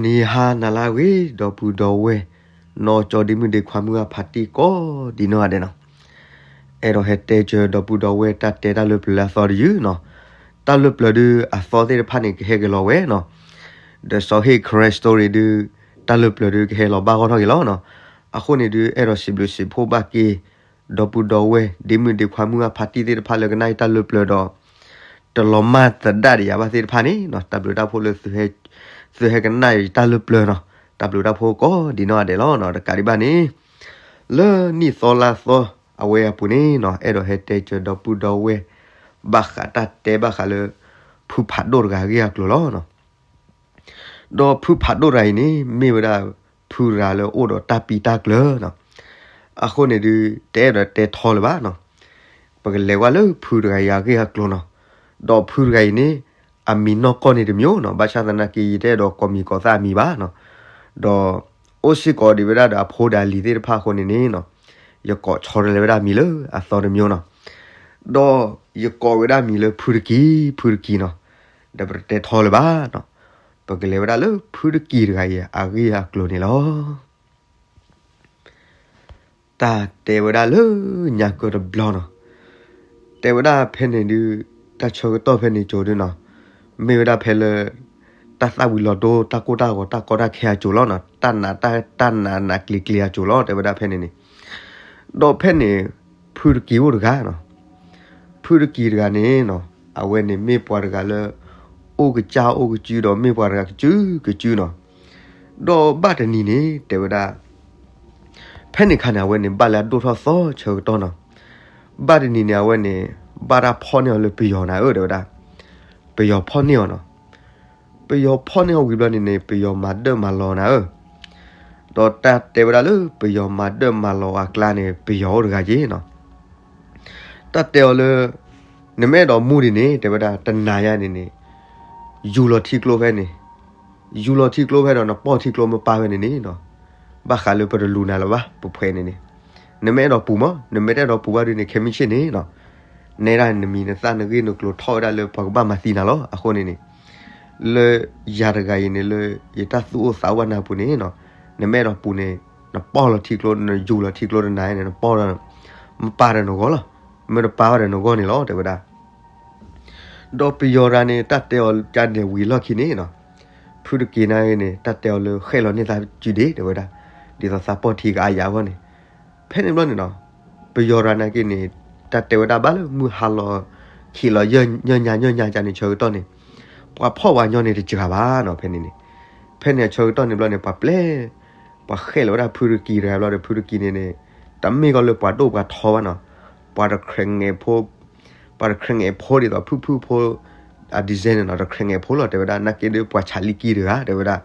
ဂီၤနံၤဟါနၤလၢအဂ့ၤ ဒီပုၢ်ဒီဝဲၢ် နီၢ်ကၠီဒ့မုၣ်ဒ့ခွါမုၢ်အဖါတံၢ်ကိးဒံးနီၢ်ဂၤဒဲးနီၤ, အဲၣ်ဒိးဟဲတဲစၢၤဒီပုၢ်ဒီဝဲၢ်တၢ်တဲတၢ်လၢပျၢၤလၢအသီတယုၢ်နီၤ, တၢ်လၢပျၢၤဒုးအသီသ့ၣ်တဖၣ်န့ၣ် ကဟဲက့ၤလီၤဝဲနီၤ, ဒီးစီၤဟ့ၣ် Karen story ဒုး တၢ်လၢပျၢၤဒုးကဟဲလီၤဘၣ်ဂီၢ်ထီၣ်က့ၤလီၤနီၤ, အဃိန့ၣ်ဒုး အဲၣ်ဒိးစံးဘျုးစံးဖှိၣ်ဘၣ်က့ၤ ဒီပုၢ်ဒီဝဲၢ် ဒ့မုၣ်ဒ့ခွါမုၢ်အဖါတံၢ်သ့ၣ်တဖၣ်လၢကနၣ်အံၤတၢ်လၢပျၢၤဒီး တလီၤမၢ်သဒၣ်ဒံးယၤဘၣ်သ့ၣ်တဖၣ်န့ၣ်နီၤ, တၢ်ဘျုးတၢ်ဖှိၣ်လၢ သုဟဲကနၣ်အံၤတၢ်လၢပျၢၤနီၤ, တၢ်ဘျုးတၢ်ဖှိၣ်ကိးဒံးနီၢ်ဂၤဒဲးလီၤနီၤ, တကးဒံးဘၣ်န့ၣ် လၢနံၣ်သီလါသီအဝဲအပူၤန့ၣ်နီၤ, အဲၣ်ဒိးဟဲတဲစၢၤဒီပုၢ်ဒီဝဲၢ် ဘၣ်ဃးတၢ်တဲဘၣ်ဃးလၢ ဖုဖးဒိၣ်တဂၤအဂ့ၢ်အကျိၤလီၤနီၤ. ဒီးဖုဖးဒိၣ်တဂၤအံၤန့ၣ် မ့ၢ်ဝဲဒၣ်ဖုတဂၤလၢအိၣ်ဒီးတၢ်ပံတၢ်ကျၢၤနီၤ, အဃိန့ၣ်ဒုး တအဲၣ်ဒိးတဲထီလၢၤဘၣ်နီၤ, ပကလဲၤဝဲလၢဖုတဂၤအံၤအဂ့ၢ်အကျိၤနီၤ, ဒီးဖုတဂၤအံၤန့ၣ် အမံၤနီၢ်ကီၢ်န့ၣ်တမံၤနီၤ, ဘၣ်ဆၣ်သနာ်က့ ယတအဲၣ်ဒိးကိးမံၤကိးသၣ်အမံၤဘၣ်နီၤ, ဒီးအိၣ်စ့ၢ်ကီးဒံးဝဲဒၣ်ဒီးအဖိဒီးအလံၤသ့ၣ်တဖၣ်အဃိန့ၣ်န့ၣ်နီၤ, ယကိးဆီတလဲဝဲဒၣ်မံၤလၢအသီတမံၤနီၤ, ဒီးယကိးဝဲဒၣ်မံၤလၢဖုတကံၤ ဖုတကံၤနီၤ, ဒီးပတတဲထီလၢၤဘၣ်နီၤ, ပကလဲၤဝဲဒၣ်လၢဖုတကံၤတဂၤအံၤအဂ့ၢ်အကျိၤန့ၣ်လီၤ. တၢ်တဲဝဲဒၣ်လၢညါကၢတဘျီနီၤ, တဲဝဲဒၣ်ဖဲန့ၣ်ဒုး တၢ်ဆၢကတီၢ်ဖဲန့ၣ်ကၠိဒုနီၤ, မ့ၢ်ဝဲဒၣ်ဖဲလၢ တၢ်သၣ်ဝံၤလီၤဒိ တၢ်ကိၢ်တၢ်ဂီၤ တၢ်ကီတၢ်ခဲအကၠိလီၤနီၤ, တၢ်နးတၢ် တၢ်နးနးကျံၤကျံၤအကၠိလီၤ တဲဝဲဒၣ်ဖဲန့ၣ်န့ၣ်, ဒီးဖဲန့ၣ် ဖုတကံၤအိၣ်တဂၤနီၤ, ဖုတကံၤတဂၤန့ၣ်နီၤ, အဝဲန့ၣ်မ့ၢ်ပှၤတဂၤလၢ အိၣ်ကစၢ်အိၣ်ကစုဒီးမ့ၢ်ပှၤတဂၤကစုကစုနီၤ, ဒီးဘၣ်တနံၤန့ၣ် တဲဝဲဒၣ် ဖဲန့ၣ်ခါန့ၣ် အဝဲန့ၣ် ဘၣ်လၢအဒိၣ်ထီၣ်သီဆၢကတီၢ်နီၤ, ဘၣ်တနံၤန့ၣ် အဝဲန့ၣ် ဘၣ်တၢ်ဖီၣ်န့ၢ်အီၤလၢပယီၤနၤဧၢ တဲဝဲဒၣ်, ပယီၤဖီၣ်န့ၢ်အီၤနီၤ, ပယီၤဖီၣ်န့ၢ်အီၤဝံၤဘျီန့ၣ်န့ၣ် ပယီၤမၤဒၢၣ်မၤလီၤနၤဧၢ, ဒီးတၢ်တဲဝဲဒၣ်လၢပယီၤမၤဒၢၣ်မၤလီၤအကျါန့ၣ် ပယီၤအိၣ်တဂၤက့နီၤ, တၢ်တဲအီၤလၢ နမ့ၢ်အဲၣ်ဒိးမူဒံးန့ၣ် တဲဝဲဒၣ် တနၤယါန့ၣ်န့ၣ် ယူၤလီၤထံကျိဖဲန့ၣ်, ယူၤလီၤထံကျိဖဲဒီးနပီၢ်ထံကျိမ့ၢ်ပၢ်ဖဲန့ၣ်န့ၣ်နီၤ, ဘၣ်ဃးလၢပတလူၤနၤလၢၤဘၣ် ပဖှဲးန့ၣ်န့ၣ်, နမ့ၢ်အဲၣ်ဒိးပူၤမး နမ့ၢ်တအဲၣ်ဒိးပူၤဘၣ်ဒုန့ၣ် ခဲမုၢ်ဆ့ၣ်န့ၣ်နီၤ, နဲဒၣ်နမံၤနသၣ်နဂ့ၢ်နကျိၤထီၣ်ဝဲဒၣ်လၢပှၤကဘၣ်မၤသံနၤလီၤ. အဃိန့ၣ်န့ၣ် လၢယၤတဂၤအံၤန့ၣ် လၢယတၢ်သူၣ်အိၣ်သးအိၣ်ဘၣ်နၤပူၤန့ၣ်နီၤ, နမ့ၢ်အဲၣ်ဒိးပူၤန့ၣ် နပီၢ်လီၤထံကျိ နယူၤလီၤထံကျိတနၤန့ၣ် နပီၢ်ဒီး မ့ၢ်ပၢ်ဒီးနဂီၢ်လီၤ, မ့ၢ်တပၢ်ဘၣ်ဒီးနဂီၢ်န့ၣ်လီၤ တဲဝဲဒၣ်. ဒီးပယီၤတဂၤန့ၣ် တၢ်တဲအီၤကန့ၣ်ဝံၤလီၢ်ခံန့ၣ်နီၤ, ဖုတက့ၤန့ၣ်ဂ့ၤန့ၣ် တၢ်တဲအီၤလၢဃဲၣ်လီၤန့ၢ်သးစုဒ့ တဲဝဲဒၣ်, ဒ်သိးသးပီၢ်ထံကအါယၤအဂီၢ်န့ၣ်, ဖဲန့ၣ်ဘျီန့ၣ်နီၤ, ပယီၤတဂၤန့ၣ်က့န့ၣ် တၢ်တဲဝဲဒၣ်ဘၣ်လၢမုၢ်ဟါလီၤ ခံးလီၤ ညၣ်ညါညၣ်ညါကန့ၣ်ဆၢကတီၢ်န့ၣ်, ပှၤဖီၣ်ပှၤညီန့ၣ်တစှၤဘၣ်နီၤ ဖဲန့ၣ်န့ၣ်, ဖဲန့ၣ်အဆၢကတီၢ်န့ၣ်ဘျီန့ၣ် ပှၤပျဲ ပှၤဃဲၣ်လီၤဝဲဒၣ်ဖုတက့ၤတဂၤဘျီဒီး ဖုတက့ၤန့ၣ်န့ၣ် တမ့ၢ်ကီးလၢပှၤဒိၣ်ပှၤထီဘၣ်နီၤ, ပှၤတခြဲးငဲးဖိ ပှၤတခြဲးငဲးဖိဒ်သိးဖုၣ်ဖုၣ်ဖိ အ design န့ၣ်နီၤ, တခြဲးငဲးဖိလီၤ တဲဝဲဒၣ်, နာ်က့ဒီးပှၤဆးလံကံတဂၤ တဲဝဲဒၣ်.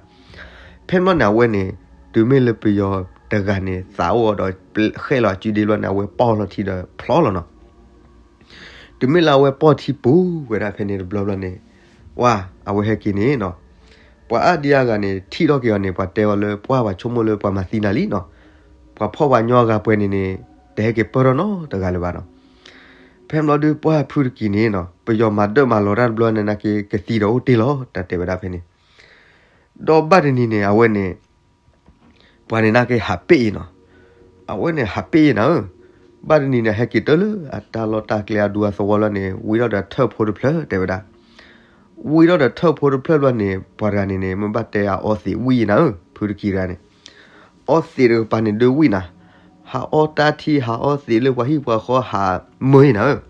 ဖဲမီၢ်န့ၣ် အဝဲန့ၣ် တုၤမ့ၢ်လၢပယီၤတဂၤန့ၣ် သးအိၣ်ဒီး ဃဲၣ်လီၤအစုဒ့ဘျီန့ၣ် အဝဲပီၢ်လီၤထံဒီးဖျီလီၤနီၤ. တုၤမ့ၢ်လၢအဝဲပီၢ်ထံပူၤဝဲဒၣ်ဖဲန့ၣ်တဘျီဘျီန့ၣ်, ဝါ အဝဲဟဲက့ၤန့ၣ်နီၤ, ပှၤအါဒံအါဂၤန့ၣ် ထံၣ်ထီၣ်က့ၤအီၤန့ၣ် ပှၤတဲအီၤလၢ ပှၤဘၣ်ဆိကမိၣ်လၢပှၤမၤသံနၤလံနီၤ, ပှၤဖီၣ်ပှၤညီအဂၤပှဲၤန့ၣ်န့ၣ် တဟဲက့ၤပၢၢ်ထီၣ်နီတဂၤလၢၤဘၣ်နီၤ. ဖဲမီၢ်ဒီးပှၢ်ဖုတက့ၤန့ၣ်နီၤ ပယီၤမၤဒၢၣ်မၤလီၤတၢ်တဘျီန့ၣ် နာ်က့ကသံဒီးအိၣ်တ့ၢ်လီၤ တၢ်တဲဝဲဒၣ်ဖဲန့ၣ်. ဒီးဘၣ်တနံၤန့ၣ် အဝဲန့ၣ် ပှၤန့ၣ်နာ်က့ဟးပ့ၣ်အံၤနီၤ, အဝဲန့ၣ်ဟးပ့ၣ်အံၤနၤဧၢ, ဘၣ်တနံၤန့ၣ် ဟဲက့ၤတၢၢ်လၢအတၢ်လီၢ်တၢ်ကျဲအဒူအသဝီလီၤန့ၣ် ဝံထီၣ်ဒီးထၢၣ်ဖိတဖျၢၣ် တဲဝဲဒၣ်. ဝံထီၣ်ဒီးထၢၣ်ဖိတဖျၢၣ်ဘျီန့ၣ် ပှၤတဂၤန့ၣ်န့ၣ် မ့ၢ်ဘၣ်တဲအအီသံးဝံအံၤနၤဧၢ, ဖုတက့ၤတဂၤန့ၣ် အီသံးတကပၤန့ၣ်ဒုးဝံနၤ, ဟးအီတၢ်ထံ ဟးအီသံးလၢပှၤဟံၣ်ပှၤဃီ ဟးမၢအံၤနၤဧၢ.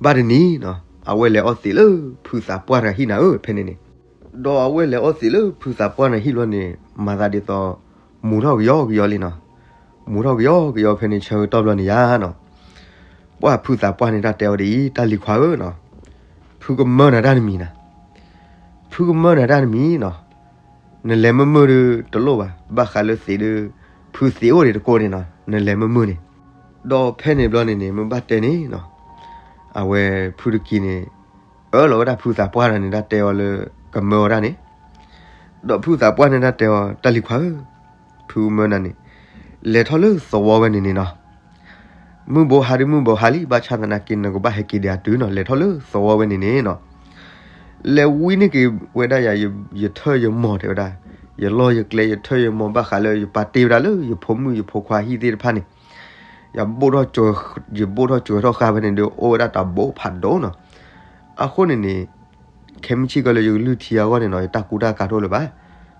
ဘၣ်တနံၤနီၤ အဝဲလဲၤအီသံးလၢဖုသးပှၢ်တဂၤဟံၣ်နၤဧၢ ဖဲန့ၣ်န့ၣ်. ဒီးအဝဲလဲၤအီသံးလၢဖုသးပှၢ်န့ၣ်ဟံၣ်ဘျီန့ၣ် မၤသးဒ်သိး မူၤထီၣ်ကယီကယီလံနီၤ, မူၤထီၣ်ကယီကယီဖဲန့ၣ်ဆၢကတီၢ်ဘျီန့ၣ်ယါနီၤ, ပှၢ်ဖုသးပှၢ်န့ၣ်တၢ်တဲအီၤဒ်အံၤ, တၢ်လံၤခွါဧၢနီၤ, ဖုကမၢနၤတၢ်တမံၤနၤ, ဖုကမၢနၤတၢ်တမံၤနီၤ, နလဲၤမုာ်မုာ်ဒီးတလိၣ်ဘၣ်, ဘၣ်ဃးလၢသံးဒီး ဖုသံးအိၣ်ဒံးတကိးန့ၣ်နီၤ, နလဲၤမုာ်မုာ်န့ၣ်. ဒီးဖဲန့ၣ်ဘျီန့ၣ်န့ၣ် မ့ၢ်ဘၣ်တဲန့ၣ်နီၤ, အဝဲဖုတက့ၤန့ၣ် အၢၣ်လီၤဝဲဒၣ်ဖုသးပှၢ်တဂၤန့ၣ် တၢ်တဲအီၤလၢကမၢအီၤတၢ်န့ၣ်, ဒီးဖုသးပှၢ်န့ၣ်တၢ်တဲအီၤ တၢ်လံၤခွါဧၢ, ဖုမၢနၤန့ၣ် လဲၤထီၣ်လၢသဝီဝဲန့ၣ်န့ၣ်နီၤ, မုၢ်ဘိဟါဒုးမုၢ်ဘိဟါလံ ဘၣ်ဆၣ်သနာ်က့ နကဘၣ်ဟဲက့ၤဒံးအတုၤနီၤ, လဲၤထီၣ်လၢသဝီဝဲန့ၣ်န့ၣ်နီၤ, လဲၤဝံန့ၢ်က့ၤဝဲဒၣ်ယၤ ယထၢၣ်ယမီၤ တဲဝဲဒၣ်, ယလီၢ်ယကျဲ ယထၢၣ်ယမီၤ ဘၣ်ဃးလၢယပာ်တ့ၢ်ဝဲဒၣ်လၢယဖိမုၣ်ယဖိခွါဟံၣ်သ့ၣ်တဖၣ်န့ၣ်, ယဘိၣ်ထီၣ်, ယဘိၣ်ထီၣ်စှၢၤထီၣ်ဃာ်ဖဲန့ၣ်ဒီး အိၣ်ဝဲဒၣ်တၢ်ဘိဖးဒိၣ်နီၤ. အဃိန့ၣ်န့ၣ် ခဲမုၢ်ဆ့ၣ်ကီးလၢယကလုၢ်ထံအဂီၢ်န့ၣ်နီၤ ယတၢ်ကူတၢ်ကၤတအိၣ်လၢၤဘၣ်.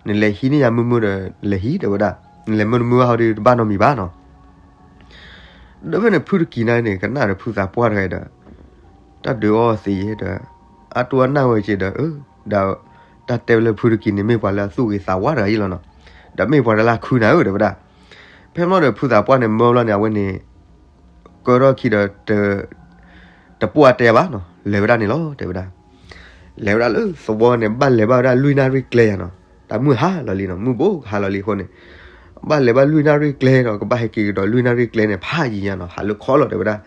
နလဲၤဟံးန့ၢ်ယၤမုာ်မုာ်ဒီး လဲၤဟံး တဲဝဲဒၣ်, နလဲၤမုာ်တမုာ်ဘၣ်ဟီဒီး တဘၣ်နီတမံၤဘၣ်နီၤ. ဒီးဖဲန့ၣ် ဖုတကံၤန့ၣ် ကနၣ်ဒီးဖုသးပှၢ်တဂၤဒီး တၢ်ဒုးအီၣ်သ့ယဲဒီး အတိၢ်အနၢ်ဝဲက့ၤဒီး ဒီးတၢ်တဲဝဲလၢဖုတကံၤန့ၣ် မ့ၢ်ပှၤလၢအသူၣ်ဂ့ၤသးဝါတဂၤအံၤလီၤနီၤ. ဒီးမ့ၢ်ပှၤတလၢခုနၤဧၢ တဲဝဲဒၣ်. ဖဲမီဒီးဖုသးပှၢ်န့ၣ် မၢဘျီန့ၣ် အဝဲန့ၣ် ကၢထီၣ်ခံဒီး တပိၢ်အတဲဘၣ်နီၤ လဲၤဝဲဒၣ်န့ၣ်လီၤ တဲဝဲဒၣ်. လဲၤဝဲဒၣ်လၢသဝီန့ၣ် ဘၣ်လဲၤဘၣ်ဝဲဒၣ်လွံၢ်နၣ်ရံၣ်ကျဲယၤနီၤ. တၢ်မုၢ်ဟါလီၤလံနီၤ, မုၢ်ဘိဟါလီၤလံအဃိန့ၣ် ဘၣ်လဲၤဘၣ်လွံၢ်နၣ်ရံၣ်ကျဲဒီး ကဘၣ်ဟဲက့ၤကဒီးလွံၢ်နၣ်ရံၣ်ကျဲန့ၣ် ဖးယံၤညါနီၤ, ဟးလၢခီလီၤ တဲဝဲဒၣ်.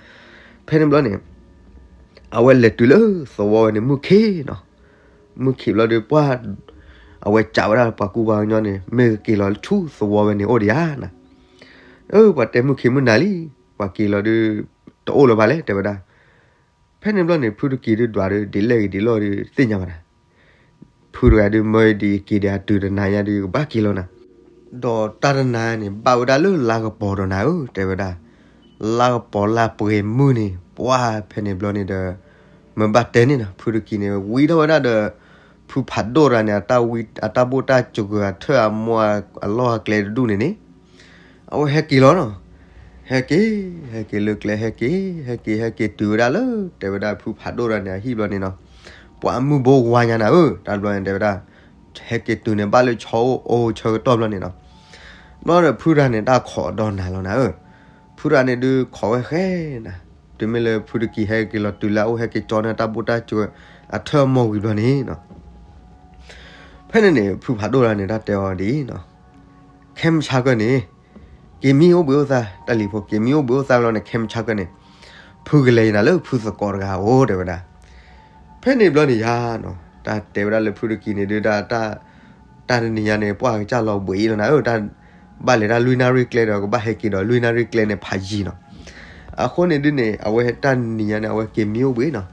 ဖဲန့ၣ်ဘျီန့ၣ် အဝဲလဲၤတုၤလၢသဝီဝဲန့ၣ် မုၢ်ခ့နီၤ. မုၢ်ခ့ဘျီဒီး ပှၢ် အဝဲစံးဝဲဒၣ်ပှၤကူပှၤကညီန့ၣ် မ့ၢ်ကက့ၤလီၤဆူသဝီဝဲန့ၣ်အိၣ်ဒံးဧါနီၤ. အၢ ပှၤတဲမုၢ်ခ့မုၢ်နၤလံ, ပှၤက့ၤလီၤဒီး တအိၣ်လၢၤဘၣ်လဲၣ် တဲဝဲဒၣ်. ဖဲန့ၣ်ဘျီန့ၣ် ဖုတကံၤဒုးဒွးဒီး ဒ်လဲၣ်ဂ့ၤဒ်လဲၣ်ဂ့ၤဒီး တသ့ၣ်ညါဘၣ်နီၤ. ဖုတဂၤဒုး မၢဒ်ယက့ၤဒီးအတုၤတနၤညါဒီး ယကဘၣ်က့ၤလီၤနီၤ. ဒီးတၢ်တနၤန့ၣ် ဘၣ်ဝဲဒၣ်လၢလါကပီၤဒီးနၤဧၢ တဲဝဲဒၣ်. လါကပီၤလၢပှဲၤမုၢ်န့ၣ် ပှၢ်ဖဲန့ၣ်ဘျီန့ၣ်ဒီး မ့ၢ်ဘၣ်တဲန့ၣ်နီၤ ဖုတကံၤန့ၣ် ဝံထီၣ်ဝဲဒၣ်ဒီး ဖုဖးဒိၣ်တဂၤန့ၣ် အတၢ်ဘိၣ်တၢ်စှၢၤ အထၢၣ်အမီၤအလီၢ်အကျဲတဒူၣ်န့ၣ်န့ၣ် အဝဲဟဲက့ၤလီၤနီၤ. ဟဲက့ၤ ဟဲက့ၤလၢကျဲ ဟဲက့ၤ ဟဲက့ၤ ဟဲက့ၤတုၤဝဲဒၣ်လၢ တဲဝဲဒၣ်ဖုဖးဒိၣ်တဂၤန့ၣ် အဟံၣ်ဘျီန့ၣ်နီၤ. ပှၤမုၢ်ဘိဝါညါနၤဧၢ တၢ်ဘျီန့ၣ် တဲဝဲဒၣ်. ဟဲက့ၤတုၤန့ၣ် ဘၣ်လၢဆီအိၣ်အီဆၢကတီၢ်ဘျီန့ၣ်နီၤ. ဘျီဒီးဖုတဂၤန့ၣ် တၢ်ခိးဒီးနၤလီၤနၤဧၢ. ဖုတဂၤန့ၣ်ဒုးခိးဝဲဃဲနၤ, တုၤမ့ၢ်လၢဖုတကံၤဟဲက့ၤလီၤတုၤလၢအအိၣ် ဟဲက့ၤကၠီန့ၢ်တၢ်ဘိၣ်တၢ်စှၢၤ အထၢၣ်အမီၤဝံၤဘျီန့ၣ်နီၤ. ဖဲန့ၣ်န့ၣ် ဖုဖးဒိၣ်တဂၤန့ၣ် တၢ်တဲအီၤဒ်အံၤနီၤ. ခဲမုၢ်ဆါခီန့ၣ် က့ၤမံအိၣ်ဘှံးအိၣ်သါ, တၢ်လံၤဖိ က့ၤမံအိၣ်ဘှံးအိၣ်သါလီၤန့ၣ် ခဲမုၢ်ဆါခီန့ၣ် ဖုကလဲၤနၤလၢဖုသကိးတဂၤအအိၣ် တဲဝဲဒၣ်. ဖဲန့ၣ်ဘျီန့ၣ်ယါနီၤ တၢ်တဲဝဲဒၣ်လၢဖုတကံၤန့ၣ်ဒုး တၢ်တနံၤညါန့ၣ် ပှၢ်ကစၢ်လီၤဘှံးအံၤလီၤနၤဧၢ, တၢ်ဘၣ်လဲၤတၢ်လွံၢ်နၣ်ရံၣ်ကျဲဒီး ကဘၣ်ဟဲက့ၤဒီးလွံၢ်နၣ်ရံၣ်ကျဲန့ၣ် ဖးယံၤနီၤ. အဃိန့ၣ်ဒုးန့ၣ် အဝဲတၢ်နံၤညါန့ၣ် အဝဲက့ၤမံအိၣ်ဘှံးနီၤ.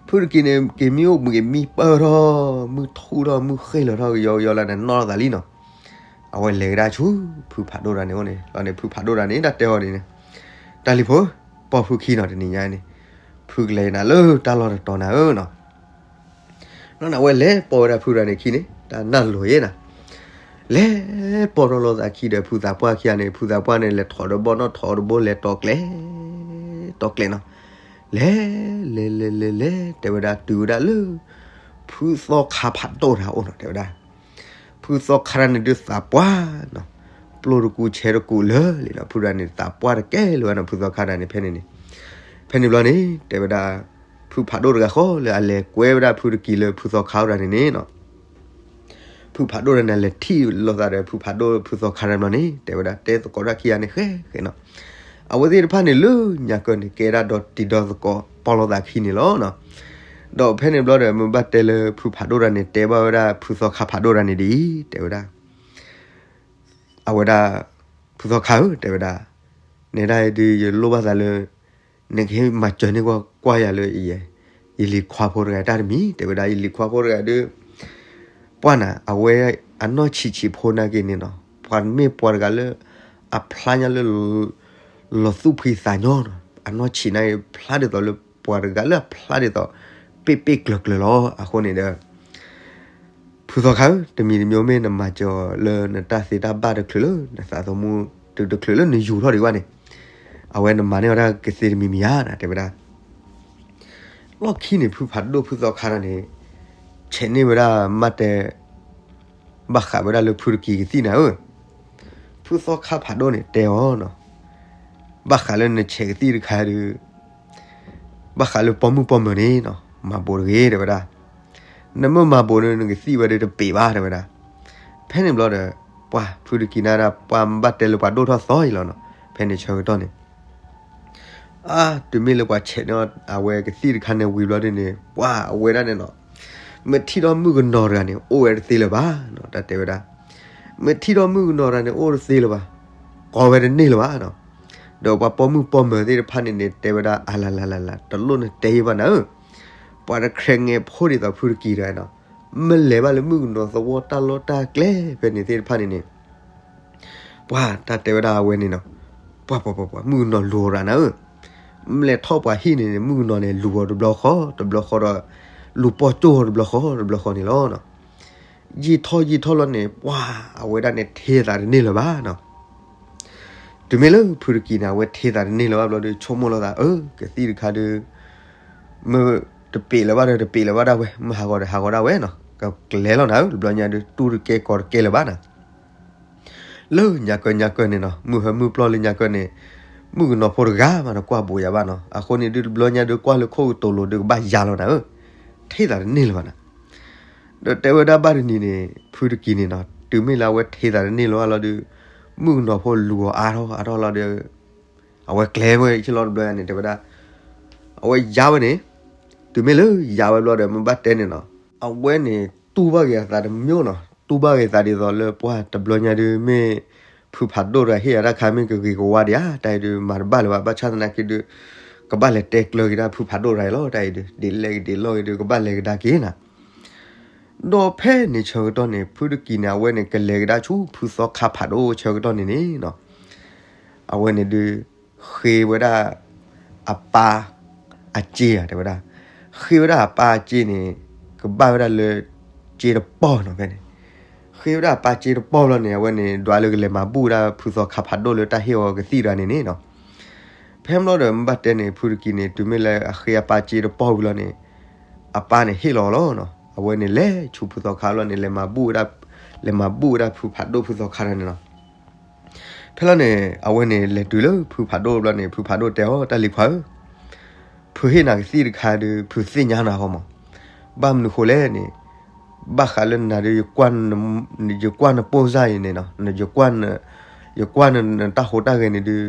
ဖုတကံၤန့ၣ် က့ၤမံအိၣ်ဘှံး က့ၤမံပၢၢ်ထီၣ် မုၢ်ထူၣ်ထီၣ် မုၢ်ဃ့ၢ်လီၤထီၣ် ကယီကယီလၢန့ၣ် နီၣ်ထီၣ်သးလံနီၤ. အဝဲလဲၤကဒါဆူ ဖုဖးဒိၣ်တဂၤန့ၣ်အအိၣ်န့ၣ် လီၤန့ၣ် ဖုဖးဒိၣ်တဂၤန့ၣ် တၢ်တဲအီၤဒ်န့ၣ်, တၢ်လံၤဖိ ပိာ်ဖုခံနီၤ တနံၤညါန့ၣ် ဖုကလဲၤနၤလၢတၢ်လီၢ်တတီၤနၤဧၢနီၤ. လီၤန့ၣ် အဝဲလဲၤပိာ်ဝဲဒၣ်ဖုတဂၤန့ၣ်ခံန့ၣ် တၢ်နၢ်လိၤယဲနၤ. လဲၤပိာ်ထီၣ်လိာ်သးခံဒီး ဖုသးပှၢ်ခံဂၤန့ၣ် ဖုသးပှၢ်န့ၣ် လဲၤထီၣ်ဒီးဘီနီၣ် ထီၣ်ဒီးဘီ လဲၤတီၤကျဲ တီၤကျဲနီၤ. လဲၤ လဲၤ လဲၤ လဲၤ လဲၤ တဲဝဲဒၣ်တုၤဝဲဒၣ်လၢ ဖုသီခါဖးဒိၣ်တဂၤအိၣ်နီၤ တဲဝဲဒၣ်. ဖုသီခါတဂၤန့ၣ်ဒုးသးပှၢ်နီၤ, ပျိၢ်တကူဆဲးတကူလၢာ်လံနီၤ. ဖုတဂၤန့ၣ် သးပှၢ်တကဲလၢၤဝဲနီၤ ဖုသီခါတဂၤန့ၣ် ဖဲန့ၣ်န့ၣ်. ဖဲန့ၣ်ဘျီန့ၣ် တဲဝဲဒၣ် ဖုဖးဒိၣ်တဂၤဃီလၢအလဲၤကွဲဝဲဒၣ်ဖုတကံၤလၢဖုသီခါအိၣ်တဂၤန့ၣ်န့ၣ်နီၤ. ဖုဖးဒိၣ်တဂၤန့ၣ် လဲၤထံၣ်လိာ်သးဒီး ဖုဖးဒိၣ်ဖုသီခါတဂၤဘျီန့ၣ် တဲဝဲဒၣ်တဲသကိးတၢ်ခံဂၤန့ၣ် ဃဲဃဲနီၤ. အဝဲသ့ၣ်တဖၣ်န့ၣ်လၢညါကၢၢ်န့ၣ် ကဲဒၣ်ဒီးတံၤဒီသကိး ပိာ်လိာ်သးခံန့ၣ်လီၤနီၤ. ဒီးဖဲန့ၣ်ဘျီဒီး မ့ၢ်ဘၣ်တဲလၢဖုဖးဒိၣ်တဂၤန့ၣ် တဲဘၣ်ဝဲဒၣ်ဖုသီခါဖးဒိၣ်တဂၤန့ၣ်ဒ်အံၤ တဲဝဲဒၣ် အဝဲဒၣ် ဖုသီခါဧၢ တဲဝဲဒၣ်, နဲဒၣ်အံၤဒုးယလိၣ်ဘၣ်သးလၢ နကဟ့ၣ်မၤစၢၤန့ၢ်ကွၢ်ယၤလၢ ယလံၤခွါဖိတဂၤတၢ်တမံၤ တဲဝဲဒၣ်. ယလံၤခွါဖိတဂၤဒုး ပှၢ်နၤ အဝဲအနီၢ်ဆံးဆံးဖိနာ်က့န့ၣ်နီၤ ပှၤမ့ၢ်ပှၤတဂၤလၢ အဖျါညါလၢ လီၤသူၣ်ဖှံသးညီနီၤ. အနီၢ်ဆံးနာ်က့ ဖျါဒ်သိးလၢပှၤတဂၤလၢအဖျါဒ်သိး ပ့ၣ်ပ့ၣ်ကျၢၤကျၢၤလီၤ. အဃိန့ၣ်ဒီး ဖုသီခါဧၢ တမံၤတမံၤမ့ၢ်နမၤစၢၤအီၤလၢနတၢ်သ့တၢ်ဘၣ်တချုးလၢ နသးသမူတချုးလၢနယူၤထီၣ်ဒံးဘၣ်န့ၣ် အဝဲနမၤန့ၢ်ဝဲဒၣ်ကသ့တမံၤမံၤဧါ တဲဝဲဒၣ်. လီၢ်ခံန့ၣ် ဖုဖးဒိၣ်ဖုသီခါတဂၤန့ၣ် ဆဲးန့ၢ်ဝဲဒၣ်မးတဲ ဘၣ်ဃးဝဲဒၣ်လၢဖုတကံၤကသံၣ်နၤဧၢ, ဖုသီခါဖးဒိၣ်န့ၣ် တဲအီၤနီၤ, ဘၣ်ဃးလၢနဆဲးကသံၣ်တခါဒီး ဘၣ်ဃးလၢပိာ်မုၣ်ပိာ်မၢၤန့ၣ်နီၤ မၤဘိးတဂ့ၤ တဲဝဲဒၣ်. နမ့ၢ်မၤဘိးန့ၣ် နကသံၣ်ဝဲဒီးတပ့ၤဘၣ် တဲဝဲဒၣ်. ဖဲန့ၣ်ဘျီဒီး ပှၢ်ဖုတကံၤနၤဒၣ် ပှၢ်ဘၣ်တဲလၢပှၤဒိၣ်ထီၣ်သီအံၤလီၤနီၤ. ဖဲန့ၣ်ဆၢကတီၢ်န့ၣ် အါ တုၤမ့ၢ်လၢပှၤဆဲးန့ၢ်အဝဲကသံၣ်တခါန့ၣ်ဝံၤဘျီဒ်န့ၣ် ပှၢ်အဝဲဒၣ်န့ၣ်နီၤ မ့ၢ်ထံၣ်ထီၣ်မုၣ်ကနီၤတဂၤန့ၣ် အိၣ်ဝဲတသ့လၢၤဘၣ်နီၤ တၢ်တဲဝဲဒၣ်. မ့ၢ်ထံၣ်ထီၣ်မုၣ်ကနီၤတဂၤန့ၣ် အိၣ်တသ့လၢၤဘၣ်, ကိးဝဲတန့ၢ်လၢၤဘၣ်နီၤ. ဒီးပှၤပိာ်မုၣ်ပိာ်မၢၤသ့ၣ်တဖၣ်န့ၣ်န့ၣ် တဲဝဲဒၣ် အလၤလၤလၤလၤ တလိၣ်နတဲယံာ်ဘၣ်နၤဧၢ, ပ ပှၤတခရဲးငဲးဖိဒ်သိးဖုတကံၤတဂၤနီၤ, မ့ၢ်လဲၤဘၣ်လၢမုၣ်ကနီၤသဝီတၢ်လီၢ်တၢ်ကျဲဖဲန့ၣ်သ့ၣ်တဖၣ်န့ၣ်န့ၣ် ပှၤတၢ်တဲဝဲဒၣ်အဝဲန့ၣ်နီၤ, ပှၤပှၤပှၤပှၤ မုၣ်ကနီၤလူၤအီၤရၤနၤဧၢ, မ့ၢ်လဲၤထီၣ်ပှၤဟံၣ်န့ၣ် မုၣ်ကနီၤန့ၣ် လူၤအီၤတဘျီဃီ တဘျီဃီဒီး လူၤပီၢ်ကၠိၣ်အီၤတဘျီဃီ တဘျီဃီန့ၣ်လီၤ. ယံာ်ထီၣ်ယံာ်ထီၣ်လီၤန့ၣ် ပှၤအဝဲဒၣ်န့ၣ်ထံသးတန့ၢ်လၢၤဘၣ်နီၤ. တုၤမ့ၢ်လၢဖုတကံၤန့ၣ် အဝဲထံသးတန့ၢ်လၢၤဘၣ်ဘျီဒီး ဆိကမိၣ်လီၤသး အၢ ကသံၣ်တခါဒီး မ့ၢ်တပ့ၤလၢၤဘၣ်ဒီး တပ့ၤလၢၤဘၣ်ဒၣ်ဝဲ မ့ၢ်ဟးဂီၤဒီးဟးဂီၤဒၣ်ဝဲနီၤ, ကကျဲၤလီၤနၤဧၢ, တဘျီညါဒုး တူၢ်တကဲကီၤတကဲလၢၤဘၣ်နၤ. လၢညါကၢညါကၢန့ၣ်နီၤ, မုၢ်ဟၢမုၢ်ပျီၢ်လၢညါကၢန့ၣ် မုၣ်ကနီၤဖိတဂၤမးဒီးကွၢ်ဘူးယၤဘၣ်နီၤ, အဃိန့ၣ်ဒုး တဘျီညါဒုး ကွၢ်လၢခိၣ်ကတိၤလိၤဒုး ကဘၣ်ယၤလီၤနၤဧၢ, ထံသးတန့ၢ်လၢၤဘၣ်နၤ. ဒီးတဲဝဲဒၣ်ဘၣ်တနံၤန့ၣ် ဖုတကံၤန့ၣ်နီၤ, တုၤမ့ၢ်လၢအဝဲထံသးတန့ၢ်လၢၤဘၣ်လီၤဒီး မုၣ်ကနီၤဖိလူၤအီၤအါထီၣ်အါထီၣ်လီၤဒီး အဝဲကျဲၤဝဲဆ့လီၤတဘျီန့ၣ် တဲဝဲဒၣ် အဝဲယါဝဲန့ၣ်, တုၤမ့ၢ်လၢယါဝဲဘျီဒီး မ့ၢ်ဘၣ်တဲန့ၣ်နီၤ, အဝဲန့ၣ်တူၢ်ဘၣ်က့ၤအသးတမံၤနီၤ, တူၢ်ဘၣ်က့ၤသးဒ်သိးလၢပှၤတဘျီညါဒုး မ့ၢ်ဖုဖးဒိၣ်တဂၤဟ့ၣ်အတၢ်ခါ မ့ၢ်ကဂ့ၤကဝါဒံးဧါ, တၢ်အံၤဒုး မၤတဘၣ်လၢၤဘၣ်, ဘၣ်ဆၣ်သနာ်က့ဒုး ကဘၣ်လဲၤတဲကျၢၤက့ၤဒၣ်ဖုဖးဒိၣ်တဂၤအံၤလီၤ, တၢ်အံၤဒုး ဒ်လဲၣ်ဂ့ၤဒ်လဲၣ်ဂ့ၤဒုး ကဘၣ်လဲၤကဒါက့ၤနၤ. ဒီးဖဲန့ၣ်ဆၢကတီၢ်န့ၣ် ဖုတကံၤန့ၣ် အဝဲန့ၣ် ကလဲၤကဒါဆူဖုသီခါဖးဒိၣ်ဆၢကတီၢ်န့ၣ်န့ၣ်နီၤ, အဝဲန့ၣ်ဒုး ဃ့ဝဲဒၣ် အပၢ် အစ့ဧါ တဲဝဲဒၣ်, ဃ့ဝဲဒၣ်အပၢ်အစ့န့ၣ် ကဘၣ်ဝဲဒၣ်လၢ စ့တပီၢ်နီၤဖဲန့ၣ်, ဃ့ဝဲဒၣ်အပၢ်စ့တပီၢ်ဘျီန့ၣ် အဝဲန့ၣ် ဒွးလၢကလဲၤမၤဘူၣ်ဝဲဒၣ်ဖုသီခါဖးဒိၣ်လၢတၢ်ဟ့ၣ်အီၤကသံၣ်တဂၤန့ၣ်န့ၣ်နီၤ. ဖဲမ့ၢ်လီၤဒီး မ့ၢ်ဘၣ်တဲန့ၣ် ဖုတကံၤန့ၣ် တုၤမ့ၢ်လၢအဃ့အပၢ်စ့တပီၢ်ဝံၤလီၤန့ၣ် အပၢ်န့ၣ်ဟ့ၣ်လီၤလီၤနီၤ, အဝဲန့ၣ်လဲၤဆူဖုသီခါလီၤန့ၣ် လဲၤမၤဘူၣ်ဝဲဒၣ် လဲၤမၤဘူၣ်ဝဲဒၣ်ဖုဖးဒိၣ်ဖုသီခါတဂၤန့ၣ်နီၤ. ဖဲလီၤန့ၣ် အဝဲန့ၣ်လဲၤတုၤလၢဖုဖးဒိၣ်ဘျီန့ၣ် ဖုဖးဒိၣ်တဲအီၤ တၢ်လံၤခွါဧၢ, ဖုဟ့ၣ်နၤကသံၣ်တခါဒီး ဖုသ့ၣ်ညါနၤဃီမး, ဘၣ်မနုၤဃိလဲၣ်န့ၣ်, ဘၣ်ဃးလၢနၤဒီး ယကွၢ်နပိၢ်စၢ်အံၤန့ၣ်နီၤ, ယကွၢ်နတၢ်ဟူးတၢ်ဂဲၤန့ၣ်ဒုး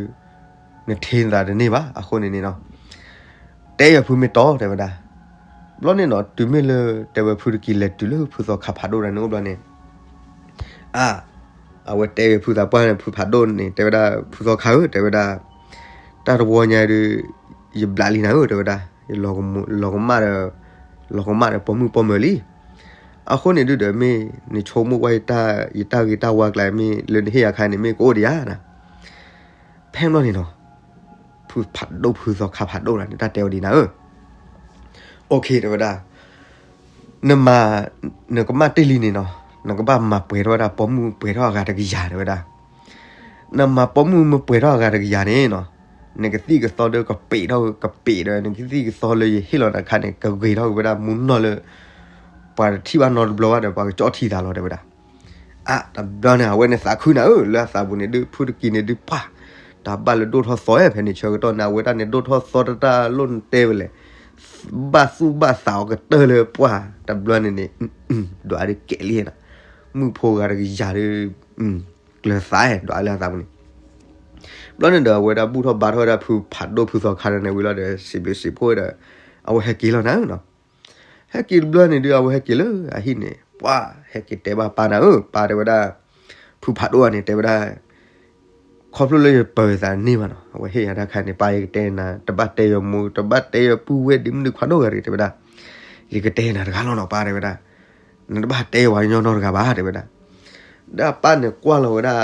နထံသးတန့ၢ်ဘၣ်, အဃိန့ၣ်န့ၣ်နီၤ တဲယၤဖုမ့ၢ်တီတဲဝဲဒၣ်. ဘျီန့ၣ်နီၤ တုၤမ့ၢ်လၢ တဲဝဲဖုတကံၤလဲၤတုၤလၢဖုသီခါဖးဒိၣ်တဂၤန့ၣ်အိၣ်ဘျီန့ၣ် အါ, အဝဲတဲဝဲဖုသးပှၢ်န့ၣ် ဖုဖးဒိၣ်န့ၣ် တဲဝဲဒၣ် ဖုသီခါဧၢ တဲဝဲဒၣ်, တၢ်တဝီညါဒီး ယဘျးလံနၤဧၢ တဲဝဲဒၣ်, ယလီၤကမၣ်ဒီး လီၤကမၣ်ဒီးပိာ်မုၣ်ပိာ်မၢၤလံ. အဃိန့ၣ်ဒုးဒီး မ့ၢ်နဆိကမိၣ်ကွၢ် ယတၢ်ဂ့ၤတၢ်ဝါကျါ မ့ၢ်လၢနဟ့ၣ်ယၤခါန့ၣ် မ့ၢ်ကအိၣ်ဒံးဧါနၤ. ဖဲဘျီန့ၣ်နီၤ ဖုဖးဒိၣ်ဖုသီခါဖးဒိၣ်လၢန့ၣ် တၢ်တဲဝဲဒ်နၤဧၢ, အိၣ်ခ့ တဲဝဲဒၣ်, နမၤ, နကမၣ်တ့ၢ်လံန့ၣ်နီၤ နကဘၣ်မၤပှဲၤထီၣ်ဝဲဒၣ်ပိာ်မုၣ်ပှဲၤထီၣ်အဂၤတကယၤ တဲဝဲဒၣ်. နမၤပိာ်မုၣ်မ့ၢ်ပှဲၤထီၣ်အဂၤတကယၤန့ၣ်နီၤ နကသံၣ်ကသီဒီးကပ့ၤထီၣ်ကပ့ၤဒီး နကသံၣ်ကသီလၢယဟ့ၣ်လီၤနၤခါန့ၣ် ကဂ့ၤထီၣ်က့ၤဝဲဒၣ်မူနီၢ်လၢ ပှၤတထံၣ်ဘၣ်နီတဘျီဘၣ်ဒီး ပှၤကကၠီၣ်ထံသးလီၤ တဲဝဲဒၣ်. အါ တဘျီန့ၣ် အဝဲန့ၣ်သးခုနၤဧၢ လၢအသးပူၤန့ၣ်ဒုး ဖုတကံၤန့ၣ်ဒုးပှၢ်, တၢ်ဘၣ်လၢဒိၣ်ထီၣ်သီဖဲန့ၣ်ဆၢကတီၢ်န့ၣ် အဝဲဒၣ်န့ၣ် ဒိၣ်ထီၣ်သီတၢ်တၢ်လိၣ်နတဲဝဲလဲၣ်, ဘၣ်သူၣ်ဘၣ်သးအီၤကတၢၢ်လၢပှၢ် တဘျီန့ၣ်န့ၣ် ဒွးဒုးကဲးလံနီၤ, မုၣ်ဖိဂၤတကယၤဒီး ကျၢၤသးဒွးလၢအသးပူၤန့ၣ်. ဘျီန့ၣ်ဒီး အဝဲဒၣ်ဘူၣ်ထီၣ်ဘါထီၣ်ဝဲဒၣ်ဖုဖးဒိၣ်ဖုသီခါန့ၣ်ဝံၤလီၤဒီး စံးဘျုးစံးဖှိၣ်ဝဲဒီး အဝဲဟဲက့ၤလီၤနၤဧၢနီၤ. ဟဲက့ၤတဘျီန့ၣ်ဒုး အဝဲဟဲက့ၤလၢအဟံၣ်န့ၣ် ပှၢ်ဟဲက့ၤတဲဘၣ်ပၢ်နၤဧၢ, ပၢ်တဲဝဲဒၣ်, ဖုဖးဒိၣ်န့ၣ် တဲဝဲဒၣ်, ခီဖျိလၢယပၢၤသးန့ၢ်ဘၣ်နီၤ, အဝဲဟ့ၣ်ယၤတၢ်ခါန့ၣ် ပၢ်ယကတဲနၤ, တဘၣ်တဲယမိၢ် တဘၣ်တဲယပုၢ်ဝဲၢ်ဒ်မနုၤခွါဒိၣ်ဂၤတဂ့ၤ တဲဝဲဒၣ်, ယကတဲနၤတဂၤလီၤနီၤ ပၢ်တဲဝဲဒၣ်, နတဘၣ်တဲယဝၤညီနီတဂၤဘၣ် တဲဝဲဒၣ်. ဒီးအပၢ်န့ၣ်ကွၢ်လီၤဝဲဒၣ်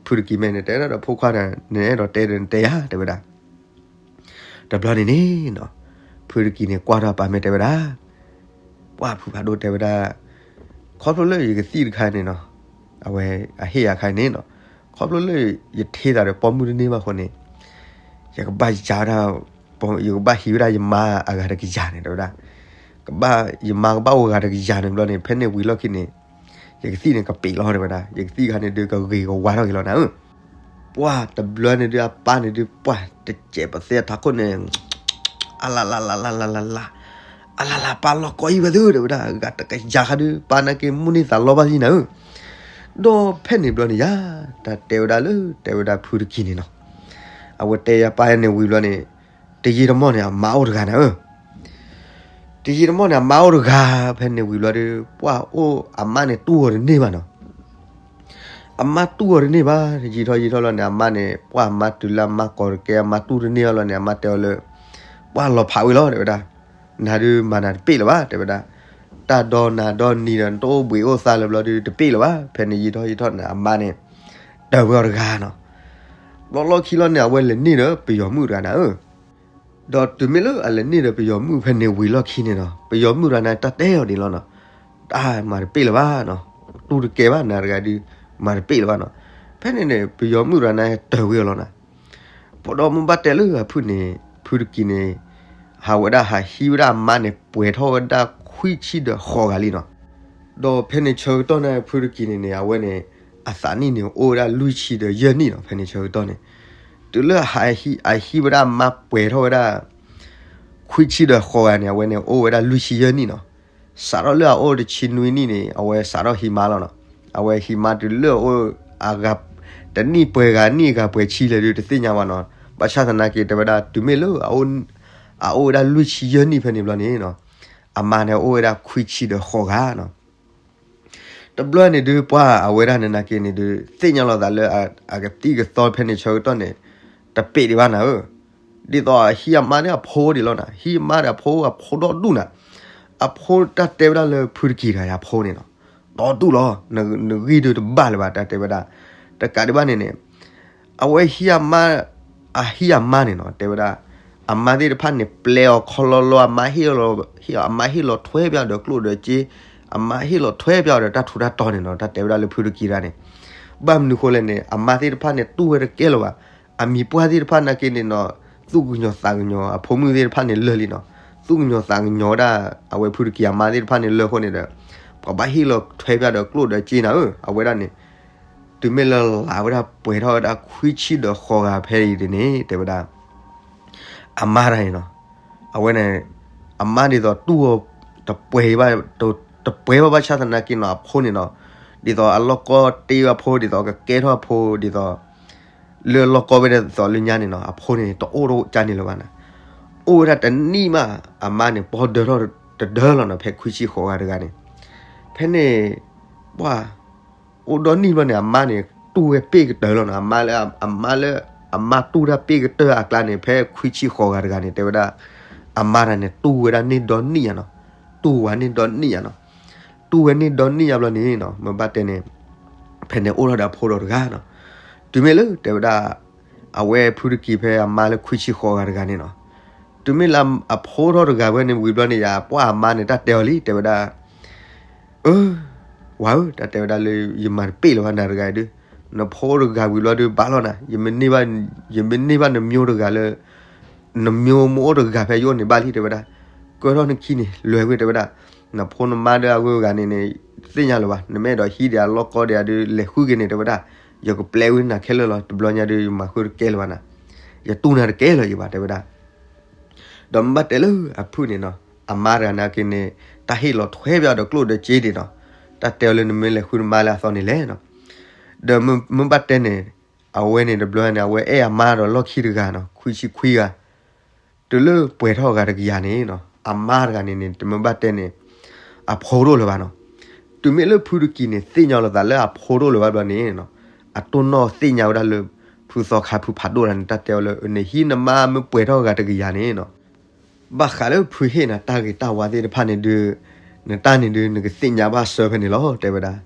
ဖုတကံၤမဲာ်န့ၣ် တဲဝဲဒၣ်ဒီး ဖိခွါဒီး နအဲၣ်ဒိးတဲဒီးနတဲယၤ တဲဝဲဒၣ်. တဘျီန့ၣ်န့ၣ်နီၤ, ဖုတကံၤန့ၣ်ကွၢ်ထီၣ်အပၢ်မဲာ်တဲဝဲဒၣ်, ပှၢ်ဖုဖးဒိၣ်တဲဝဲဒၣ်, ခီဖျိလၢယကသံၣ်တခါန့ၣ်နီၤ, အဝဲအဟ့ၣ်ယၤခါန့ၣ်နီၤ, ခီဖျိလၢယထံသးဒီးပိာ်မုၣ်တန့ၢ်ဘၣ်အဃိန့ၣ်, ယကဘၣ်ယၤဝဲဒၣ်, ယကဘၣ်ဟံးဝဲဒၣ်ယမါအဂၤတကယၤန့ၣ် တဲဝဲဒၣ်, ကဘၣ်, ယမါကဘၣ်အိၣ်ဂၤတကယၤန့ၣ်ဘျီန့ၣ် ဖဲန့ၣ်ဝံၤလီၢ်ခံန့ၣ် ယကသံၣ်န့ၣ်ကပ့ၤလီၤ တဲဝဲဒၣ်, ယကသံၣ်ခါန့ၣ်ဒုးကဂ့ၤကဝါထီၣ်က့ၤလီၤနၤဧၢ. ပှၢ်တဘျီန့ၣ်ဒုးအပၢ်န့ၣ်ဒုးပှၢ်တစဲးပသဲအထးခိၣ်န့ၣ်, အလလလလလလလ, အလလပၢ်လီၢ်ကီအံၤဝဲသု တဲဝဲဒၣ်, ဂၤတကယၤခါဒုး ပၢ်နာ်က့မိၣ်န့ၢ်သးလီဘၣ်လံနၤဧၢ. ဒီးဖဲန့ၣ်ဘျီန့ၣ်ယၤ, တၢ်တဲဝဲဒၣ်လၢ တဲဝဲဒၣ်ဖုတကံၤန့ၣ်နီၤ, အဝဲတဲယၤပၢ်န့ၣ်ဝံၤဘျီန့ၣ်, တယံာ်တမီၢ်န့ၣ် အမါအိၣ်တဂၤနၤဧၢ. တယံာ်တမီၢ်န့ၣ် အမါအိၣ်တဂၤ, ဖဲန့ၣ်ဝံၤဘျီဒီး ပှၢ်အိၣ်အမါန့ၣ် တူၢ်အီၤတန့ၢ်ဘၣ်နီၤ. အမါတူၢ်အီၤတန့ၢ်ဘၣ်, ယံာ်ထီၣ်ယံာ်ထီၣ်လီၤန့ၣ် အမါန့ၣ် ပှၢ်အမါတုၤလၢအမါကိးတကဲ အမါတူၢ်တန့ၢ်အီၤလီၤန့ၣ် အမါတဲအီၤလၢ, ပှၢ်လီၤဖးဝံၤလီၤ တဲဝဲဒၣ်. နၤဒုးမၤနၤတပ့ၢ်လၢၤဘၣ် တဲဝဲဒၣ်. တၢ်ဒီနၤဒီနံၤဒီး နတအိၣ်ဘှံးအိၣ်သါလၢၤဘျီဒုးတပ့ၢ်လၢၤဘၣ်. ဖဲန့ၣ်ယံာ်ထီၣ်ယံာ်ထီၣ်န့ၣ် အမါန့ၣ် တၢၤဝဲအီၤတဂၤနီၤ. ဘျီလီၢ်ခံလီၤန့ၣ် အဝဲလဲၤန့ၢ်ဒီးပယီၤမုၣ်တဂၤနၤဧၢ. ဒီးတုၤမ့ၢ်လၢအလဲၤန့ၢ်ဒီးပယီၤမုၣ်ဖဲန့ၣ်ဝံၤလီၢ်ခံန့ၣ်နီၤ, ပယီၤမုၣ်တဂၤန့ၣ် တၢ်တဲအီၤဒ်လီၤနီၤ, တၢ်မၤတပ့ၢ်လၢၤဘၣ်နီၤ, တူၢ်တကဲဘၣ် နၤတဂၤဒုး မၤတပ့ၢ်လၢၤဘၣ်နီၤ. ဖဲန့ၣ်န့ၣ် ပယီၤမုၣ်တဂၤန့ၣ်တၢၤဝဲအီၤလီၤနၤ. ဘၣ်ဒီးမ့ၢ်ဘၣ်တဲလၢအဖုၣ်န့ၣ် ဖုတကံၤန့ၣ် ဟးဝဲဒၣ်ဟးဟံးဝဲဒၣ်အမါန့ၣ် ပှဲၤထီၣ်ဝဲဒၣ်ခွံဆံဒီးဃိးဂၤလံနီၤ. ဒီးဖဲန့ၣ်ဆၢကတီၢ်န့ၣ် ဖုတကံၤန့ၣ်န့ၣ် အဝဲန့ၣ် အသးနံၣ်န့ၣ် အိၣ်ဝဲဒၣ်လွံၢ်ဆံဒီးယဲၢ်နံၣ်နီၤ. ဖဲန့ၣ်ဆၢကတီၢ်န့ၣ် တုၤလၢအဟံးဝဲဒၣ်အမါပှဲၤထီၣ်ဝဲဒၣ် ခွံဆံဒီးဃိးဂၤန့ၣ် အဝဲန့ၣ်အိၣ်ဝဲဒၣ်လွံၢ်ဆံယဲၢ်နံၣ်နီၤ. စးထီၣ်လၢအအိၣ်တဆံနွံနံၣ်န့ၣ် အဝဲစးထီၣ်ဟံးမါလီၤနီၤ. အဝဲဟံးမါတုၤလၢအအိၣ်အဂၤ တနံၣ်ပှဲၤဂၤနံၣ်ဂၤပှဲၤဆံလဲၣ်ဒုးတသ့ၣ်ညါဘၣ်နီၤ. ဘၣ်ဆၣ်သနာ်က့ တဲဝဲဒၣ် တုၤမ့ၢ်လၢ အအိၣ်ဝဲဒၣ်လွံၢ်ဆံယဲၢ်နံၣ်ဖဲန့ၣ်ဘျီန့ၣ်နီၤ, အမါန့ၣ်အိၣ်ဝဲဒၣ်ခွံဆံဒီးဃိးဂၤနီၤ. တဘျီန့ၣ်ဒုး ပှၢ်အဝဲဒၣ်နနာ်က့န့ၣ်ဒုး သ့ၣ်ညါလီၤသးလၢအကသံၣ်ကသီဖဲန့ၣ်ဆၢကတီၢ်န့ၣ် တပ့ၢ်ဒံးဘၣ်နၤဧၢ. ဒ်သိးအဟံးအမါန့ၣ်အဖိဒံးလီၤနၤ, ဟံးအမါဒီးအဖိ အဖိဒီဒူၣ်နၤ. အဖိတၢ်တဲဝဲဒၣ်လၢဖုတကံၤတဂၤအံၤအဖိန့ၣ်နီၤ, ဒီဒူၣ်လီၤ, နဂံၢ်ဒုးတဘၣ်လၢၤဘၣ် တၢ်တဲဝဲဒၣ်. တကးဒံးဘၣ်န့ၣ်န့ၣ် အဝဲဟံးအမါ, အဟံးအမါန့ၣ်နီၤ တဲဝဲဒၣ်, အမါသ့ၣ်တဖၣ်န့ၣ် ပျဲအီၤခီလီလီ အမါဟ့ၣ်လီၤ, အမါဟ့ၣ်လီၤထွဲပျးဒီးကျိၣ်ဒီးစ့, အမါဟ့ၣ်လီၤထွဲပျးဒီးတၢ်ထူးတၢ်တီၤန့ၣ်နီၤ. တၢ်တဲဝဲဒၣ်လၢဖုတကံၤတဂၤန့ၣ် ဘၣ်မနုၤဃိလဲၣ်န့ၣ် အမါသ့ၣ်တဖၣ်န့ၣ် တူၢ်ဝဲတကဲလၢၤဘၣ်. အမံၤပှၢ်သ့ၣ်တဖၣ်နာ်က့န့ၣ်နီၤ, သူၣ်ကညီၤသးကညီၤ အဖိမုၣ်သ့ၣ်တဖၣ်န့ၣ်လၢာ်လံနီၤ. သူၣ်ကညီၤသးကညီၤဝဲဒၣ် အဝဲဖုတကံၤအမါသ့ၣ်တဖၣ်န့ၣ်လၢာ်အဃိန့ၣ်ဒီး ပှၤဘၣ်ဟ့ၣ်လီၤထွဲပျးဒီးကျိၣ်ဒီးစ့နၤဧၢ. အဝဲဒၣ်န့ၣ် တုၤမ့ၢ်လၢလၢ်ဝဲဒၣ်ပှဲၤထီၣ်ဝဲဒၣ်ခွံဆံဒီးဃိးဂၤဖဲအံၤန့ၣ် တဲဝဲဒၣ် အမါတဂၤန့ၣ်နီၤ, အဝဲန့ၣ် အမါဒ်သိးတူၢ်အီၤ တပှဲၤဘၣ်, တပှဲၤဘၣ်ဘၣ်ဆၣ်သနာ်က့နီၤ အဖိန့ၣ်နီၤ, ဒ်သိးအလီၢ်ကီတ့ဝဲအဖိ ဒ်သိးကကဲထီၣ်အဖိ ဒ်သိး လၢလီၢ်ကီဝဲဒၣ်ဒ်သိးလၢညါန့ၣ်နီၤ အဖိန့ၣ် တအိၣ်တကါန့ၣ်လၢၤဘၣ်နၤ. အိၣ်ဝဲဒၣ်တနံၣ်မး အမါန့ၣ် ပီၢ်ဒၢထီၣ်တဒၢလီၤနီၤ ဖဲခွံဆံဃိးဂၤတဂၤန့ၣ်. ဖဲန့ၣ် ပှၢ် အိၣ်ဒီနံၣ်ဘျီန့ၣ် အမါန့ၣ် တူၢ်ဝဲပ့ၢ်ကတၢၢ်လီၤနီၤ. အမါလၢ အမါလၢ အမါတူၢ်တၢ်ပ့ၢ်ကတၢၢ်အကျါန့ၣ် ဖဲခွံဆံဃိးဂၤတဂၤန့ၣ် တဲဝဲဒၣ် အမါတဂၤန့ၣ် တူၢ်ဝဲဒၣ်န့ၢ်ဒီနံၣ်ယါနီၤ. တူၢ်ဝဲန့ၢ်ဒီနံၣ်ယါနီၤ. တူၢ်ဝဲန့ၢ်ဒီနံၣ်ယါဘျီန့ၣ်နီၤ မ့ၢ်ဘၣ်တဲန့ၣ် ဖဲန့ၣ်အိၣ်ထီၣ်ဒီးအဖိဒီးတဂၤနီၤ. တုၤမ့ၢ်လၢတဲဝဲဒၣ် အဝဲဖုတကံၤဖဲအမါလၢခွံဆံဃိးဂၤတဂၤန့ၣ်နီၤ, တုၤမ့ၢ်လၢအဖိထီၣ်တဂၤဝဲန့ၣ်ဝံၤဘျီန့ၣ်ယါ ပှၢ်အမါန့ၣ် တၢ်တဲအီၤလံ တဲဝဲဒၣ် အၢ ဝၤဧၢ တၢ်တဲဝဲဒၣ်လၢ ယမၤတပ့ၢ်လၢၤဘၣ်နၤတဂၤအံၤဒုး, နဖိတဂၤဝံၤဘျီဒုး ဘၣ်လီၤနၤ, ယမ့ၢ်န့ၢ်ဘၣ်နမျိၤတဂၤလၢ နမျိၤမ့ၢ်အိၣ်တဂၤဖဲယအိၣ်န့ၣ်ဘၣ်လံ တဲဝဲဒၣ်, ကၢထီၣ်နခံန့ၣ် လဲၤဝဲ တဲဝဲဒၣ်, နဖိနမါဒီးအဂုၤအဂၤန့ၣ်န့ၣ် သ့ၣ်ညါလၢၤဘၣ်, နမ့ၢ်အဲၣ်ဒိးဟံးဒံးအလီၢ်ကီဒံးဒုး လဲၤဃုက့ၤန့ၣ် တဲဝဲဒၣ်, ယကပျဲဝဲနၤခဲလၢာ်လီၤ, တဘျီညါဒုး ယမၤဃုတကဲလၢၤဘၣ်နၤ, ယတူၢ်နၤတကဲလၢၤယဘၣ် တဲဝဲဒၣ်. ဒီးမ့ၢ်ဘၣ်တဲလၢအဖုၣ်န့ၣ်နီၤ, အမါတဂၤနာ်က့န့ၣ် တၢ်ဟ့ၣ်လီၤထွဲပျးဒီးကျိၣ်ဒီးစ့ဒံးနီၤ, တၢ်တဲအီၤလၢနမ့ၢ်လဲၤဃုနမါလၢအသီန့ၣ်လဲၣ်နီၤ. ဒီးမ့ၢ်ဘၣ်တဲန့ၣ် အဝဲန့ၣ်တဘျီန့ၣ် အဝဲအဲၣ်အမါဒီးလီၢ်ခံတဂၤနီၤ, ခွံဆံခွံဂၤ, တုၤလၢပှဲၤထီၣ်ဂၤတကယၤန့ၣ်နီၤ, အမါတဂၤန့ၣ်န့ၣ် တမ့ၢ်ဘၣ်တဲန့ၣ် အဖိတအိၣ်လၢၤဘၣ်နီၤ. တုၤမ့ၢ်လၢဖုတကံၤန့ၣ် သ့ၣ်ညါလီၤသးလၢအဖိတအိၣ်လၢၤဘၣ်ဘျီန့ၣ်နီၤ, အတိၢ်နီၣ်သ့ၣ်ညါဝဲဒၣ်လၢ ဖုသီခါဖုဖးဒိၣ်တဂၤန့ၣ် တၢ်တဲအီၤလၢ နဟံးနမါမ့ၢ်ပှဲၤထီၣ်ဂၤတကယၤန့ၣ်နီၤ, ဘၣ်ဃးလၢဖုဟ့ၣ်နၤတၢ်ဂ့ၤတၢ်ဝါသ့ၣ်တဖၣ်န့ၣ်ဒုး, နတၢ်န့ၣ်ဒုး နကသ့ၣ်ညါဘၣ်ဆၢဖဲန့ၣ်လီၤ တဲဝဲဒၣ်.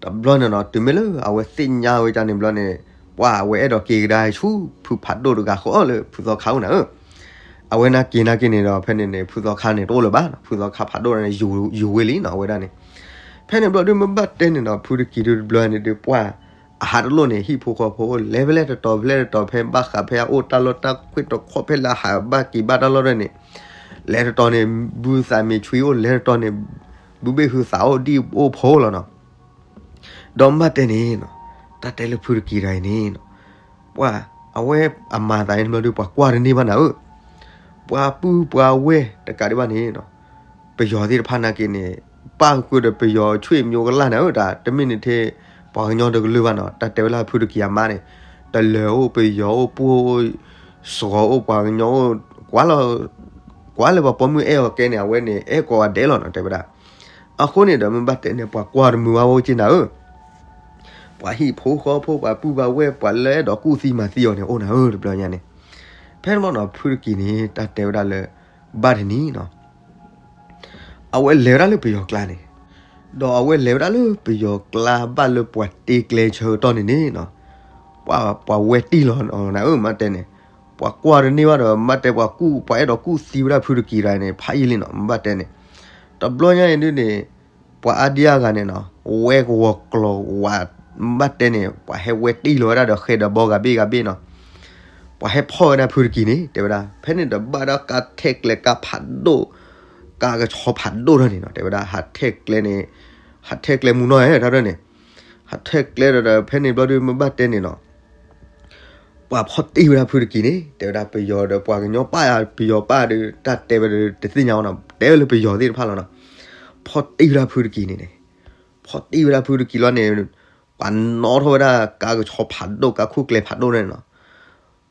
တဘျီန့ၣ်နီၤ တုၤမ့ၢ်လၢအဝဲသ့ၣ်ညါဝဲဒၣ်န့ၣ်ဘျီန့ၣ်, ပှၢ်အဝဲအဲၣ်ဒိးက့ၤကဒါဆူဖုဖးဒိၣ်တဂၤဃီလၢဖုသီခါအိၣ်နၤဧၢ, အဝဲနာ်က့ၤနာ်က့ၤန့ၣ်ဒီး ဖဲန့ၣ်န့ၣ် ဖုသီခါန့ၣ်တအိၣ်လၢၤဘၣ်နီၤ, ဖုသီခါဖးဒိၣ်န့ၣ် ယူၤဝဲလံနီၤ အဝဲဒၣ်န့ၣ်. ဖဲန့ၣ်ဘျီဒုး မ့ၢ်ဘၣ်တဲန့ၣ်နီၤ ဖုတကံၤဒုးတဘျီန့ၣ်ဒုး ပှၢ် အဟးတလိၣ်န့ၣ် ဟံၣ်ဖိဃီဖိအိၣ် လဲၤဖဲလဲၣ်တတီၤ ဖဲလဲၣ်တတီၤ ဖဲဘၣ်ဃးဖဲအအိၣ်တၢ်လီၢ်တၢ်ခွ့ၣ်တခီ ဖဲလၢအဟးဘၣ်က့ၤဘၣ်တၢ်လီၢ်ဒၣ်န့ၣ်, လဲၤတတီၤန့ၣ် ဘုသးမ့ၢ်ဆွံအိၣ် လဲၤတတီၤန့ၣ် ဘုဘ့ၣ်ဟုသးအိၣ် ဒံၣ်အိၣ်ဖိလီၤနီၤ. ဒီးမ့ၢ်ဘၣ်တဲန့ၣ်နီၤ, တၢ်တဲလၢဖုတကံၤတဂၤအံၤန့ၣ်နီၤ, ပှၤအဝဲအမၤသးအံၤတဘျီဒုး ပှၤကွၢ်တန့ၢ်ဘၣ်နၤဧၢ, ပှၤပုၢ်ပှၤဝဲၢ်တကးဒံးဘၣ်န့ၣ်နီၤ, ပယီၤသ့ၣ်တဖၣ်နာ်က့န့ၣ် ပၣ်ဃုာ်ဒီးပယီၤဆွေမျိုးကလၢ်နၤဧၢ, တၢ်တမ့ၢ်န့ၣ်ထဲ ပှၤကညီတကလုာ်ဘၣ်နီၤ, တၢ်တဲဝဲလၢဖုတကံၤအမါန့ၣ် တလၢၤအိၣ်ပယီၤအိၣ် ပှိၢ်အိၣ် စှီၤအိၣ် ပှၤကညီအိၣ် ကွၢ်လၢ ကွၢ်လၢပှၤပိာ်မုၣ်အဲၣ်အီၤကဲန့ၣ် အဝဲန့ၣ် အဲၣ်ကိးဂၤဒဲးလီၤနီၤ တဲဝဲဒၣ်. အဃိန့ၣ်ဒီး မ့ၢ်ဘၣ်တဲန့ၣ် ပှၤကွၢ်တမုာ်ဘၣ်ဝဲက့နၤဧၢ, ပှၤဟံၣ်ဖိဃီဖိ ပှၤပုၢ်ပှၤဝဲၢ် ပှၤလၢအဲၣ်ဒိးကူၣ်သံမၤသံအီၤန့ၣ် အိၣ်နၤဧၢ တဘျီညါန့ၣ်. ဖဲန့ၣ်ဘျီနီၤ ဖုတကံၤန့ၣ် တၢ်တဲဝဲဒၣ်လၢ ဘၣ်တနံၤနီၤ အဝဲလဲၤဝဲဒၣ်လၢပယီၤကျါန့ၣ်, ဒီးအဝဲလဲၤဝဲဒၣ်လၢပယီၤကျါဘၣ်လၢပှၤတ့ကျဲဆၢကတီၢ်န့ၣ်န့ၣ်နီၤ, ပှၤ ပှၤဝဲတံၢ်လီၤနၤဧၢ မ့ၢ်တဲန့ၣ်, ပှၤကွၢ်တန့ၢ်ဘၣ်ဒီး မ့ၢ်တဲပှၤကူၣ် ပှၤအဲၣ်ဒိးကူၣ်သံဝဲဒၣ်ဖုတကံၤတဂၤန့ၣ် ဖးယံာ်လံနီၤ မ့ၢ်တဲန့ၣ်, တဘျီညါအံၤဒုန့ၣ် ပှၤအါဒံအါဂၤန့ၣ်နီၤ ဝဲကဝီၤကျိၤဝး မ့ၢ်တဲန့ၣ် ပှၤဟဲဝဲတံၢ်လီၤဝဲဒၣ်ဒီးဃဲဒီးဘီဂၤဘ့ၣ်ဂၤဘ့ၣ်နီၤ, ပှၤဟဲဖီၣ်ဝဲဒၣ်ဖုတကံၤန့ၣ် တဲဝဲဒၣ် ဖဲန့ၣ်ဒီးဘၣ်ဒၣ်ကါထဲကျဲကါဖးဒိၣ်, ကါကဆီဖးဒိၣ်ထီၣ်န့ၣ်နီၤ တဲဝဲဒၣ် ဟးထဲကျဲန့ၣ်, ဟးထဲကျဲမုၢ်နီၢ်ဟဲထီၣ်န့ၣ်, ဟးထဲကျဲဒီး ဖဲန့ၣ်ဘျီဒု မ့ၢ်ဘၣ်တဲန့ၣ်နီၤ ပှၤဖီၣ်တံၢ်ဝဲဒၣ်ဖုတကံၤန့ၣ် တဲဝဲဒၣ်ပယီၤဒီးပှၤကညီပာ်ယၤ ပယီၤပာ်ဒီး တၢ်တဲဝဲဒီးတသ့ၣ်ညါဝဲနီၤ တဲဝဲလၢပယီၤသ့ၣ်တဖၣ်လီၤနီၤ, ဖီၣ်တံၢ်ဝဲဒၣ်ဖုတကံၤန့ၣ်န့ၣ်, ဖီၣ်တံၢ်ဝဲဒၣ်ဖုတကံၤလီၤန့ၣ်, ပှၤနီၣ်ထီၣ်ဝဲဒၣ်ကါကဆီဖးဒိၣ် ကါခိၣ်ကျဲဖးဒိၣ်န့ၣ်နီၤ,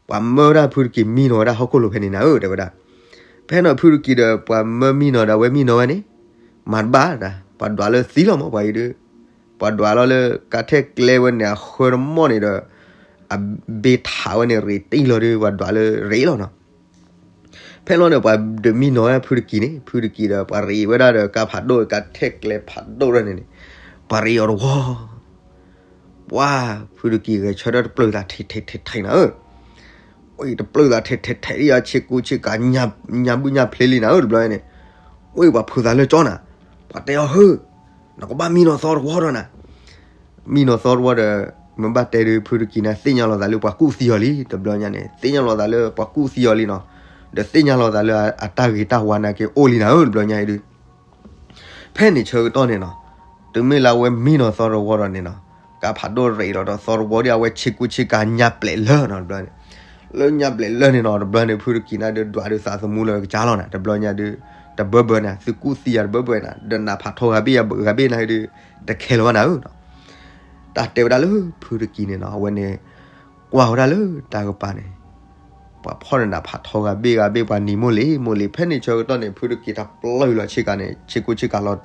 ပှၤမၢဝဲဒၣ်ဖုတကံၤမံနီၤဝဲဒၣ်ဟီၣ်ခိၣ်လိၤဖဲန့ၣ်နၤဧၢ တဲဝဲဒၣ်, ဖဲန့ၣ်ဖုတကံၤဒီး ပှၤမၢမံနီၤဒီးအဝဲမံနီၤဝဲန့ၣ်, မၤတဘၣ်ဒၣ် ပှၤဒွးလၢသံလီၤမး ပှၤအံၤဒု ပှၤဒွးလီၤလၢကါထဲကျဲဝဲန့ၣ် အဃၢတမီၢ်န့ၣ်ဒီး အဘ့ထးဝဲန့ၣ် ရ့းတံၢ်လီၤဒု ပှၤဒွးလၢရ့းလီၤနီၤ, ဖဲလီၤန့ၣ် ပှၤဒုးမံနီၤဝဲဖုတကံၤန့ၣ် ဖုတကံၤဒီး ပှၤရ့းဝဲဒၣ်ဒီးကါဖးဒိၣ် ကါထဲကျဲဖးဒိၣ်ဒၣ်န့ၣ်န့ၣ်, ပှၤရ့းအီၤတဝီ ပှၤ ဖုတကံၤဂဲၤဆၢထၢၣ်တပျုာ်သးထဲထဲထဲထဲနၤဧၢ, အတပျုာ်သးထဲထဲထဲလံ အဆ့ကူဆ့ကၤ ညါဘုၣ်ညါဖျ့လံနၤဧၢ တဘျီန့ၣ်, အပှၤဖုးသးလၢကၠီနၤ, ပှၤတဲအီၤဟၢ, နကဘၣ်မံနီၤသီတဝီဒီးနၤ, မံနီၤသီတဝီဒီး မ့ၢ်ဘၣ်တဲဒုးဖုတကံၤန့ၣ် သ့ၣ်ညါလီၤသးလၢပှၤကူၣ်သံအီၤလံ တဘျီညါန့ၣ် သ့ၣ်ညါလီၤသးလၢပှၤကူၣ်သံအီၤလံနီၤ, ဒီးသ့ၣ်ညါလီၤသးလၢအတၢ်ဂ့ၤတၢ်ဝါနာ်က့အိၣ်လံနၤဧၢ တဘျီညါအံၤဒု ဖဲန့ၣ်ဆၢကတီၢ်န့ၣ်နီၤ, တုၤမ့ၢ်လၢအဝဲမံနီၤသီတဝီဒီးန့ၣ်နီၤ, ကါဖးဒိၣ်ရ့းလီၤဒီးသီတဝီဒီး အဝဲဆ့ကူဆ့ကၤညါပျဲးလၢနီၤ တဘျီန့ၣ်, လၢညါပျဲးလၢန့ၣ်နီၤ တဘျီန့ၣ် ဖုတကံၤန့ၣ်ဒုးဒွးဒုးသးသမူလၢကစၢ်လီၤနၤ တဘျီညါဒုး, တဘၢဘၢနၤ သုကူၣ်သံယၤတဘၢဘၢနၤ ဒီးနးဖးထီဂၤဘ့ၣ်ဂၤဘ့ၣ်နၤဒုး, တခဲလၢာ်ဘၣ်နၤဧၢနီၤ, တၢ်တဲဝဲဒၣ်လၢဖုတကံၤန့ၣ်နီၤ အဝဲန့ၣ် ကွၢ်ဝဲဒၣ်လၢတၢ်ကပၤန့ၣ် ပှၤဖီၣ်န့ၣ်နးဖးထီဂၤဘ့ၣ်ဂၤဘ့ၣ် ပှၤနံၤမိၢ်လံၤမိၢ်လံၤ ဖဲန့ၣ်ဆၢကတီၢ်န့ၣ် ဖုတကံၤတၢ်ပျုာ်လီၤဆ့ကၤန့ၣ် ဆ့ကူဆ့ကၤ လီ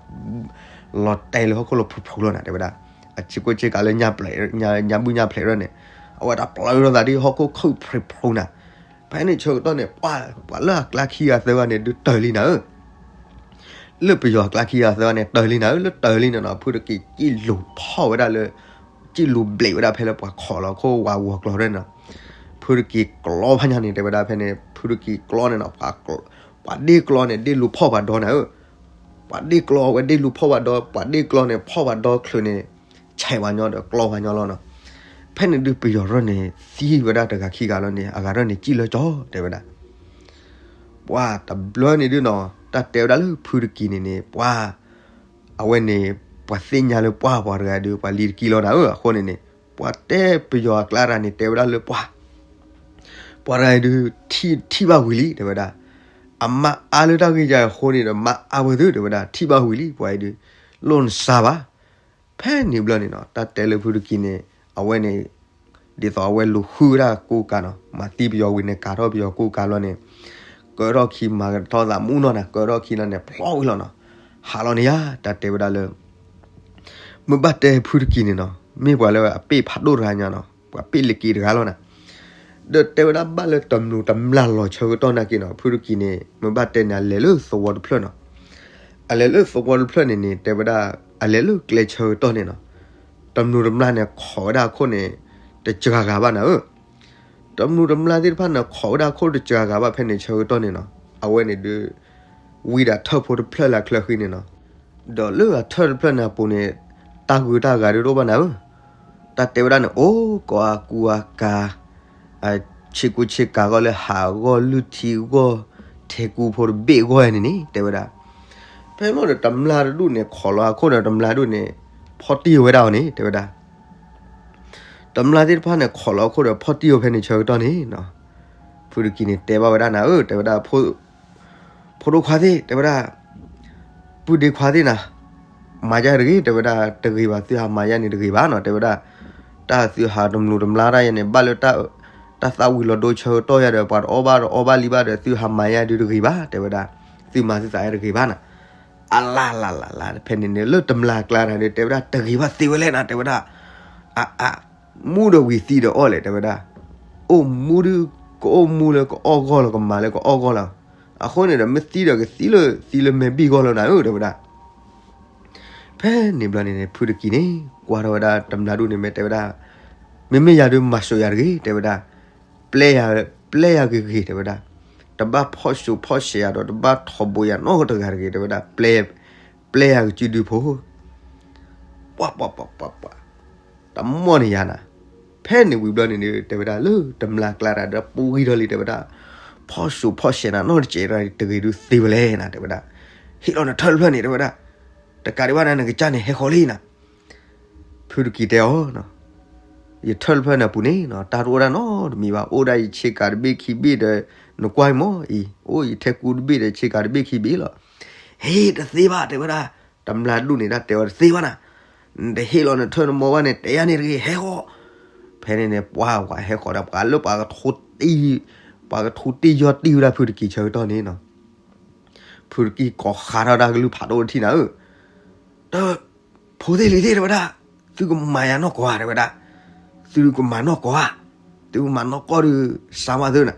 ၤတဲာ်လၢဟီၣ်ခိၣ်လိၤဖျိဖျိလီၤနၤ တဲဝဲဒၣ်, အဆ့ကူဆ့ကၤလၢညါဘုၣ်ညါဖျဲးရၢၣ်န့ၣ်, အဝဲတၢ်ပျုာ်လီၤသးဒ်ဟီၣ်ခိၣ်ခုၣ်ဖျိဖျိနၤ, ဖဲန့ၣ်ဆၢကတီၢ်န့ၣ် ပှၤ ပှၤလၢအကျါခံဂၤသၢဂၤန့ၣ် ဒုးတၢၢ်လံနၤဧၢ လၢပယီၤအကျါခံဂၤသၢဂၤန့ၣ် တၢၢ်လံနၤဧၢ လၢတၢၢ်လံန့ၣ်နီၤ ဖုတကံၤကံၣ်လူၤဖီၣ်ဝဲဒၣ်လၢ, ကံၣ်လူၤဘျဲးဝဲဒၣ်ဖဲလၢပှၤခိးလီၤခိၣ်ဝးဂီၤကျီၤဒၣ်န့ၣ်နီၤ, ဖုတကံၤကျီဖးညါန့ၣ် တဲဝဲဒၣ်ဖဲန့ၣ် ဖုတကံၤကျီန့ၣ်နီၤ ပှၤဒ့ၣ်ကျီန့ၣ် ဒ့ၣ်လူၤဖီၣ်ပှၤဒီနၤဧၢ, ပှၤဒ့ၣ်ကျီဝဲဒ့ၣ်လူၤဖီၣ်ပှၤဒီ ပှၤဒ့ၣ်ကျီန့ၣ် ဖီၣ်ပှၤဒီချုးန့ၣ်, ဆဲးပှၤညီဒီးကျီပှၤညီလီၤနီၤ, ဖဲန့ၣ်ဒုးပယီၤရၢၣ်န့ၣ် သံဝဲဒၣ်တဂၤခံဂၤလီၤန့ၣ် အဂၤရၢၣ်န့ၣ်ကံၣ်လၢကၠီ တဲဝဲဒၣ် ပှၤတဘျီန့ၣ်ဒုနီၤ တၢ်တဲဝဲဒၣ်လၢဖုတကံၤန့ၣ်န့ၣ် ပှၤ, အဝဲန့ၣ် ပှၤသ့ၣ်ညါလၢပှၤပှၤတဂၤဒုး ပှၤလံၤတကံၢ်လီၤနၤဧၢ အဃိန့ၣ်န့ၣ် ပှၤတဲပယီၤအကျါတဂၤန့ၣ် တဲဝဲဒၣ်လၢပှၤ, ပှၤတဂၤအံၤဒုး ထံၣ်ဘၣ်ဝံၤလံ တဲဝဲဒၣ်, အမါအါလၢတၢ်ဂ့ၢ်ယၤအဃိန့ၣ်ဒီး မါအါဝဲသု တဲဝဲဒၣ် ထံၣ်ဘၣ်ဝံၤလံ ပှၤအံၤဒုး လိၣ်နစါဘၣ် ဖဲန့ၣ်ဘျီန့ၣ်နီၤ တၢ်တဲလၢဖုတကံၤန့ၣ် အဝဲန့ၣ် ဒ်သိးအဝဲလူၤဃုဝဲဒၣ်ကိးကးနီၤ မၤသံပယီၤဝံၤန့ၣ် ကၤထီၣ်ပယီၤကိးကးလီၤန့ၣ်, ကၢထီၣ်ခံမၤကထီၣ်သးမူနီၤနၤ ကၢထီၣ်ခံလီၤန့ၣ် ဖျီဝံၤလီၤနီၤ, ဟးလီၤန့ၣ်ယါ တၢ်တဲဝဲဒၣ်လၢ မ့ၢ်ဘၣ်တဲဖုတကံၤန့ၣ်နီၤ မ့ၢ်ပှၤလၢအပ့ၢ်ဖးဒိၣ်တဂၤညါနီၤ ပှၤပ့ၢ်လ့ၤက့ၤတဂၤလီၤနၤ ဒီးတဲဝဲဒၣ်ဘၣ်လၢတမျိာ်တမျာ်လီၤဆၢကတီၢ်နာ်က့နီၤ ဖုတကံၤန့ၣ် မ့ၢ်ဘၣ်တဲန့ၣ် အလဲၤလၢသဝီတဖျၢၣ်နီၤ, အလဲၤလၢသဝီတဖျၢၣ်န့ၣ်န့ၣ် တဲဝဲဒၣ် အလဲၤလၢကျဲဆၢကတီၢ်န့ၣ်နီၤ, တမျိာ်တမျာ်န့ၣ် ခိးဝဲဒၣ်အခိၣ်န့ၣ် တစှၤဂၤဘၣ်နၤဧၢ တမျိာ်တမျာ်သ့ၣ်တဖၣ်န့ၣ် ခိးဝဲဒၣ်အခိၣ်တစှၤဂၤဘၣ်ဖဲန့ၣ်ဆၢကတီၢ်န့ၣ်နီၤ အဝဲန့ၣ်ဒုး ဝံဒၣ်ထၢၣ်ဖိတဖျၢၣ်လၢအချၢဃံန့ၣ်နီၤ, ဒီးလၢအထၢၣ်တဖျၢၣ်န့ၣ်အပူၤန့ၣ် တၢ်ဂုၤတၢ်ဂၤဒုးတအိၣ်ဘၣ်နၤဧၢ, တၢ်တဲဝဲဒၣ်န့ၣ် အိၣ်ကိးအကူအကၤ ဆ့ကူဆ့ကၤဂီၢ်လၢဟးဂီၢ်လုၢ်ထံဂီၢ် ထဲကူဖိတဘ့ၣ်ဂီၢ်န့ၣ်န့ၣ် တဲဝဲဒၣ်, ဖဲလီၤဒီးတမျာ်တဒူၣ်န့ၣ် ခိးလီၤအခိၣ်ဒီးတမျာ်ဒူၣ်န့ၣ် ဖီၣ်တံၢ်ဝဲဒၣ်အီၤန့ၣ် တဲဝဲဒၣ် တမျာ်သ့ၣ်တဖၣ်န့ၣ် ခိးလီၤအခိၣ်ဒီးဖီၣ်တံၢ်ဝဲဖဲန့ၣ်ဆၢကတီၢ်န့ၣ်နီၤ, ဖုတကံၤန့ၣ် တဲဘၣ်ဝဲဒၣ်နၤဧၢ တဲဝဲဒၣ် ဖိဒိၣ်ခွါသ့ၣ် တဲဝဲဒၣ်, ပုၢ်ဒ့ခွါသ့ၣ်နၤ, မၤယါတဂ့ၤ တဲဝဲဒၣ် တဂ့ၤဘၣ် သုဟးမၤယါန့ၣ်တဂ့ၤဘၣ်နီၤ တဲဝဲဒၣ်, တၢ်သုဟးတမျိာ်တမျာ်တၢ်ယါန့ၣ် ဘၣ်လၢ တၢ်သၣ်ဝံၤလီၤဒိဆၢကတီၢ်ယါဒီး ပှၤတအီၣ်ဘၣ်တအီဘၣ်လံဘၣ်ဒီး သုဟးမၤယါဒုးတဂ့ၤဘၣ် တဲဝဲဒၣ်, သုမၤသုသးယါတဂ့ၤဘၣ်နီၤ, အလါလါလါလါ ဖဲန့ၣ်န့ၣ် လၢတမျာ်ကျါတဂၤဒီး တဲဝဲဒၣ် တဂ့ၤဘၣ်သ့ဝဲလဲၣ်နီၤ တဲဝဲဒၣ်, အ အ မူဒီးဝံၤသံဒီးအီၣ်လဲၣ် တဲဝဲဒၣ်, အိၣ်မူဒုး ကအိၣ်မူလၢကအီၣ်ဂီၢ်လီၤ ကမၤလၢကအီၣ်ဂီၢ်လီၤ, အဃိန့ၣ်ဒီး မ့ၢ်သံဒီးကသံလၢ သံလၢမဲာ်ဘံၣ်ဂီၢ်လီၤနၤဧၢ တဲဝဲဒၣ်. ဖဲန့ၣ်ဘျီန့ၣ်န့ၣ် ဖုတကံၢ်န့ၣ် ကွၢ်ထီၣ်ဝဲဒၣ်တမျၢ်ဒိၣ်န့ၣ် မ့ၢ်တဲဝဲဒၣ်, မ့မ့ၢ်ယၤဒုး မၤစိာ်ယၤတဂ့ၤ တဲဝဲဒၣ်, ပျဲယၤ, ပျဲယၤဂ့ၤဂ့ၤ တဲဝဲဒၣ်, တဘၣ်ဖီၣ်စိာ်ဖီၣ်ဆဲးယၤဒီး တဘၣ်ထီဘိယၤနီတဂၤတဂ့ၤ တဲဝဲဒၣ်, ပျဲ, ပျဲယၤကစုဒုဖိ ပှၤပှၤပှၤပှၤပှၤ, တမီၢ်န့ၢ်ယၤနၤ. ဖဲန့ၣ်ဝံၤဘျီန့ၣ်န့ၣ် တဲဝဲဒၣ်လၢတမျၢ်ကျါတၢ်ဒီး ပူၤဂံၢ်ထီၣ်လံ တဲဝဲဒၣ်, ဖီၣ်စိာ်ဖီၣ်ဆဲးနၤနီတစဲးတဂ့ၤဒုးသ့ဝဲလဲၣ်နၤ တဲဝဲဒၣ်, ဟ့ၣ်လီၤနထၢၣ်တဖျၢၣ်န့ၣ် တဲဝဲဒၣ်, တကးဒံးဘၣ်နၤ နကစၢ်န့ၣ် ဟဲဃီၤလံနၤ. ဖုတကံၢ်တဲအီၤ, ယထၢၣ်တဖျၢၣ်န့ၣ်အပူၤန့ၣ်နီၤ တၢ်တအိၣ်ဒၣ်နီတမံၤဘၣ်, အိၣ်ဒၣ်ယဆ့ကၤတဘ့ၣ်ခံဘ့ၣ်ဒီး နကွၢ်မ့ၢ်အံၤ, အိၣ်ယထဲကူတဘ့ၣ်ဒီးဆ့ကၤတဘ့ၣ်ခံဘ့ၣ်လီၤ. ဟ့ၣ် တသ့ဘၣ် တဲဝဲဒၣ်, တမျၢ်ဒိၣ်န့ၣ်ဒၣ်တဲအီၤတသ့ဘၣ်နၤ, နတဟ့ၣ်လီၤနထၢၣ်နမီၢ်ဘၣ်န့ၣ် တဲယၤန့ၣ်တဂ့ၤ ဟဲဃီၤ. ဖဲန့ၣ်န့ၣ် ပှၤပှၤဟဲဃီၤဒီး ပှၤလၢပှၤကထိတံၢ်, ပှၤကထိတံၢ်ယီၢ်တံၢ်ဝဲဒၣ်ဖုတကံၢ်ဆၢကတီၢ်န့ၣ်နီၤ ဖုတကံၢ်ကိးဃးထီၣ်ဒၣ်ကလုၢ်ဖးဒိၣ်တထံၣ်နၤဧၢ, ဒီး ဖိသ့ၣ်လံၤသ့ၣ် တဲဝဲဒၣ်, သုကမၤယၤနီၢ်ကိးဧါ တဲဝဲဒၣ်, သုကမၤနီၢ်ကိးဧါ, သုကမၤနီၢ်ကိးဒီး စါမးသုနၤ.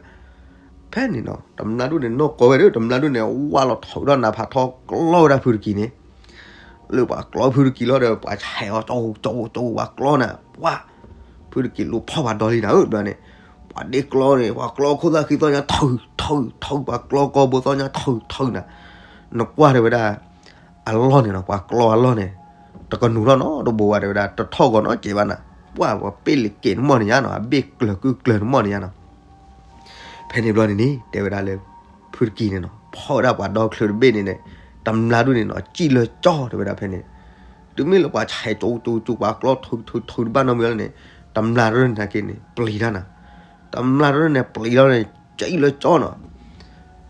ဖဲန့ၣ်နီၤ တမျၢ်ဒိၣ်န့ၣ် နီၢ်ကိးဝဲဒီး တမျၢ်ဒိၣ်န့ၣ် ဝၢ်လီၤထီၣ်ဒီးနးဖးထီကျီဝဲဒၣ်ဖုတကံၢ်န့ၣ်, လၢပှၤကျီဖုတကံၢ်လီၤဒီး ပှၤဆဲးအီၤ ကၠီကၠီကၠီ ပှၤကျီနၤ, ပှၤ ဖုတကံၢ်လူၤဖီၣ်ပှၤဒီလံနၤဧၢ ဘျီန့ၣ်, ပှၤဒ့ကျီန့ၣ် ပှၤကျီခိၣ်သၣ်ဃံသီၣ်ညါ ထုးထုးထုး ပှၤကျီကီဘိသီၣ်ညါ ထုးထုးနၤ, နကွၢ်တဲဝဲဒၣ် အလီၢ်န့ၣ်နီၤ ပှၤကျီအလီၢ်န့ၣ် တကနူၤထီၣ်နီတဘိဘၣ် တဲဝဲဒၣ် တထီၣ်ဂီၤနီတစဲးဘၣ်နၤ, ပှၤပ့ၣ်လ့ၤက့ၤနမီၢ်န့ၢ်ယါနီၤ အဘ့ၣ်ကျၢၤကုကျၢၤနမီၢ်န့ၢ်ယါနီၤ. ဖဲန့ၣ်ဘျီန့ၣ်န့ၣ် တဲဝဲဒၣ်လၢ ဖုတကံၢ်န့ၣ်နီၤ ဖီၣ်ဝဲဒၣ်ပှၤဒီချၢတဘ့ၣ်န့ၣ်န့ၣ်, တမျၢ်ဒိၣ်န့ၣ်နီၤ စံၣ်လၢကၠီ တဲဝဲဒၣ်ဖဲန့ၣ်, တုၤမ့ၢ်လၢပှၤဆဲးကၠီကၠီကၠီ ပှၤကျီထုးထုးထုးတဘၣ်နီတမံၤလီၤန့ၣ်, တမျၢ်ဒိၣ်န့ၣ်က့န့ၣ် ပျံၤတၢ်နၤ, တမျၢ်ဒိၣ်န့ၣ်ပျံၤလီၤန့ၣ် စံၣ်လၢကၠီနီၤ.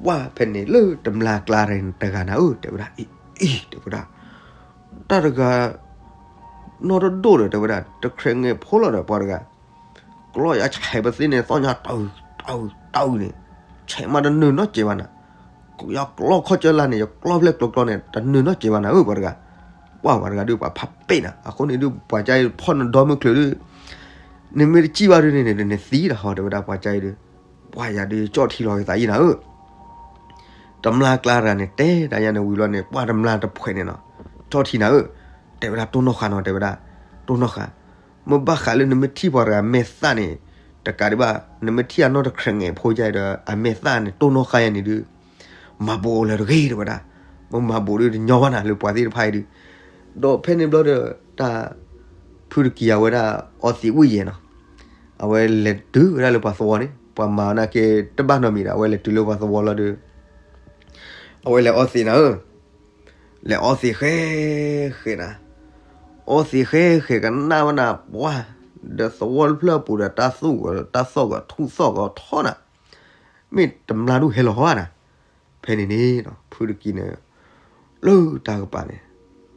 ပှၤဖဲန့ၣ်လၢတမျၢ်ကျါတဂၤနၤဧၢ တဲဝဲဒၣ်, အံၤ အံၤ တဲဝဲဒၣ်, တၢ်တဂၤ နီၢ်တဒိၣ်ဒီး တဲဝဲဒၣ် တခြဲးငဲးဖိလီၤဒီး ပှၤတဂၤ ကျီယၤဆဲးပသ့န့ၣ် သီၣ်ညါတၢ်တၢ်တၢ်န့ၣ်, ဆဲးမးတနၢၤနီတစဲးဘၣ်နၤ, ယကျီခီၣ်ကၢလၢ်န့ၣ် ယကျီဖျဲၣ်ကျိကျီန့ၣ် တနၢၤနီတစဲးဘၣ်နၤဧၢ ပှၤတဂၤ. ပှၤပှၤတဂၤဒုး ပှၤဖးပ့ၣ်နၤ, အဃိန့ၣ်ဒုး ပှၤကါအံၤဖီၣ်နဒီမုၢ်ချုးဒုး နမ့ၢ်တစံၣ်ဘၣ်ဒုးန့ၣ် နသံတၢ်ဟီ တဲဝဲဒၣ် ပှၤကါအံၤဒုး, ပှၤယၤဒုး ကၠီၣ်ထံလီၤက့ၤသးအံၤနၤဧၢ တမျၢ်ကျါတဂၤန့ၣ် တဲဒၣ်ယၤန့ၣ်ဝံၤလီၤန့ၣ် ပှၤတမျၢ်တဖှဲးန့ၣ်နီၤ, ကၠီၣ်ထံနၤဧၢ, တဲဝဲဒၣ်တိၢ်နီၣ်ဃာ်နီၤ တဲဝဲဒၣ်, တိၢ်နီၣ်ဃာ်, မ့ၢ်ဘၣ်ဃးလၢနမ့ၢ်ထံၣ်ပှၤတဂၤမဲာ်သၣ်န့ၣ်, တကးဒံးဘၣ် နမ့ၢ်ထံၣ်အနီၢ်တခြဲးငဲးဖိယါဒီး အမဲာ်သၣ်န့ၣ် တိၢ်နီၣ်ဃာ်ယၤန့ၣ်ဒုး မၤဘိးလၢၤတဂ့ၤ တဲဝဲဒၣ်, မ့ၢ်မၤဘိးဒုးတညီဘၣ်နၤ လၢပှၤသ့ၣ်တဖၣ်အံၤဒုး, ဒီးဖဲန့ၣ်ဘျီဒီး တၢ် ဖုတကံၢ်အဝဲဒၣ်အီသံးဝံၣ်ယဲၢ်နီၤ, အဝဲလဲၤတုၤဝဲဒၣ်လၢပှၤသဝီန့ၣ် ပှၤမၤအီၤနာ်က့တဘၣ်နီတမံၤဒီး အဝဲလဲၤတုၤလၢပှၤသဝီလီၤဒီး အဝဲလဲၤအီသံးနၤဧၢ, လဲၤအီသံးဃဲဃဲနၤ, အီသံးဃဲဃဲကနၣ်ဝဲနၤ ပှၤ, ဒီးသဝီတဖျၢၣ်အပူၤဒီး တၢ်သူၣ်ဂီၤတၢ်သီၣ်ဂီၤထူၣ်သီၣ်ဂီၤထီနၤ, မ့ၢ်တမျၢ်ဒိၣ်ဟဲလီၤဟီနၤ. ဖဲန့ၣ်န့ၣ် ဖုတကံၢ်န့ၣ် လၢတၢ်ကပၤန့ၣ်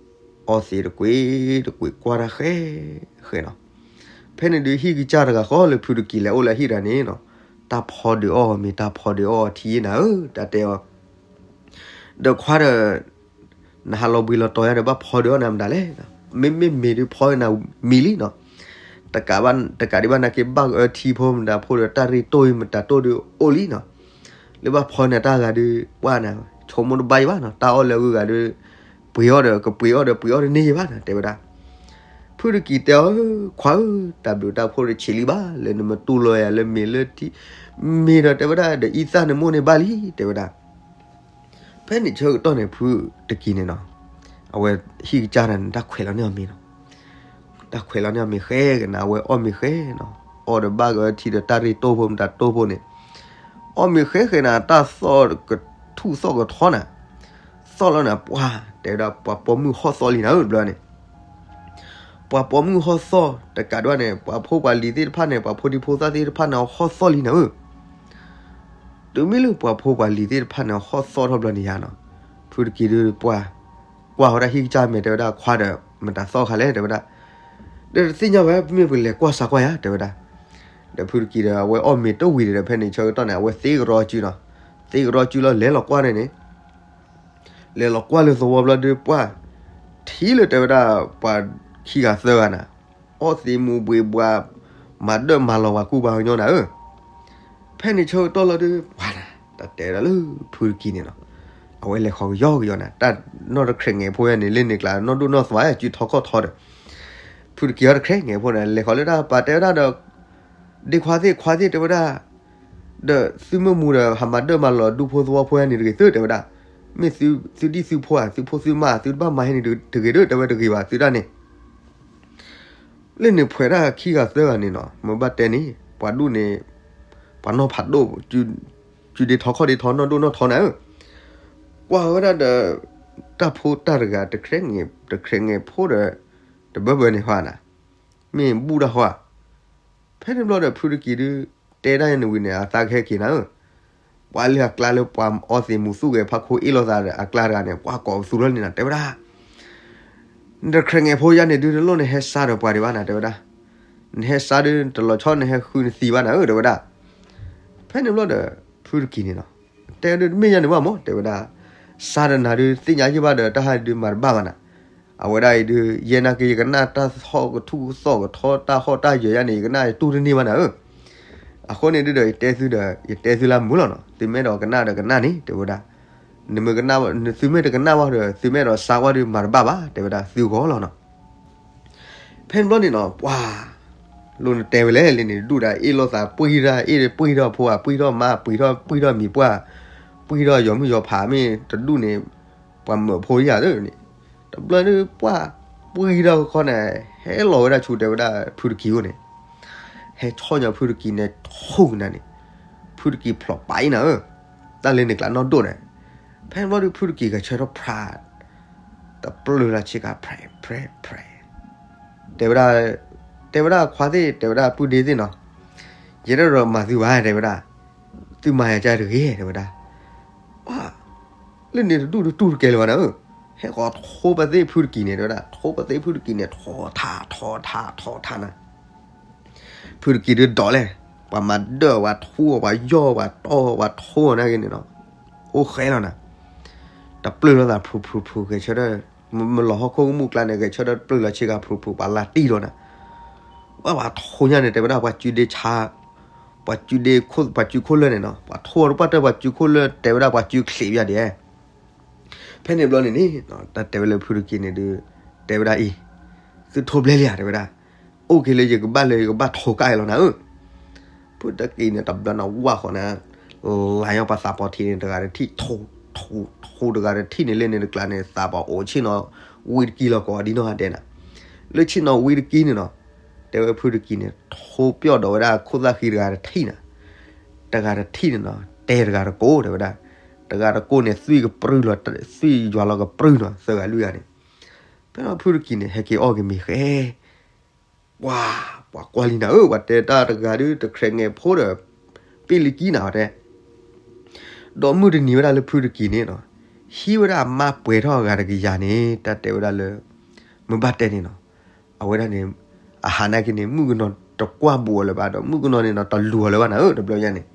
အီသံးတကွံာ်တကွံာ်ကွၢ်တၢ်ဃဲဃဲနီၤ. ဖဲန့ၣ်ဒုး ဟံၣ်ကစၢ်တဂၤဃီလၢဖုတကံၢ်လဲၤအိၣ်လၢဟံၣ်တဂၤန့ၣ်နီၤ, တၢ်ဖီဒုးအီၣ်မ့ၤ တၢ်ဖီဒုးအီၣ်ထံယ့နၤဧၢ, တၢ်တဲအီၤ ဒီးခွါဒီး နဟးလီၤဘှံးလီၤတီၤယါဒီး ဘၣ်ဖီဒုးအီၣ်နၤမတၤလဲၣ်. မ့မ့ၢ်မ့ၤဒုးဖီနၤမံၤလံနီၤ. တကးဒံးဘၣ်နာ်က့ ဘၣ်ကအၢထံဖိမတၤဖိဒီး တၢ်ရ့တိၢ်အံၤမတၤတိၢ်ဒုးအိၣ်လံနီၤ. လၢဘၣ်ဖီနၤတၢ်ဂၤဒုး ပှၢ်နၤ ဆိကမိၣ်တဘၣ်ယံၤဘၣ်နီၤ. တၢ်အီၣ်လၢအဂုၤအဂၤဒီး ပှ့ၤအီၣ်ဒီးကပှ့ၤအီၣ်ဒီး ပှ့ၤအီၣ်တန့ၢ်ယံၤဘၣ်နီၤ တဲဝဲဒၣ်. ဖုတကံၢ်တဲအီၤ ခွါဧၢ, တၢ်ဘျုးတၢ်ဖှိၣ်တဆံးလံဘၣ် လၢနမတူၢ်လိာ်ယၤလၢမ့ၤလၢထံ, မ့ၢ်ဒီးတဲဝဲဒၣ် ဒီးအံသၣ်န့ၣ်မိၣ်န့ၢ်ဘၣ်လံ တဲဝဲဒၣ်. ဖဲန့ၣ်ဆၢကတီၢ်န့ၣ် ဖုတကံၢ်န့ၣ်နီၤ, အဝဲဟံၣ်ကစၢ်တဂၤန့ၣ် တၢ်ခွဲးလီၤန့ၢ်အီၤမ့ၤနီၤ. တၢ်ခွဲးလီၤန့ၢ်အီၤမ့ၤဃဲကနၤ အဝဲအီၣ်မ့ၤဃဲနီၤ. အီၣ်ဒီးဘၣ်ကအၢထံဒီး တၢ်ရ့တိၢ်ဖိမတၤတိၢ်ဖိန့ၣ် အီၣ်မ့ၤဃဲဃဲနၤ တၢ်သီၣ်ကထူၣ်သီၣ်ကထီနၤ, သီၣ်လီၤနၤ ပှၤ တဲဝဲဒၣ် ပှၤပိာ်မုၣ်ဟီၣ်သီၣ်လံနၤဧၢ ဘျီန့ၣ်. ပှၤပိာ်မုၣ်ဟီၣ်သီၣ် တကးဒံးဘၣ်န့ၣ် ပှၤဖိပှၤလံၤသ့ၣ်တဖၣ်န့ၣ် ပှၤဖိဒံဖိသၣ်သ့ၣ်တဖၣ်န့ၣ် ဟီၣ်သီၣ်လံနၤဧၢ. တုၤမ့ၢ်လၢပှၤဖိပှၤလံၤသ့ၣ်တဖၣ်န့ၣ် ဟီၣ်သီၣ်ထီၣ်ဘျီန့ၣ်ယါနီၤ, ဖုတကံၢ်ဒုးပှၤ ကွၢ်ဝဲဒၣ်ဟံၣ်ကစၢ်မဲာ် တဲဝဲဒၣ် ခွါဒီး မတၤသီၣ်ခါလဲၣ် တဲဝဲဒၣ်. ဒီးတသ့ၣ်ညါဝဲ မ့ၢ်ပကလဲၤကွၢ်စးကွၢ်ယါ တဲဝဲဒၣ်. ဒီးဖုတကံၢ်ဒီး အဝဲအီၣ်မ့ၤတဝံၤဒီး ဖဲန့ၣ်ဆၢကတီၢ်န့ၣ် အဝဲသ့ကရီစုနီၤ, သ့ကရီစုလီၤ လဲၤလီၤကွၢ်န့ၣ်န့ၣ် လဲၤလီၤကွၢ်လၢသဝီဘျီဒုး ပှၢ် ထံၣ်လၢတဲဝဲဒၣ် ပှၤခံဂၤသၢဂၤနၤ, အီၣ်သံးမူၤဘှံးဘှး မၤဒၢၣ်မၤလီၤပှၤကူပှၤကညီနၤဧၢ. ဖဲန့ၣ်ဆၢကတီၢ်လီၤဒုး ပှၢ်နၤ တဲဝဲဒၣ်လၢဖုတကံၤန့ၣ်နီၤ, အဝဲလဲၤဃီၤကယီကယီနၤ, တၢ်နီၢ်တခြဲးငဲၤဖိယါန့ၣ် လၢန့ၣ်ကျါ နီၢ်ဒိၣ်နီၢ်သွါ စုထီခီၣ်ထီဒီး ဖုတကံၤအီၤတခြဲးငဲၤဖိန့ၣ် လဲၤဃီၤလၢတၢ်ပာ်တဲဝဲဒၣ်ဒီး ဒ့ခွါသ့ၣ်ခွါသ့ၣ်တဲဝဲဒၣ်, ဒီးသုမုၢ်မူဒီး ဟးမၤဒၢၣ်မၤလီၤဒူဖိသဝီဖိယါန့ၣ်တဂ့ၤသုတဲဝဲဒၣ်, မ့ၢ်သုဒံၣ်သုဖိဧါ သုဖိသုမါ သုတဘၣ်မၤဟဲန့ၣ်တဂ့ၤဒီး တဲဝဲတဂ့ၤဘၣ်သုတၢ်န့ၣ် လၢန့ၣ်ဖှဲးတၢ်ခံဂၤသၢဂၤန့ၣ်နီၤ, မ့ၢ်ဘၣ်တဲန့ၣ် ပှၤဒူၣ်န့ၣ် ပှၤနီၢ်ဖးဒိၣ် စုဒ့ထီခီၣ်ဒ့ထီ နီၢ်ဒိၣ်နီၢ်ထီနၤဧၢ, ကွၢ်ဝဲဒၣ်ဒီး တၢ်ဖိတၢ်တဂၤ တခြဲးငဲၤဖိဒီး တဘၢဘၢန့ၣ်ဟါနၤ, မ့ၢ်ဘူၣ်တၢ်ဟါ, ဖဲန့ၣ်ဘျီဒီးဖုတကံၤဒုး တဲဒၣ်ယန့ၣ်ဝံၤန့ၣ် အသးကဟဲက့ၤနၤဧၢ, ပှၤလၢအကျါလၢပှၤအီသံးမူၤသူၣ်ဂဲၤဖးခိအ့ၣ်လိာ်သးဒီးအကျါတဂၤန့ၣ် ကွၢ်ကိးပသူထီၣ်န့ၣ်နၤ တဲဝဲဒၣ် နတခြဲးငဲၤဖိယါန့ၣ်ဒုး တလိၣ်နဟဲစါဒီးပှၤဒံးဘၣ်နၤ တဲဝဲဒၣ်, နဟဲစါဒုး တလီၤဆီနဟဲဃုနသံဘၣ်နၤဧၢ တဲဝဲဒၣ်, ဖဲန့ၣ်ဘျီဒီး ဖုတကံၤန့ၣ်နီၤ, တဲဒုးတမ့ၢ်ယါန့ၣ်ဘၣ်မး တဲဝဲဒၣ်, စါဒီးနၤဒုး သ့ၣ်ညါယံၢ်ဘၣ်ဒီး တၢ်ဟးဒုးမၤတဘၣ်ဘၣ်နၤ, အဝဲဒၣ်အံၤဒုး ယဲနာ်က့ၤယကနၣ်တၢ်ဟီၣ်ကထူၣ်ကသီၣ်ကထီ တၢ်ဟီၣ်တၢ်ယၢၤယါန့ၣ် ယကနၣ်ယတူၢ်တန့ၢ်ဘၣ်နၤဧၢ, အဃိန့ၣ်ဒုးဒီး ယတဲသုဒီး ယတဲသုလၢမုာ်လီၤနီၤ, သုမ့ၢ်အဲၣ်ဒိးကနၣ်ဒီးကနၣ်န့ၣ် တဲဝဲဒၣ်, နမ့ၢ်ကနၣ် သုမ့ၢ်တကနၣ်ဘၣ်ဒီး သုမ့ၢ်အဲၣ်ဒိးစါဝဲဒုးမၤတဘၣ်ဘၣ် တဲဝဲဒၣ် သုဂီၢ်လီၤနီၤ ဖဲန့ၣ်ဘျီန့ၣ်နီၤ ပှၤ လိၣ်နတဲဝဲလဲၣ်လၢန့ၣ် ဒူၣ်ဒီးအ့ၣ်လိာ်သး ပှံၢ်တၢ်အ့ၣ် ပှံၢ်ထီၣ်ဖိဧါ ပှံၢ်ထီၣ်မါ ပှံၢ်ထီၣ် ပှံၢ်ထီၣ်မံၤပှၢ် ပှံၢ်ထီၣ်ယီၤမုၣ်ယီၤဖး မ့ၢ်တဒူၣ်န့ၣ် ပှၤမၢဖိယၤသ့ၣ်န့ၣ်, တဘျီဒုးပှၢ် ပှံၢ်ထီၣ်ခီန့ၣ် ဟဲလီၤဝဲဒၣ်ဆူ တဲဝဲဒၣ် ဖုတကံၤအိၣ်န့ၣ်, ဟဲဆီၣ်ညီဖုတကံၤန့ၣ် ထူၣ်ကနၤန့ၣ်, ဖုတကံၤဖျိးပာ်အံၤနၤဧၢ, တၢ်လၢန့ၣ်ကျါနီၢ်ဒိၣ်န့ၣ်, ဖဲန့ၣ်ဘျီဒုး ဖုတကံၤဂဲၤဆၢထၢၣ်ဖြး တပျုၢ်လီၤဆ့ကၤ ဖြဲး ဖြဲး ဖြဲး, တဲဝဲဒၣ်, တဲဝဲဒၣ်ခွါသ့ၣ် တဲဝဲဒၣ်ပုၢ်ဒ့သ့ၣ်နီၤ, ယတအဲၣ်ဒိးမၤသုဘၣ် တဲဝဲဒၣ်, သုမၤယၤကါတဂ့ၤ တဲဝဲဒၣ်, ပှၤ လၢန့ၣ်တဒူၣ်တတူၢ်တကဲလၢၤဘၣ်နၤဧၢ, ဟဲဃီၤထိပသ့ၣ်ဖုတကံၤန့ၣ် တဲဝဲဒၣ် ထိပသ့ၣ်ဖုတကံၤန့ၣ် ထိထး ထိထး ထိထးနၤ ဖုတကံၤဒုးဒိးလဲၣ်, ပှၤမၤဒၢၣ် ပှၤထူအီၤ ပှၤယီၢ် ပှၤတီၢ် ပှၤထိအီၤနာ်က့န့ၣ်နီၤ, အိၣ်ဃဲလီၤနၤ, တပျုၢ်လိာ်သး ဖူးဖူးဖူး ဂဲၤဆၢထၢၣ်, မလီၤဟီၣ်ခိၣ်မူၣ်ကျါန့ၣ် ဂဲၤဆၢထၢၣ်တပျုၢ်လီၤဆ့ကၤ ဖူးဖူး ပှၤလၢတံၢ်လီၤနၤ, ပှၤပှၤထိညါန့ၣ် တဲဝဲဒၣ် ပှၤစုဒ့ဆါ, ပှၤစုဒ့ခိၣ် ပှၤစုခိၣ်လၢာ်န့ၣ်နီၤ ပှၤထိအီၤတပှၢ်တၢၢ် ပှၤစုခိၣ်လၢာ် တဲဝဲဒၣ် ပှၤစုချံးပယါဒဲး ဖဲန့ၣ်ဘျီန့ၣ်န့ၣ် တၢ်တဲဝဲလၢဖုတကံၤန့ၣ်ဒုး တဲဝဲဒၣ်အံၤ, သုထိဘျဲလံဧါ တဲဝဲဒၣ်, အိၣ်က့ၤလၢယကဘၣ်လၢယကဘၣ်ထိကါအံၤလီၤနၤဧၢ, ဖုတကံၤန့ၣ် တဘျီန့ၣ်ဝၢ်ဃီန့ၣ်, လါယီၢ်ပှၤသးပှၢ်ထံးန့ၣ် တဂၤတထံၣ်, ထိ ထိ ထိတဂၤတထံၣ်န့ၣ်လၢန့ၣ်တကျါန့ၣ် သးပှၢ်အိၣ်ဆ့ၣ်နီၤ ဝံတကံလီၤကီးဒ်နီၢ်ဂၤဒဲးနၤ, လၢဆ့ၣ်နီၤဝံတကံန့ၣ်နီၤ, တဲဝဲဖုတကံၤန့ၣ် ထိပျီၢ်ဒီးဝဲဒၣ်ခိၣ်သၣ်ဃံတဂၤတထံၣ်နၤ, တဂၤတထံၣ်န့ၣ်နီၤ တဲတဂၤတကိး တဲဝဲဒၣ်, တဂၤတကိးန့ၣ် သွံၣ်ကပြုၢ်လီၤ, သွံၣ်ယွၤလီၤကပြုၢ်နီၤ သၢဂၤလွံၢ်ဂၤန့ၣ်, ဖဲန့ၣ်ဖုတကံၤန့ၣ် ဟဲက့ၤအီၣ်က့ၤမ့ၤဃဲ ပှၤ ပှၤကွၢ်လံနၤဧၢ, ပှၤတဲတၢ်တဂၤဒုး တခြဲးငဲၤဖိဒီး ပ့ၢ်လံကံနၤ ပှၤတဲ, ဒီးမုၢ်တနံၤဝဲဒၣ်လၢဖုတကံၤန့ၣ်နီၤ, ဟံးဝဲဒၣ်အမါပှဲၤထီၣ်အဂၤတကယၤန့ၣ် တၢ်တဲဝဲဒၣ်လၢ မ့ၢ်ဘၣ်တဲန့ၣ်နီၤ, အဝဲဒၣ်န့ၣ် အဟးနာ်က့န့ၣ် မုၣ်ကနီၤတကွၢ်ဘူးအီၤလၢၤဘၣ် ဒီးမုၣ်ကနီၤန့ၣ်နီၤ တလူၤအီၤလၢၤဘၣ်နၤဧၢ တဘျီညါန့ၣ်,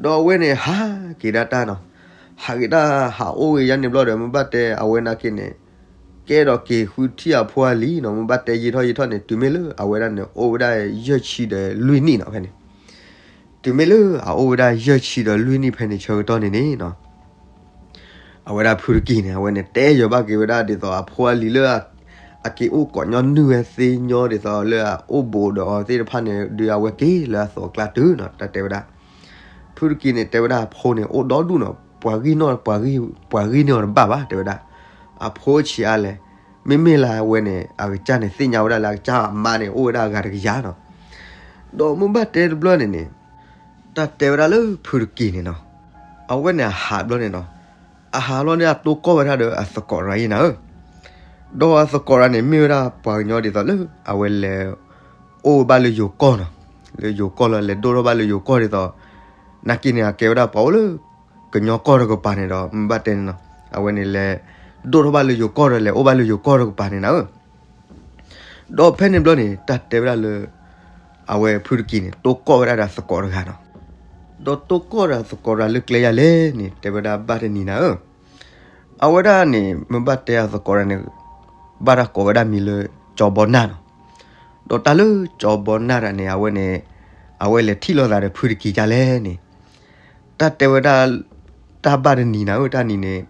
ဒီးအဝဲန့ၣ် ဟးက့ၤဒၣ်တၢ်နီၤ, ဟးက့ၤတၢ် ဟးအိၣ်ဝဲယါန့ၣ်ဘျီဒီး မ့ၢ်ဘၣ်တဲအဝဲနာ်က့န့ၣ် ကဲဒီးက့ၤဃုထံၣ်အဖိအလံၤနီၤ, မ့ၢ်ဘၣ်တဲယံာ်ထီၣ်ယံာ်ထီၣ်န့ၣ် တုၤမ့ၢ်လၢအဝဲဒၣ်န့ၣ် အိၣ်ဝဲဒၣ်ယဲၢ်ဆံဒီးလွံၢ်နံၣ်နီၤ ဖဲန့ၣ်, တုၤမ့ၢ်လၢအအိၣ်ဝဲဒၣ်ယဲၢ်ဆံဒီးလွံၢ်နံၣ်ဖဲန့ၣ်ဆၢကတီၢ်န့ၣ်န့ၣ်နီၤ အဝဲဒၣ်ဖုတကံၤန့ၣ် အဝဲန့ၣ်တဲယီၤဘၣ်က့ၤဝဲဒၣ်ဒ်သိးအဖိအလံၤလၢ အက့ၤအိၣ်ကိးညီနုၢ်ဝဲသ့ညီဒ်သိးလၢအအိၣ်ဘူးဒီးအီၤသ့ၣ်တဖၣ်န့ၣ် ဒုးအဝဲက့ၤလၢအသိးအကျါတုၤနီၤ တၢ်တဲဝဲဒၣ်, ဖုတကံၤန့ၣ် တဲဝဲဒၣ်အဖိန့ၣ် အိၣ်ဒီဒူၣ်နီၤ ပှၤဂံၢ်နီၣ် ပှၤဂံၢ်န့ၢ်အီၤတဘၣ်ဘၣ် တဲဝဲဒၣ်, အဖိဆံးအါလဲၣ်, မ့မ့ၢ်လၢအဝဲန့ၣ် အကစၢ်န့ၣ် သ့ၣ်ညါဝဲဒၣ်လၢအကစၢ်အမါန့ၣ် အိၣ်ဝဲဒၣ်အဂၤတကယၤနီၤ ဒီးမ့ၢ်ဘၣ်တဲတဘျီန့ၣ်န့ၣ် တၢ်တဲဝဲဒၣ်လၢဖုတကံၤန့ၣ်နီၤ, အဝဲန့ၣ်အဟးဘျီန့ၣ်နီၤ, အဟးဘျီန့ၣ် အတိၢ်ကီၢ်ဝဲဒၣ်ဒီးအသကိးတဂၤအံၤနၤဧၢ, ဒီးအသကိးတဂၤန့ၣ် မ့ၢ်ဝဲဒၣ်ပှၤကညီဒ်သိးလၢ အဝဲလဲၤအိၣ်ဘၣ်လၢယိၤကီၢ်နီၤ, လၢယိၤကီၢ်လီၤ လဲၤဒိၣ်ထီၣ်ဘၣ်လၢယိၤကီၢ်ဒ်သိး, နာ်က့န့ၣ် အကဲဝဲဒၣ်ပှၤအိၣ်လၢ ကညီကီၢ်တကပၤန့ၣ်ဒီး မ့ၢ်ဘၣ်တဲန့ၣ်နီၤ, အဝဲန့ၣ်လဲၤဒိၣ်ထီၣ်ဘၣ်လၢယိၤကီၢ်ဒီး လဲၤအိၣ်ဘၣ်လၢယိၤကီၢ်တကပၤန့ၣ်နၤဧၢ ဒီးဖဲန့ၣ်ဘျီန့ၣ် တၢ်တဲဝဲဒၣ်လၢ အဝဲဖုတကံၤန့ၣ် တိၢ်ကီၢ်ဝဲဒၣ်ဒီးသကိးတဂၤနီၤ, ဒီးတိၢ်ကီၢ်ဒီးသကိးတဂၤလၢကျဲယၤလဲၣ်န့ၣ် တဲဝဲဒၣ်ဘၣ်တနံၤနၤဧၢ, အဝဲဒၣ်န့ၣ် မ့ၢ်ဘၣ်တဲအသကိးတဂၤန့ၣ် ဘၣ်တၢ်ကိးဝဲဒၣ်မံၤလၢ ကၠီဘီနၢ်နီၤ, ဒီးတၢ်လၢကၠီဘီနၢ်တဂၤန့ၣ် အဝဲန့ၣ် အဝဲလဲၤထံၣ်လိာ်သးဒီးဖုတကံၤဒ်လဲၣ်န့ၣ် တၢ်တဲဝဲဒၣ် တၢ်ဘၣ်တနံၤနၤဧၢ, တၢ်နံၤန့ၣ်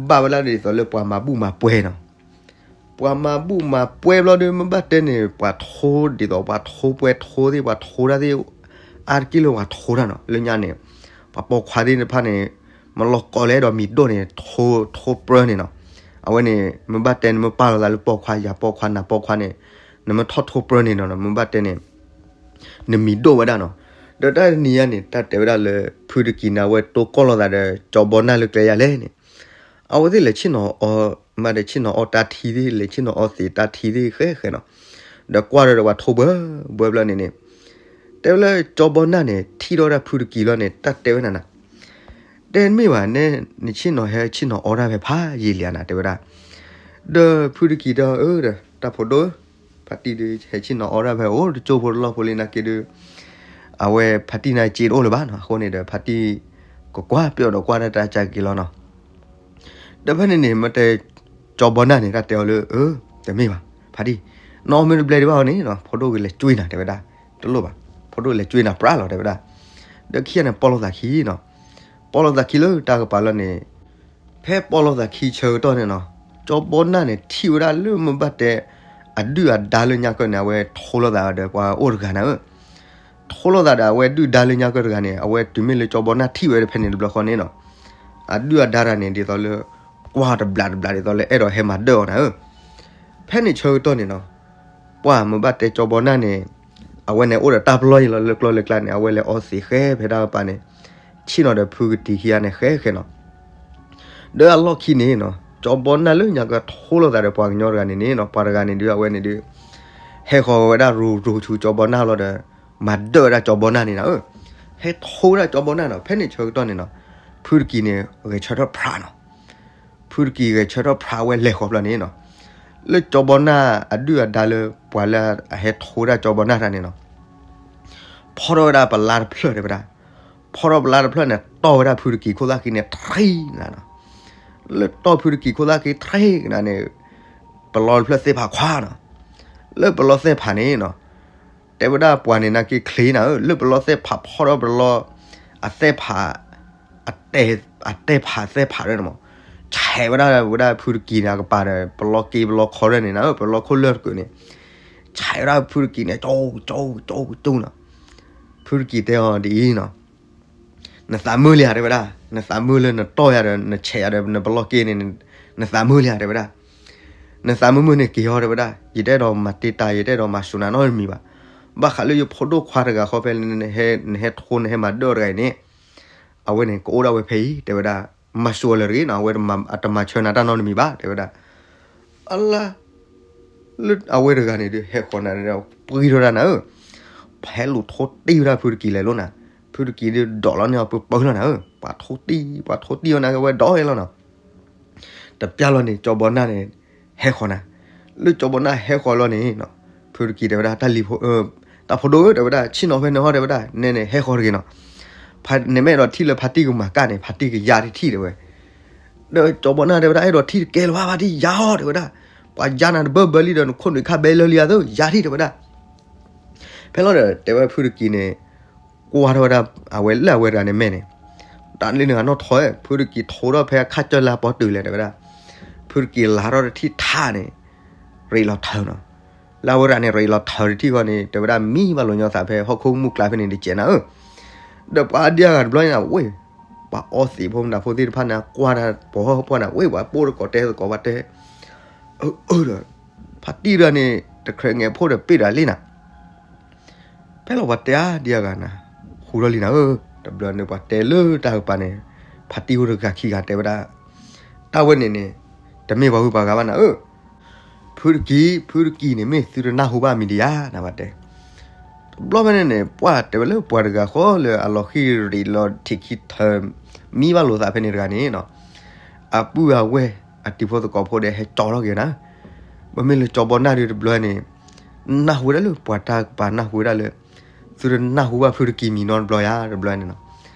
ဘၣ်ဝဲဒၣ်ဒ်သိးလၢပှၤမၤဘူၣ်မၤပှဲၤနီၤ. ပှၤမၤဘူၣ်မၤပှဲၤဘျီဒီး မ့ၢ်ဘၣ်တဲန့ၣ် ပှၤထိဒ်သိးပှၤထိပှဲၤထိသ့ၣ် ပှၤထိတၢ်သ့ၣ် အါတက့ၢ်လၢပှၤထိတၢ်နီၤ. လၢညါန့ၣ် ပှၤပိာ်ခွါသ့ၣ်တဖၣ်န့ၣ် မ့ၢ်လီၤကီးလၢအဲၣ်ဒိးမံၤဒိၣ်န့ၣ် ထိ ထိပြၢန့ၣ်နီၤ. အဝဲန့ၣ် မ့ၢ်ဘၣ်တဲန့ၣ် မ့ၢ်ပာ်လီၤသးလၢပိာ်ခွါ ယၤပိာ်ခွါ နၤပိာ်ခွါန့ၣ် နမ့ၢ်ထီၣ်ထိပြၢန့ၣ်နီၤ မ့ၢ်ဘၣ်တဲန့ၣ် နမံၤဒိၣ်ဝဲဒၣ်နီၤ. ဒီးတၢ်တနံၤညါန့ၣ် တၢ်တဲဝဲဒၣ်လၢ ဖုတကံၤန့ၣ် အဝဲတိကိၢ်လိာ်သးဒီး ကၠီဘီနၢ်လၢကျဲယၤလဲၣ်န့ၣ် အဝဲသ့ၣ်လဲၤဆ့ၣ်နီၤအီ မ့ၢ်တဲဆ့ၣ်နီၤအီတၢ်ထံသ့ၣ် လဲၤဆ့ၣ်နီၤအီသံးတၢ်ထံသ့ၣ်ဃဲဃဲနီၤ. ဒီးကွၢ်ဒီးပှၤထိဘှဲဘှဲဘျီန့ၣ်န့ၣ် တဲဝဲလၢကၠီဘီနၢ်န့ၣ် ထံၣ်ထီၣ်ဝဲဒၣ်ဖုတကံၤလီၤန့ၣ် တၢ်တဲဝဲနၤနၤ တဲမ့ၢ်ဘၣ်နဲ နဆ့ၣ်နီၤဟဲဆ့ၣ်နီၤအီတၢ်ဖဲဖးယံာ်လံဧါနၤ တဲဝဲဒၣ်. ဒီးဖုတကံၤဒီး အၢ ဒီးတၢ်ဖိဒိၣ်ဧၢ, ဖါတံၢ်ဒီးဟဲဆ့ၣ်နီၤအီတၢ်ဖဲအိၣ်တကၠိဖိတလီၢ်ဖိလံနာ်က့ဒီး အဝဲဖါတံၢ်န့ၣ်စ့တအိၣ်လၢၤဘၣ်နီၤ. အဃိန့ၣ်ဒီး ဖါတံၢ်ကကွၢ်ပျီဒီးကွၢ်တၢ်တၢ်က့ၤလီၤနီၤ. ဒီးဖဲန့ၣ်န့ၣ် မ့ၢ်တဲ ကၠီဘီနၢ်န့ၣ် တၢ်တဲအီၤလၢ အၢ တမ့ၢ်ဘၣ် ဖါတံၢ်, နအီမ့ၢ်တဘျဲဒံးဘၣ်အီၤန့ၣ်နီၤ ဖိဒိၣ်ကလဲၤကွံနၤ တဲဝဲဒၣ်. တလိၣ်ဘၣ် ဖိဒိၣ်လဲၤကွံနၤပြးလီၤ တဲဝဲဒၣ်. ဒီးခံဂၤန့ၣ် ပိာ်လိာ်သးခံနီၤ. ပိာ်လိာ်သးခံလၢတၢ်ကပၤလီၤန့ၣ် ဖဲပိာ်လိာ်သးခံဆၢကတီၢ်န့ၣ်နီၤ ကၠီဘီနၢ်န့ၣ် ထံၣ်ဝဲဒၣ်လၢမ့ၢ်ဘၣ်တဲ အဒုၣ်အဒါလၢညါကၢၢ်န့ၣ် အဝဲထိလိာ်သးဒီးပှၤအိၣ်တဂၤနၤဧၢ. ထိလိာ်သးဒီးအဝဲဒုၣ်ဒါလၢညါကၢၢ်တဂၤန့ၣ် အဝဲတုၤမ့ၢ်လၢကၠီဘီနၢ်ထံၣ်ဝဲဖဲန့ၣ်တဘျီဃီန့ၣ်နီၤ အဒုၣ်အဒါတဂၤန့ၣ် ဒ်သိးလၢ ကွၢ်တဘျးတဘျးဒ်သိးလၢအဲၣ်ဒိးဟဲမၤဒၢၣ်အီၤနၤဧၢ. ဖဲန့ၣ်ဆၢကတီၢ်န့ၣ်နီၤ ပှၢ်မ့ၢ်ဘၣ်တဲကၠီဘီနၢ်န့ၣ် အဝဲန့ၣ်အိၣ်ဒီးတၢ်ပလီၢ်ယံၤလီၤ လၢကျိလၢကျါန့ၣ် အဝဲလဲၤအီသံးဃဲဖဲတၢ်ကပၤန့ၣ် ဆ့ၣ်နီၤဒီးဖုကတံၤခံဂၤန့ၣ်ဃဲဃဲနီၤ. ဒီးအလီၢ်ခံန့ၣ်နီၤ ကၠီဘီနၢ်လၢညါကၢၢ်ထိလိာ်သးဒီးပှၤကညီတဂၤန့ၣ်န့ၣ်နီၤ ပှၤတဂၤန့ၣ်ဒုးအဝဲန့ၣ်ဒုး ဟဲဃီၤဝဲဒၣ်ရူၤရူၤဆူကၠီဘီနၢ်လီၤဒီး မၤဒၢၣ်ဝဲဒၣ်ကၠီဘီနၢ်န့ၣ်နၤဧၢ. ဟဲထိဝဲဒၣ်ကၠီဘီနၢ်နီၤ ဖဲန့ၣ်ဆၢကတီၢ်န့ၣ်နီၤ ဖုတကံၤန့ၣ် ဂဲၤဆၢထၢၣ်ဖးနီၤ ဖုတကံၤဂဲၤဆၢထၢၣ်ဖးဝဲလဲၤဃီၤဖျီန့ၣ်နီၤ လၢကၠီဘီနၢ်အဒုၣ်အဒါလၢပှၤလၢအဟဲထိဝဲဒၣ်ကၠီဘီနၢ်တၢ်န့ၣ်နီၤ ဖီထီၣ်ဝဲဒၣ်ပလါတဖျၢၣ်တဲဝဲဒၣ်. ဖီထီၣ်ပလါတဖျၢၣ်န့ၣ် တီၢ်ဝဲဒၣ်ဖုတကံၤခိၣ်သၣ်ခံန့ၣ် ထံနၤနီၤ. လၢတီၢ်ဖုတကံၤခိၣ်သၣ်ခံထံကနၤန့ၣ် ပလီတဖျၢၣ်သ့ၣ်ဖးခွါနီၤ. လၢပလီသ့ၣ်ဖးန့ၣ်နီၤ တဲဝဲဒၣ်ပှၤန့ၣ်နာ်က့ချ့နၤဧၢ လၢပလီသ့ၣ်ဖးဖီထီၣ်ပလီ အသ့ၣ်ဖး အတဲ အတဲဖးသ့ၣ်ဖးရဲၣ်န့ၣ်မး ဆဲးဝဲဒၣ်ဝဲဒၣ်ဖုတကံၤန့ၣ်အကပၤဒီး ပလီက့ပလီခီရဲၣ်န့ၣ်နၤဧၢ ပလီခိၣ်လၢၢ်တကုာ်န့ၣ် ဆဲးဝဲဒၣ်ဖုတကံၤန့ၣ် ကၠိကၠိကၠိကၠိနီၤ. ဖုတကံၤတဲအီၤဒ်အံၤနီၤ နသးမုာ်လံဧါ တဲဝဲဒၣ်, နသးမုာ်လၢနတီၢ်ယၤဒီး နဆဲးယၤဒီး နပလီက့န့ၣ် နသးမုာ်လံဧါ တဲဝဲဒၣ်. နသးမုာ်မုာ်န့ၣ်က့ၤအီၤ တဲဝဲဒၣ်, ယတအဲၣ်ဒိးမၤတ့ၢ်တၢ် ယတအဲၣ်ဒိးမၤစူၤနၤနီတမံၤဘၣ်. ဘၣ်ဃးလၢယဖိဒိၣ်ခွါတဂၤဃီဖဲ နဟဲထိနဟဲမၤဒၢၣ်တဂၤအံၤန့ၣ် အဝဲန့ၣ်ကအိၣ်ဒၣ်ဝဲဖဲအံၤ တဲဝဲဒၣ်. မၤစူၤအီၤလၢၤတဂ့ၤနီၤ အဝဲတမၤစၢၤနၤတၢ်နီတမံၤဘၣ် တဲဝဲဒၣ်. အလါ လၢအဝဲတဂၤန့ၣ်ဒုး ဟဲဃီၤနၤဒီး ပှံၤထီၣ်တၢ်နၤဧၢ, ဖဲလူၤထိတံၢ်ဝဲဒၣ်ဖုတကံၤလဲၤလိာ်နၤ, ဖုတကံၤဒုးဒိးလီၤန့ၢ်အီၤပၢပၢလီၤနၤဧၢ, ပှၤထိတံၢ် ပှၤထိတံၢ်အီၤနၤ အဝဲဒိးဝဲလီၤနီၤ. တပျၢ်လီၤန့ၣ် ကၠီဘီနၢ်န့ၣ် ဟဲဃီၤနၤ, လၢကၠီဘီနၢ်ဟဲဃီၤလီၤန့ၣ် ဖုတကံၤတဲဝဲဒၣ် တၢ်လံၤဖိ တၢ်ဖိဒိၣ်ဧၢ တဲဝဲဒၣ် ဆ့ၣ်နီၤဖဲန့ၣ်ဟီၣ် တဲဝဲဒၣ် နဲန့ၣ် ဟဲဃီၤတဂ့ၤနီၤ, နမ့ၢ်အဲၣ်ဒိးထံၣ်လၢဖါတံၢ်ကမၤကၣ်န့ၣ် ဖါတံၢ်ကယါတထံၣ်တဲဝဲ. ဒီးကၠီဘီနၢ်တဲဝဲဒၣ် အဲၣ်ဒိးထံၣ်တကဲလၢၤဘၣ် ဖါတံၢ်ယါအီၤ တဲဝဲဒၣ်, ပှၤယါနၤတဘၢဘၢလံဒီး နခိၣ်နူာ်ခါဘဲလၢလံဧါသၢ ယါထံၣ်တဲဝဲဒၣ်. ဖဲလီၤဒီး တဲဝဲဖုတကံၤန့ၣ် ကွၢ်ထီၣ်ဝဲဒၣ် အဝဲလၢအဝဲတဂၤန့ၣ်မဲာ်န့ၣ်, တၢ်လၢနဂၤနီၢ်ထီၣ် ဖုတကံၤထိးထီၣ်ဖဲအခါကၢၢ်လၢအပီၤတုၤလဲၣ် တဲဝဲဒၣ်. ဖုတကံၤလၤထီၣ်တထံၣ်ထးန့ၣ် ရ့းလီၤထၢနီၤ, လၢအဝဲတဂၤန့ၣ် ရ့းလီၤထၢတထံၣ်ဃီန့ၣ် တဲဝဲဒၣ် မံဘၣ်လိာ်ညီသးဖဲဟီၣ်ခိၣ်မုၢ်ကျါဖဲန့ၣ် တကဲးနၤဧၢ. ဒီးပှၤဒံးအဂၤတဘျီန့ၣ် ဝ့ၢ် ပှၤအီသံးဖိမနုၤဖိသ့ၣ်တဖၣ်န့ၣ် ကွၢ်တၢ်ပှၤဟီၣ်ပှၢ်န့ၣ် ဝ့ၢ် ပှၤပိၢ်တကိးတဲသကိးပှၤတဲ အၢ အၢ ဒီး ဖါတံၢ်တဂၤန့ၣ် တခြဲးငဲးဖိဒီးပ့ၢ်တၢ်လံနၤ. ဖဲလီၤပှၤတဲအါဒံးအဂၤနၤ, ဃူထီၣ်လံနၤဧၢ, တဘျီန့ၣ်ပှၤတဲလၢတၢ်ကပၤန့ၣ် ဖါတံၢ်အိၣ်တဂၤခံဂၤတဲဝဲဒၣ်, တၢ်ဝဲန့ၣ်န့ၣ် တမ့ၢ်ပှၤဟုပှၤဂၤဘၣ်နၤဧၢ. ဖုတကံၤ ဖုတကံၤန့ၣ် မ့ၢ်သုတနၢ်ဟူဘၣ်မံၤဒံးဧါ နဘၣ်တဲ. တဘျီဖဲန့ၣ်န့ၣ် ပှၤတဲဝဲလၢပှၤတဂၤဃီလၢအလီၤဃံၣ်ရံးလီၤထံးခံထၢ မံဘၣ်လိာ်သးဖဲန့ၣ်တဂၤန့ၣ်နီၤ, အပုၢ်အဝဲၢ်အတံၤဖိသကိးဖိဒီးဟဲကၠီထီၣ်က့ၤနၤ. ပမ့ၢ်လၢကၠီဘီနၢ်ဒုးတဘျီန့ၣ် နၢ်ဟူဝဲဒၣ်လၢပှၤတၢ်ကပၤနၢ်ဟူဝဲဒၣ်လၢ သုတနၢ်ဟူဘၣ်ဖုတကံၤမံၤနီတဘျီဧါ တဘျီန့ၣ်နီၤ.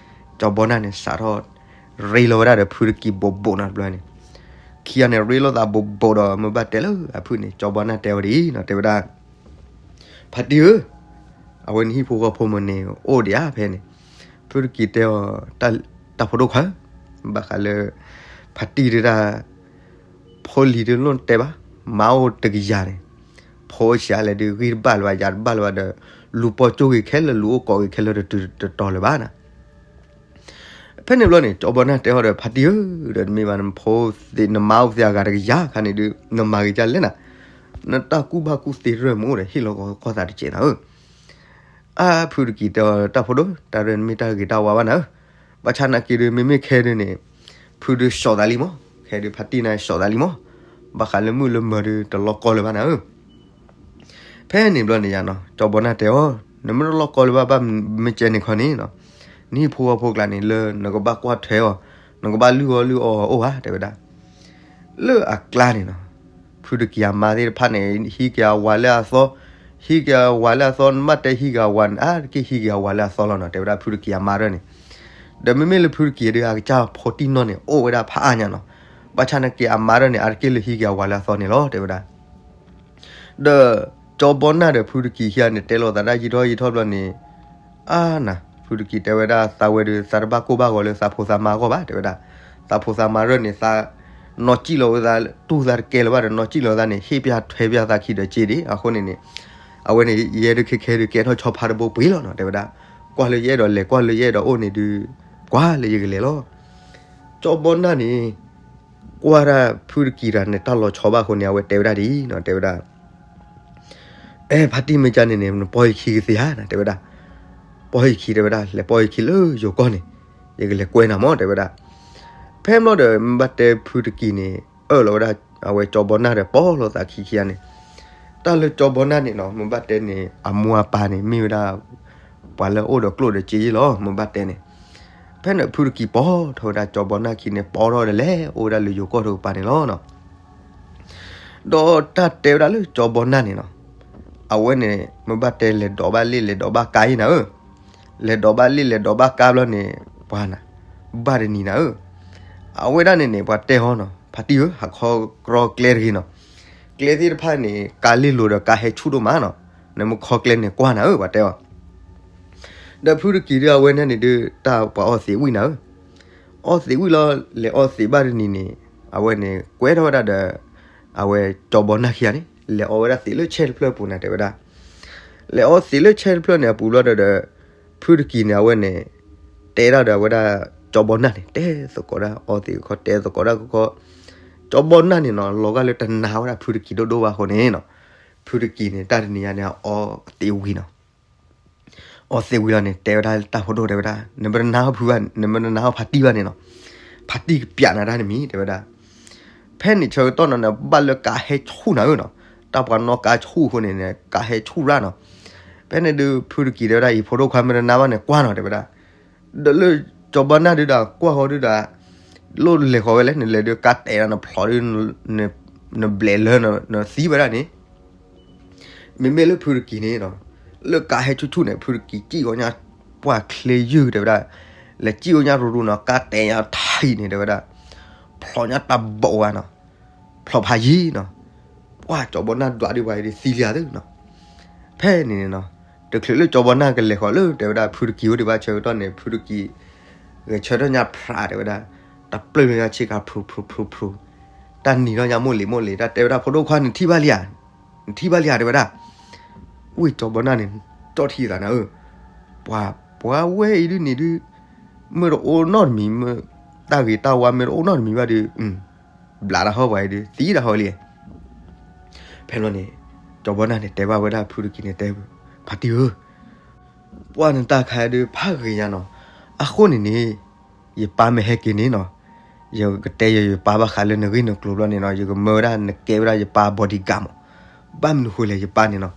ကၠီဘီနၢ်န့ၣ် စးထီၣ်ရ့လိာ်ဝဲဒၣ်ဒီးဖုတကံၤဘိးဘိးနီတဘျီန့ၣ်, ခံဂၤန့ၣ် ရ့လိာ်သးဘိးဘိးဒီး မ့ၢ်ဘၣ်တဲလၢအဖုၣ်န့ၣ် ကၠီဘီနၢ်တဲဝဲဒ်အံၤနီၤ တဲဝဲဒၣ် ဖါတံၢ်ဧၢ, အဝဲနဟံၣ်ဖိဃီဖိမ့ၢ်န့ၣ် အိၣ်ဒံးဧါဖဲန့ၣ်, ဖုတကံၤတဲအီၤ, တၢ်ဖိဒိၣ်ခွါ, ဘၣ်ဃးလၢ ဖါတံၢ်ဒုးဒၣ် ဖိလံၤဒုးလိၣ်တဲဘၣ်, မါအိၣ်တကယၤန့ၣ်, ဖိဆံးအါလဲၣ်ဒုး ဂံၢ်တဘၣ်လၢၤဘၣ် ယၤတဘၣ်လၢၤဘၣ်ဒီး လူၤပိာ်ကၠိဂ့ၤခဲလၢာ် လူၤအိၣ်ကိးဂ့ၤခဲလၢာ်ဒီး တတီၤလၢၤဘၣ်နၤ. ဖဲန့ၣ်ဘျီန့ၣ် ကၠီဘီနၢ်တဲအီၤဒီး ဖါတံၢ်ဧၢ, ဒီးနမ့ၢ်ဘၣ်နဖိ, နမါအိၣ်သ့အဂၤတကယၤခါန့ၣ်ဒုး နမၤဂ့ၤဒ်လဲၣ်နၤ, နတၢ်ကူၣ်ဘၣ်ကူၣ်သ့ရၢၢ်မ့ၢ်အိၣ်ဒီး ဟ့ၣ်လီၤကီသးတစဲးနၤဧၢ. အါ ဖုတကံၤတဲအီၤ တၢ်ဖိဒိၣ်, တၢ်ရၢၢ်နမ့ၢ်တၢ်ဂ့ၤတၢ်ဝါဘၣ်နၤဧၢ, ဘၣ်ဆၣ်နာ်က့ဒုး မ့မ့ၢ်ခဲဒုးန့ၣ် ဖုဒုးစိာ်သးလံမး, ခဲဒုးဖါတံၢ်န့ၣ်စိာ်သးလံမး, ဘၣ်ဃးလၢမုၣ်လၢမၢၤဒုး တလီၤကီလၢၤဘၣ်နၤဧၢ. ဖဲန့ၣ်ဘျီန့ၣ်ယါနီၤ ကၠီဘီနၢ်တဲအီၤ, နမ့ၢ်တလီၤကီလၢၤဘၣ် ဘၣ်မ့ၢ်ကဲန့ၣ်ခီန့ၣ်နီၤ, နဟံၣ်ဖိဃီဖိကျါန့ၣ် လၢနကဘၣ်ကွၢ်ထွဲအီၤ, နကဘၣ်လုၢ်အီၣ်လုၢ်အီအီၤအိၣ်ဧါ တဲဝဲဒၣ်. လၢအကျါန့ၣ်နီၤ, ဖုတကံၤအမါသ့ၣ်တဖၣ်န့ၣ် ဟံးက့ၤအဝၤလၢအသီ, ဟံးက့ၤအဝၤလၢအသီ နဘၣ်တဲဟံးက့ၤအဝၤန့ၣ် အါတက့ၢ်ဟံးက့ၤအဝၤလၢအသီလီၤနီၤ တဲဝဲဒၣ် ဖုတကံၤအမါရၢၢ်န့ၣ်. ဒီးမ့မ့ၢ်လၢဖုတကံၤဒုး အကစၢ်ဖိတံၢ်နီၢ်န့ၣ် အိၣ်ဝဲဒၣ်ဖးအါညါနီၤ, ဘၣ်ဆၣ်နာ်က့အမါရၢၢ်န့ၣ် အါတက့ၢ်လၢဟံးက့ၤအဝၤလၢအသီန့ၣ်လီၤ တဲဝဲဒၣ်. ဒီးကၠီဘီနၢ်ဒီးဖုတကံၤခံဂၤန့ၣ် တဲလိာ်သးဒၣ်ယံာ်ထီၣ်ယံာ်ထီၣ်ဘျီန့ၣ်, အါနၤ ဖုတကံၤတဲဝဲဒၣ် သးဝဲဒုး သးတဘၣ်ကိၢ်ဘၣ်ဂီၤလၢသးဖိသးမါအဂီၢ်ဘၣ် တဲဝဲဒၣ်, သးဖိသးမါရၢၢ်န့ၣ် သးနီၢ်စံၣ်လီၤဝဲသး တူၢ်သးတကဲလၢၤဘၣ်ဒီး နီၢ်စံၣ်လီၤသးန့ၣ် ဟ့ၣ်ပၠးထွဲပၠးသးခံဒီးစ့ဒံး အဃိန့ၣ်န့ၣ်, အဝဲန့ၣ် ယဲဒုးခဲခဲဒုးကဲထီၣ်ဆီဖါတဘိပှ့ၤလီၤနီၤ တဲဝဲဒၣ်, ကွၢ်လၢယအဲၣ်ဒိးလဲၤ ကွၢ်လၢယအဲၣ်ဒိးအိၣ်န့ၣ်ဒုး ကွၢ်လၢယကလဲၤလီၤ. ကၠီဘီနၢ်န့ၣ် ကွၢ်ဒၣ်ဖုတကံၤတဂၤန့ၣ် တၢ်လီၤဆီဘၣ်အဃိန့ၣ် အဝဲတဲဝဲဒၣ်ဒ်အံၤနီၤ တဲဝဲဒၣ်, အဲ ဖါတံၢ်မ့ၢ်ကန့ၣ်န့ၣ် နပိာ်ယခံကသ့ဧါနၤ တဲဝဲဒၣ်, ပိာ်ယခံ တဲဝဲဒၣ် လဲၤပိာ်ယခံလၢယိၤကီၢ်န့ၣ် ယကလဲၤကွဲနၤမး တဲဝဲဒၣ်. ဖဲမ့ၢ်ဒီး မ့ၢ်ဘၣ်တဲဖုတကံၤန့ၣ် အၢၣ်လီၤဝဲဒၣ် အဝဲကၠီဘီနၢ်ဒီး ပိာ်လိာ်သးခံခံဂၤန့ၣ်, တၢ်လၢကၠီဘီနၢ်န့ၣ်နီၤ မ့ၢ်ဘၣ်တဲန့ၣ် အမိၢ်အပၢ်န့ၣ် မ့ၢ်ဝဲဒၣ် ပှၤလၢအိၣ်ဒီးကျိၣ်ဒီးစ့လီၤ မ့ၢ်ဘၣ်တဲန့ၣ်. ဖဲန့ၣ်ဖုတကံၤပိာ်ထီၣ်ဝဲဒၣ်ကၠီဘီနၢ်ခံန့ၣ် ပိာ်ထီၣ်ဒီးလဲၤအိၣ်ဝဲဒၣ်လၢယိၤကီၢ်တကပၤန့ၣ်လီၤနီၤ. ဒီးတၢ်တဲဝဲဒၣ်လၢကၠီဘီနၢ်န့ၣ်နီၤ, အဝဲန့ၣ် မ့ၢ်ဘၣ်တဲလဲၤဒိးဘၣ်လ့ၣ်လဲၤဒိးဘၣ်ကါအံၤနၤဧၢ, လဲၤဒိးဘၣ်လ့ၣ်လဲၤဒိးဘၣ်ကါဘျီန့ၣ် ပှၤနၤ ဘၣ်တနံၤနၤဧၢ, အဝဲဒၣ်န့ၣ်န့ၣ် ပှၤတဲဟီနီၤ ဖါတံၢ်ဧၢ ဟးခီကြီကျဲတဂ့ၤနီၤ, ကျဲသ့ၣ်တဖၣ်န့ၣ် ကါလ့ၢ်လိၤဒီးကါဟဲဆူၣ်ဒိၣ်မးနီၤ, နမ့ၢ်ခီကျဲန့ၣ်ကွၢ်နၤဧၢ ပှၤတဲအီၤ. ဒီးဖုတကံၤဒုးအဝဲန့ၣ်န့ၣ်ဒုး တၢ်ပှၤအီသံးဝံၣ်နၤဧၢ, အီသံးဝံၣ်လီၤ လဲၤအီသံးဘၣ်တနံၤန့ၣ် အဝဲန့ၣ် ကွဲထီၣ်ဝဲဒၣ်ဒီး အဝဲကၠီဘီနၢ်ခံဂၤန့ၣ် လဲၤအီဝဲဒၣ်သံးလၢဆဲတဖျၢၣ်အပူၤနၤ တဲဝဲဒၣ်, လဲၤအီသံးလၢဆဲတဖျၢၣ်န့ၣ်အပူၤဘျီဒီး ဖုတကံၤန့ၣ် အဝဲန့ၣ် တဲဒၣ်ဒီးအဝဲဒၣ်ကၠီဘီနၢ်န့ၣ် တဲသကိးဒၣ်အီသံးခီ တဲသကိးဒၣ်ခီခီ, ကၠီဘီနၢ်န့ၣ်နီၤ လီၤဂာ်လၢတနာ်ဝဲဒၣ်ဖုတကံၤဒိၣ်ဒိၣ်ဘၣ်အဃိန့ၣ်နီၤ, ဖုတကံၤန့ၣ် တၢ်တနံၤညါန့ၣ် အီသံးဝံၤနီၤ အီသံးဝံၤလီၤန့ၣ် တဲဝဲဒၣ်လၢတၢ်ဖိဒိၣ်တဲဝဲဒၣ် နမတနာ်ဖုဘၣ် နမတနာ်ဖါတံၢ်ဘၣ်န့ၣ်နီၤ, ဖါတံၢ်ကပျးနၤတၢ်တမံၤ တဲဝဲဒၣ်. ဖဲန့ၣ်ဆၢကတီၢ်နီၤန့ၣ် ဘၣ်လၢကါဟဲဆူၣ်နၤဧၢနီၤ, တၢ်ပှၤနီၣ်ကါဆူၣ်အဃိန့ၣ်န့ၣ် ကါဟဲဆူၣ်ရၣ်နီၤ. ဖဲန့ၣ်ဒုး ဖုတကံၤတဲဝဲဒၣ် အံၤဖိဒိၣ်ခွါမတနာ်ဘၣ်န့ၣ် ကွၢ်နီၤ တဲဝဲဒၣ်. ဒီးလၢကၠီဘီနၢ်ဒုးဒီး ကွၢ်ဃီဒုးဒီး လိၣ်လဲၤဃီဝဲလဲၣ် နလဲၤဒုးကါတဲာ်ဒီးနဖျိးဒုး နဘျဲးလၢနသံဝဲဒၣ်န့ၣ် မ့မ့ၢ်လၢဖုတကံၤန့ၣ်နီၤ, လၢကါဟဲဆူၣ်ဆူၣ်န့ၣ် ဖုတကံၤစံၣ်ဂီၤညါ ပှၢ်ချ့ယုၢ်တဲဝဲဒၣ်, လဲၤစံၣ်ဂီၤညါရူရူနီၤ ကါတဲာ်ညါထံၣ်န့ၣ်တဲဝဲဒၣ်, ဖျိးညါတၢ်ဘိးဝဲနီၤ, ဖျိးဖးယံၤနီၤ, ပှၢ်ကၠီဘီနၢ်ဒွးဒံးပှၤအံၤဒုး သံလံဧါသ့နီၤ. ဖဲန့ၣ်န့ၣ်နီၤ, တချုးလၢကၠီဘီနၢ်ကလဲၤဃီၤလၢ တဲဝဲဒၣ် ဖုတကံၤအိၣ်ဒံးဘၣ်ဆၢကတီၢ်န့ၣ် ဖုတကံၤ ဂဲၤဆၢထၢၣ်ညါဖြးတဲဝဲဒၣ်, တၢ်ပျၢၢ်လၢညါဆ့ကၤဖျူဖျူဖျူဖျူ, တၢ်နံၤထီၣ်ညါမိၢ်လံၤမိၢ်လံၤ တၢ်တဲဝဲဒၣ် ဖိဒိၣ်ခွါ နထံၣ်ဘၣ်လံဧါ, နထံၣ်ဘၣ်လံဧါ တဲဝဲဒၣ်. ဝ့ၢ်ကၠီဘီနၢ်န့ၣ် ကၠီၣ်ထံသးနၤဧၢ, ပှၤ ပှၤဝဲအံၤဒုးန့ၣ်ဒုး မ့ၢ်တအိၣ်နီတမံၤ မ့ၢ်တၢ်ဂ့ၤတၢ်ဝါမ့ၢ်တအိၣ်နီတမံၤဘၣ်ဒီး ဘျးတၢ်ဟီပှၤအံၤဒုး သံတၢ်ဟီလံ. ဖဲလီၤန့ၣ် ကၠီဘီနၢ်န့ၣ် တဲဘၣ်ဝဲဒၣ်ဖုတကံၤန့ၣ် တဲ ဖါတံၢ်ဧၢ, ပှၢ်နတၢ်ခါဒုးဖးဂ့ၤညါနီၤ, အဃိန့ၣ်န့ၣ် ယပၢ်မ့ၢ်ဟဲက့ၤန့ၣ်နီၤ, ယကတဲယယပၢ်ဘၣ်ဃးလၢနဂ့ၢ်နကျိၤဘျီန့ၣ်နီၤ, ယကမၢဝဲဒၣ်နကဲဝဲဒၣ်ယပၢ် bodyguard မး. ဘၣ်မနုၤဃိလဲၣ် ယပၢ်န့ၣ်နီၤ,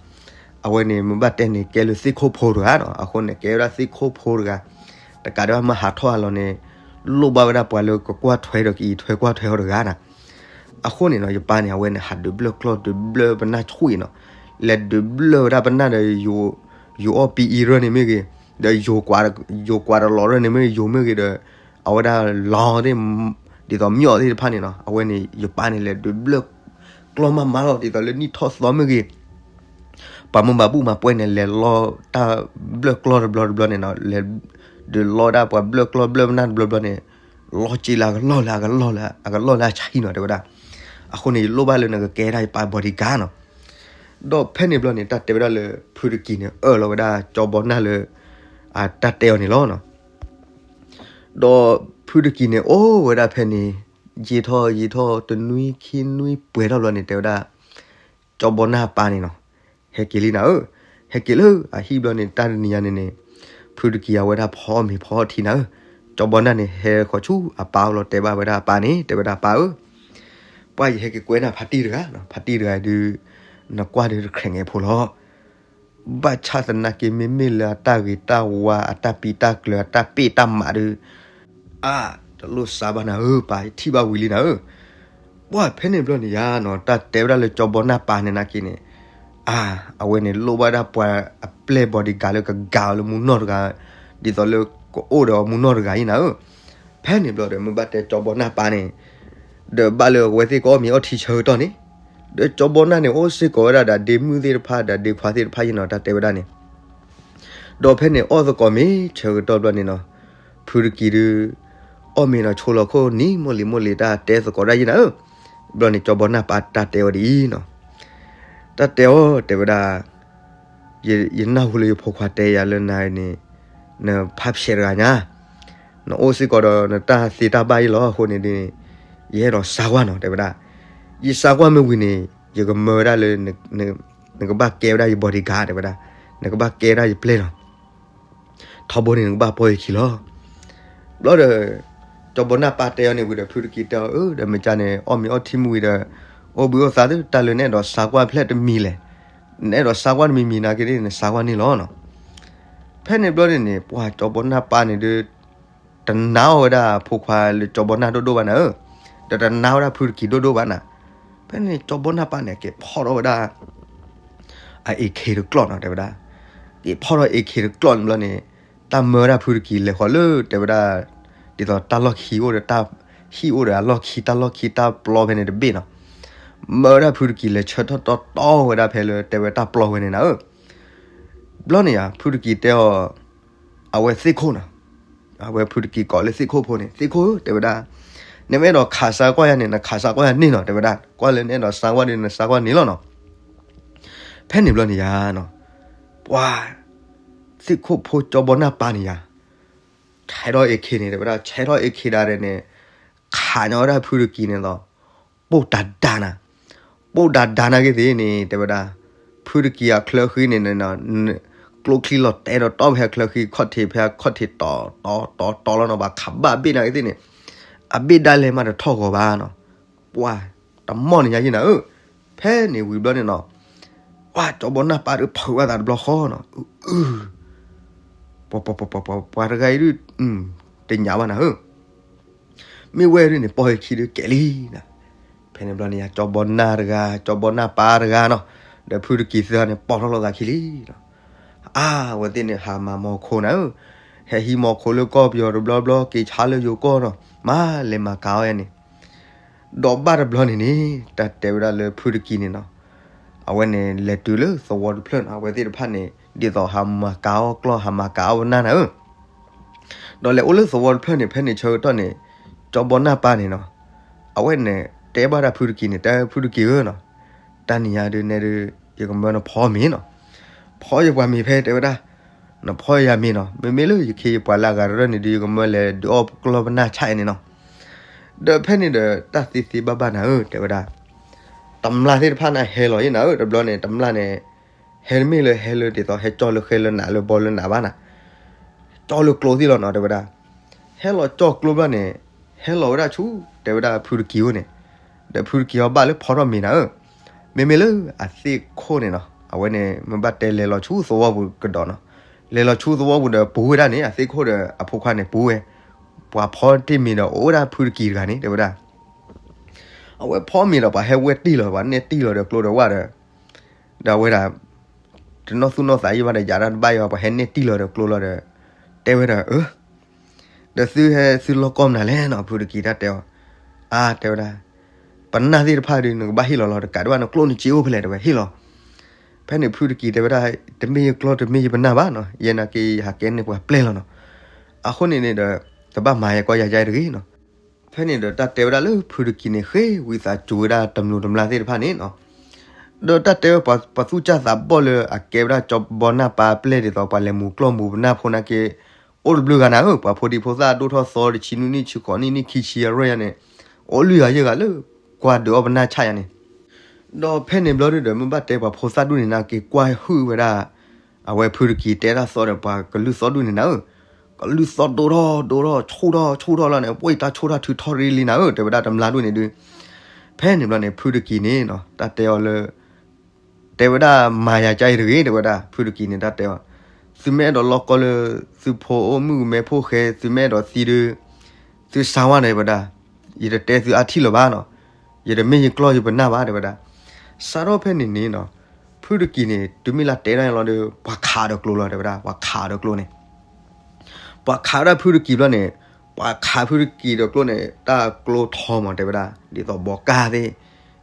အဝဲန့ၣ် မ့ၢ်ဘၣ်တဲန့ၣ် ကဲလၢသ့ၣ်ခိၣ်ဖိတဂၤနီၤ, အဃိန့ၣ် ကဲဝဲဒၣ်သ့ၣ်ခိၣ်ဖိတဂၤ, တကးဒံးဘၣ်မ့ၢ်ဟးထီၣ်အလီၢ်န့ၣ် လိၣ်ဘၣ်ဝဲဒၣ်ပှၤလၢကကွၢ်ထွဲဒီးကအံးထွဲကွၢ်ထွဲအီၤတဂၤနီၤ. အဃိန့ၣ်နီၤ ယပၢ်န့ၣ် အဝဲန့ၣ် ဟးဒုးဘျၢၣ်ကျီၢ်ဒုးဘျၢၣ်ပနၢ်ဆူၣ်အံၤနီၤ, လဲၤဒုးဘျၢၣ်ဝဲဒၣ်ပနၢ်ဒီး ယိၤအီၣ်ပံအံၤရၢၢ်န့ၣ်မ့ၢ်ဂ့ၤ, ဒီးယိၤကွၢ်တလီၤရၢၢ်န့ၣ်မ့ၢ်ဂ့ၤ ယိၤမ့ၢ်ဂ့ၤဒီး အဝဲဒၣ်လီၤသ့ၣ် ဒ်သိးမၠီၣ်သ့ၣ်တဖၣ်န့ၣ်နီၤ, အဝဲန့ၣ် ယပၢ်န့ၣ် လဲၤဒုးဘျၢၣ်ကျီၢ်မးမးလီၤ ဒ်သိးလၢနံၣ်ထီၣ်သီမ့ၢ်ဂ့ၤ ပှၤမိၢ်ပှၤပၢ်မၤပှဲၤန့ၣ် လဲၤလီတၢ်ဘျၢၣ်ကျီၢ်တဘျီတဘျီန့ၣ်နီၤ, လဲၤ ဒုးလီဒၣ်ပှၤဘျၢၣ်ကျီၢ်ဘျၢၣ်ပနၢ်တဘျီဘျီန့ၣ်, လီၤစ့လၢအကလီၢ်လၢအကလီၢ်လၢအကလီၢ်လၢအဆါဟံၣ်နီၤ တဲဝဲဒၣ်. အဃိန့ၣ် ယလိၣ်ဘၣ်လၢနကကဲဒၣ်ယပၢ် bodyguard နီၤ. ဒီးဖဲန့ၣ်ဘျီန့ၣ် တၢ်တဲဝဲဒၣ်လၢ ဖုတကံၢ်န့ၣ် အၢၣ်လီၤဝဲဒၣ်ကၠီဘီနၢ်လၢ အတၢ်တဲအီၤန့ၣ်လီၤနီၤ. ဒီးဖုတကံၢ်န့ၣ် အိၣ်ဝဲဒၣ်ဖဲန့ၣ်, ယံာ်ထီၣ်ယံာ်ထီၣ် တနွံခံနွံပှဲၤထီၣ်ဘျီန့ၣ် တဲဝဲဒၣ် ကၠီဘီနၢ်ပၢ်န့ၣ်နီၤ, ဟဲက့ၤလံနၤဧၢ, ဟဲက့ၤလၢအဟံၣ်ဘျီန့ၣ် တၢ်တနံၤညါန့ၣ်န့ၣ်, ဖုတကံၢ်အဝဲဒၣ်ဖီမ့ၤဖီထံနၤဧၢ. ကၠီဘီနၢ်န့ၣ် ဟဲဃီၤဆူအပၢ်အအိၣ်လီၤ တဲဘၣ်ဝဲဒၣ်အပၢ်န့ၣ်, တဲဝဲဒၣ်ပၢ်ဧၢ, ပှၤယဟဲက့ၤကွဲနၤဖါတံၢ်တဂၤ, ဖါတံၢ်တဂၤဒုး နကွၢ်ဒုးတခြဲးငဲးဖိလီၤ. ဘၣ်ဆၣ်သနာ်က့ မ့မ့ၢ်လၢအတၢ်ဂ့ၤတၢ်ဝါ အတၢ်ပံးတၢ်ကျၢၤ အတၢ်ပ့ၢ်တၢ်မးဒုး, အါ, တလိၣ်စါဘၣ်နၤဧၢပၢ်, ယထံၣ်ဘၣ်ဝံၤလံနၤဧၢ. ပှၢ်ဖဲန့ၣ်ဘျီန့ၣ်ယါနီၤ, တၢ်တဲဝဲဒၣ်လၢကၠီဘီနၢ်ပၢ်န့ၣ်နာ်က့န့ၣ်, အါ, အဝဲန့ၣ်လိၣ်ဘၣ်ဒၣ်ပှၤအပျဲၢ် bodyguard လၢကကၤအီၤလၢမူနီၢ်တဂၤ, ဒ်သိးလၢကအိၣ်ဒီးမူနီၢ်တဂၤအံၤနၤဧၢ. ဖဲန့ၣ်ဘျီဒီး မ့ၢ်ဘၣ်တဲကၠီဘီနၢ်ပၢ်န့ၣ်, ဒီးဘၣ်လၢအဝဲသ့ၣ်ကအီၣ်မ့ၤအီထံဆၢကတီၢ်န့ၣ်, ဒီးကၠီဘီနၢ်န့ၣ် အိၣ်စ့ၢ်ကီးဝဲဒၣ်ဒီးဒ့မုၣ်သ့ၣ်တဖၣ်ဒီးဒ့ခွါသ့ၣ်တဖၣ်ယါနီၤ, တၢ်တဲဝဲဒၣ်န့ၣ် ဒီးဖဲန့ၣ်အီၣ်သကိးမ့ၤဆၢကတီၢ်ဘျီန့ၣ်နီၤ, ဖုတကံၢ်ဒုး အီၣ်မ့ၤနီၤဆိလီၤခိၣ်နံၤ မိၢ်လံၤမိၢ်လံၤ တၢ်တဲသကိးဒၣ်ယါနၤဧၢ. ဘျီန့ၣ်ကၠီဘီနၢ်ပၢ်တၢ်တဲအီၤဒ်အံၤနီၤ, တၢ်တဲအီၤတဲဝဲဒၣ်, ယနၢ်ဟူလၢယဖိခွါတဲယၤလၢနၤန့ၣ်, နဖးဖျဲးတဂၤညါ, နအိၣ်စ့ၢ်ကီးဒီးနတၢ်သ့တၢ်ဘၣ်အံၤလီၤ. အဃိန့ၣ်ဒ်န့ၣ်, ယအဲၣ်ဒိးစါကွၢ်နီၤ တဲဝဲဒၣ်. ယစါကွၢ်မ့ၢ်ဝံၤန့ၣ်, ယကမၢဝဲဒၣ်လၢ နကဘၣ်ကဲဝဲဒၣ်ယ bodyguard တဲဝဲဒၣ်, နကဘၣ်ကဲဒၣ်ယပျဲၢ်လီၤ. ထီဘိန့ၣ်နကဘၣ်ပီၢ်ယခံလီၤ. ဘျီဒီး ကၠီဘီနၢ်ပၢ်တဲအီၤန့ၣ်ဝံၤဒီး ဖုတကံၢ်တဲအီၤ, အၢ ဒီးမ့ၢ်ကန့ၣ် အီၣ်မ့ၤအီထံမ့ၢ်ဝံၤဒီး, အိၣ်ဘှံးအိၣ်သါသု တၢ်လၢနအဲၣ်ဒိးစါကွၢ်ဖျဲၣ်တမံၤလဲၣ်. နအဲၣ်ဒိးစါကွၢ်တမံၤမံၤနာ်က့န့ၣ် နစါကွၢ်န့ၣ်လီၤနီၤ. ဖဲန့ၣ်ဘျီန့ၣ်န့ၣ် ပှၤကၠီဘီနၢ်ပၢ်န့ၣ်ဒီး တနာ်အီၤဝဲဒၣ်ဖိခွါလၢကၠီဘီနၢ်ဒိၣ်ဒိၣ်ဘၣ်နၤဧၢ, ဒီးတနာ်ဝဲဒၣ်ဖုတကံၢ်ဒိၣ်ဒိၣ်ဘၣ်နၤ. ဖဲန့ၣ်ကၠီဘီနၢ်ပၢ်န့ၣ် က့ၤဖီၣ်ထီၣ်ဝဲဒၣ် အ AK တကျီၢ်နီၤ တဲဝဲဒၣ်. က့ၤဖီၣ်ထီၣ် AK တကျီၢ်န့ၣ်ဘျီန့ၣ်, တၢ်မၢဝဲဒၣ်ဖုတကံၢ်လဲၤဃီၤလၢ တဲဝဲဒၣ်, ဒ်သိးတၢ်လီၢ်ခံအိၣ်ဒီး, ဟံၣ်အိၣ်ဒီးအလီၢ်ခံ တၢ်လီၢ်ခံတၢ်ပျီဖဲန့ၣ်တဘ့ၣ်နီၤ. မၢဝဲဒၣ်ဖုတကံၢ်လဲၤဆၢထၢၣ်တီတီဝဲဒၣ်ဖဲလၢတဲဝဲတၢ်ပျီဝဲန့ၣ်နၤဧၢ. ဘျီန့ၣ်ယါ ဖုတကံၢ်တဲအီၤ, အဝဲသ့ၣ်ခိၣ်နီၤ, အဝဲဖုတကံၢ်ကိးလၢသ့ၣ်ခိၣ်ဖိန့ၣ်, သ့ၣ်ခိၣ်ဧၢ တဲဝဲဒၣ်, နမ့ၢ်အဲၣ်ဒိးခးစါကွၢ်ယၤန့ၣ် နခးစါကွၢ်ယၤန့ၣ်နီၤ တဲဝဲဒၣ်. ကွၢ်လၢနအဲၣ်ဒိးစါကွၢ်ဒီးနစါကွၢ်န့ၣ်လီၤနီၤ. ဖဲန့ၣ်ဘျီန့ၣ်ယါနီၤ, ပှၤသ့ၣ်ခိၣ်ဖိကၠီဘီနၢ်ပၢ်န့ၣ်ယါ, ဆဲးထီၣ် AK န့ၣ် တဲဝဲဒၣ်, ဆဲးထီၣ် AK ဒၣ်ဒီးန့ၣ်, ခးညီဝဲဒၣ်ဖုတကံၢ်န့ၣ်လီၤ. ပိၢ်တၢ်ဒါနၤ, ပိၢ်တၢ်ဒါနၤက့ၤသ့ၣ်န့ၣ် တဲဝဲဒၣ်, ဖုတကံၢ်အချၢဃံန့ၣ်, ကျိချံလီၤတဲာ်ဒီးတီၢ်ဖဲအချၢဃံ ခီၣ်ထံးဖဲအခီၣ်ထံးတီတီတီတီလီၤနီၤ, ပှၤခးဘၣ်အဘ့ၣ်နၤက့ၤသ့ၣ်န့ၣ်, အဘ့ၣ်ဒၣ်လဲာ်မးတထီၣ်ဂီၤဘၣ်နီၤ. ပှၤတမီၢ်န့ၣ်ညါယံၤနၤဧၢ. ဖဲန့ၣ်ဝံၤဘျီန့ၣ်နီၤ, ပှၤကၠီဘီနၢ်ပၢ်ဒီးဖုးဘၣ်သးတဘျီဃီနီၤ, ပှၤတဂၤအံၤဒုး, တညးဘၣ်နၤဧၢ. မ့ၢ်ဝဲဒ်န့ၣ် ပီၢ်ယခံဒုးကဲးလံနၤ. ဖဲန့ၣ်ဘျီန့ၣ်ယါ ကၠီဘီနၢ်တဂၤ ကၠီဘီနၢ်ပၢ်တဂၤနီၤ, ဒီးဖုတကံၢ်သၢဂၤန့ၣ် ပိာ်ထီၣ်လိာ်သးခံလံနီၤ. အါ အဝဲသ့ၣ်န့ၣ် ဟးမၤမီၢ်ခိၣ်နၤဧၢ, ဟဲဟံးမီၢ်ခိၣ်လၢကီၢ်ပယီၤတဘျီဘျီ က့ၤဆါလၢယိၤကီၢ်နီၤ, မၤလဲၤမၤကၤအီၤန့ၣ် ဒီးဘၣ်တဘျီန့ၣ်န့ၣ် တၢ်တဲဝဲဒၣ်လၢဖုတကံၢ်န့ၣ်နီၤ, အဝဲန့ၣ်လဲၤတုၤလၢသဝီတဖျၢၣ်နီၤ, အဝဲသ့ၣ်တဖၣ်န့ၣ် ဒ်သိးဟးမၤကၤအီၣ်ကျီၢ် ဟးမၤကၤအီၣ်ပနၢ်နၤဧၢ. ဒီးလဲၤအိၣ်လၢသဝီတဖျၢၣ်န့ၣ် ဖဲန့ၣ်ဆၢကတီၢ်န့ၣ် ကၠီဘီနၢ်ပၢ်န့ၣ်နီၤ, အဝဲန့ၣ် တဲဘၣ်ဒၣ်ဖုတကံၢ်န့ၣ်, တဲဖုတကံၢ်ဧၢနီၤ, တနံၤညါဒုးနဲဒုး ယကမၢနဖီမ့ၤနီၤ, ဖီယပှၤမ့ၤဖဲ တဲဝဲဒၣ်, နဖီယၤမ့ၤနီၤ, မ့မ့ၢ်လၢ ယခ့ယပှၤလၢအဂၤတရၢၢ်န့ၣ်ဒုး ယကမၢလဲၤဒုးအီၣ်ကျီၢ်ပနၢ်ဆၣ်အံၤန့ၣ်နီၤ. ဒီးဖဲန့ၣ်ဒီး တၢ်သ့သ့ဘၣ်ဘၣ်နၤဧၢ တဲဝဲဒၣ်, တမျၢ်သ့ၣ်တဖၣ်န့ၣ် ဟဲလီၤယံၤနၤဧၢ, တဘျီန့ၣ် တမျၢ်န့ၣ် ဟဲတမ့ၢ်လၢဟဲလၢဒ်သိး ဟဲကၠီၣ်လၢဃဲလၢနးလၢဘီလၢနးဘၣ်နၤ, ကၠီၣ်လၢကျိသ့ၣ်လီၤနီၤ တဲဝဲဒၣ်. ဟဲလီၤကၠီၣ်ကျိဘျီန့ၣ်, ဟဲလီၤဝဲဒၣ်ဆူ တဲဝဲဒၣ်ဖုတကံၢ်ဧိၤန့ၣ်, ဒီးဖုတကံၢ်အီၤဘၣ်လၢဖီထီၣ်မ့ၤနၤဧၢ, မ့မ့ၢ်လၢအသ့ၣ်ခိၣ်န့ၣ်နီၤ, အဝဲန့ၣ် မ့ၢ်ဘၣ်တဲလဲၤလီၤဆူသဝီပူၤကဒီးနီၤ, လဲၤလီၤဆူသဝီပူၤဒီးပူၤဝဲဒၣ်န့ၣ် အသ့ၣ်ခိၣ်ဒီးအဖိခွါန့ၣ်ပူၤဝဲ, ပှၤဖီတ့ၢ်မ့ၤဒီးအိၣ်ဝဲဒၣ်ဖုတကံၢ်တဂၤန့ၣ် တဲဝဲဒၣ်. အဝဲဖီမ့ၤဒီးပှၤဟဲဝဲတံၢ်လီၤ, ပှၤနဲၣ်တံၢ်လီၤဒီးကျိဒီးဝၣ်ဒီး ဒီးအဝဲဒၣ် တနီၣ်သူၣ်နီၣ်သးယံၤဘၣ်ဒီး ယၤတၢ်တဘၣ်ယံၤဘၣ် ပှၤဟဲနဲၣ်တံၢ်လီၤဒီးကျိလီၤဒီး တဲဝဲဒၣ် အၢ ဒီးသုဟဲသုလီၢ်ကီၢ်မနုၤလဲၣ်နီၤ ဖုတကံၢ်တၢ်တဲအီၤ, အါ တဲဝဲဒၣ် ပနၢ်သ့ၣ်တဖၣ်ဒီး နကဘၣ်ဟ့ၣ်လီၤလီၤတကးဒံးဘၣ် နကျိနစ့အိၣ်ဖဲလဲၣ် တဲဝဲဟ့ၣ်လီၤ. ဖဲန့ၣ်ဖုတကံၢ်တဲဝဲဒၣ် တမ့ၢ်ယကျီတမ့ၢ်ယပနၢ်ဘၣ်နီၤ ယဲနာ်က့ယဟးကဲန့ၢ်ပှၤပျဲၢ်လီၤနီၤ. အဃိန့ၣ်န့ၣ်ဒီး တဘၣ်မၤယၤကီယၤယါတဂ့ၤနီၤ. ဖဲန့ၣ်ဒီးတၢ်တဲဝဲဒၣ်လၢဖုတကံၤန့ၣ် ဃ့ဝံသးစူၤဝဲဒၣ်တမျိးတမျာ်သ့ၣ်တဖၣ်န့ၣ်နီၤ. ဒီးတၢ်တဲဝဲပှၤသူၣ်စၢ်သးဘီၣ်လၢအကဲဝဲဒၣ်ကၠီဘီနၢ်ပၢ်အပျဲၢ်ဒ်သိး ပှၤလဲၤမူၤကျီၢ်မူၤပနၢ်ဖိနာ်က့ အိၣ်တဘျုးဂၤနၤဧၢ, ပှၤဖိဒံဖိသၣ်ဒိၣ်ထီၣ်သီတဆံနွံနံၣ် ဆံဃိးနံၣ် နံၣ်ခံဆံအရွဲၣ်ယါန့ၣ် အိၣ်လုၢ်ယၤယဲၢ်ဂၤလၢ ကွၢ်ဒုးအီၣ်ပနၢ်ဆၣ်ယါန့ၣ်. ဒီးဖဲန့ၣ်ဘျီဒုဒီး မ့ၢ်ဘၣ်တဲပှၤဖိသၣ်ဒူၣ်န့ၣ်နာ်က့ ကွၢ်ဟုၣ်ဝဲဒၣ် အဝဲဖုတကံၤတဲတၢ်သီဒီး ပှၤကလုၢ်သီဒူၣ်န့ၣ်နၤဧၢ, ကလုၢ်သီဒိၣ်ထီၣ်ဒိၣ်ထီၣ် ဆူၣ်ထီၣ်ဆူၣ်ထီၣ်လီၤန့ၣ် ပှၤအံၤတၢ်ဆူၣ်ထီၣ်ထုးထီၣ်ရ့လံနၤဧၢ တဲဝဲဒၣ်တမျာ်ဒူၣ်န့ၣ်ဒု. ဖဲန့ၣ်ဘျီန့ၣ် ဖုတကံၤန့ၣ်နီၤ တၢ်တဲအီၤလၢ တဲဝဲဒၣ်မၤယၤကါအံၤတဂ့ၤ တဲဝဲဒၣ် ဖုတကံၤန့ၣ် တၢ်တဲအီၤ, သုမ့ၢ်အဲၣ်ဒိးလီၢ်ကီလၢ သုဖိအိၣ်မုၣ်ကမဲဖိဃဲ သုမ့ၢ်အဲၣ်ဒိးသံဒု သုစါဝါန့ၣ်ဝဲဒၣ်, ယတတဲသုအါထံၣ်လၢၤဘၣ်နီၤ, ယတမ့ၢ်ယကျီၢ်ယပနၢ်ဘၣ် တဲဝဲဒၣ်. စးထီၣ်ဖဲန့ၣ်န့ၣ်နီၤ ဖုတကံၤန့ၣ် တုၤမ့ၢ်လၢတဲဒၣ်န့ၣ်လီၤဒီး ပှၤခးဒီးကျိလီၤ တဲဝဲဒၣ် ပှၤခးဒီးကျိန့ၣ် ပှၤခးဝဲဒၣ်ဖုတကံၤဘျီန့ၣ်, ပှၤခးဖုတကံၤဒီးကျိန့ၣ် တၢ်ကျိထီမး တဲဝဲဒၣ် ဒ်သိးဘီကၢ်သ့ၣ်,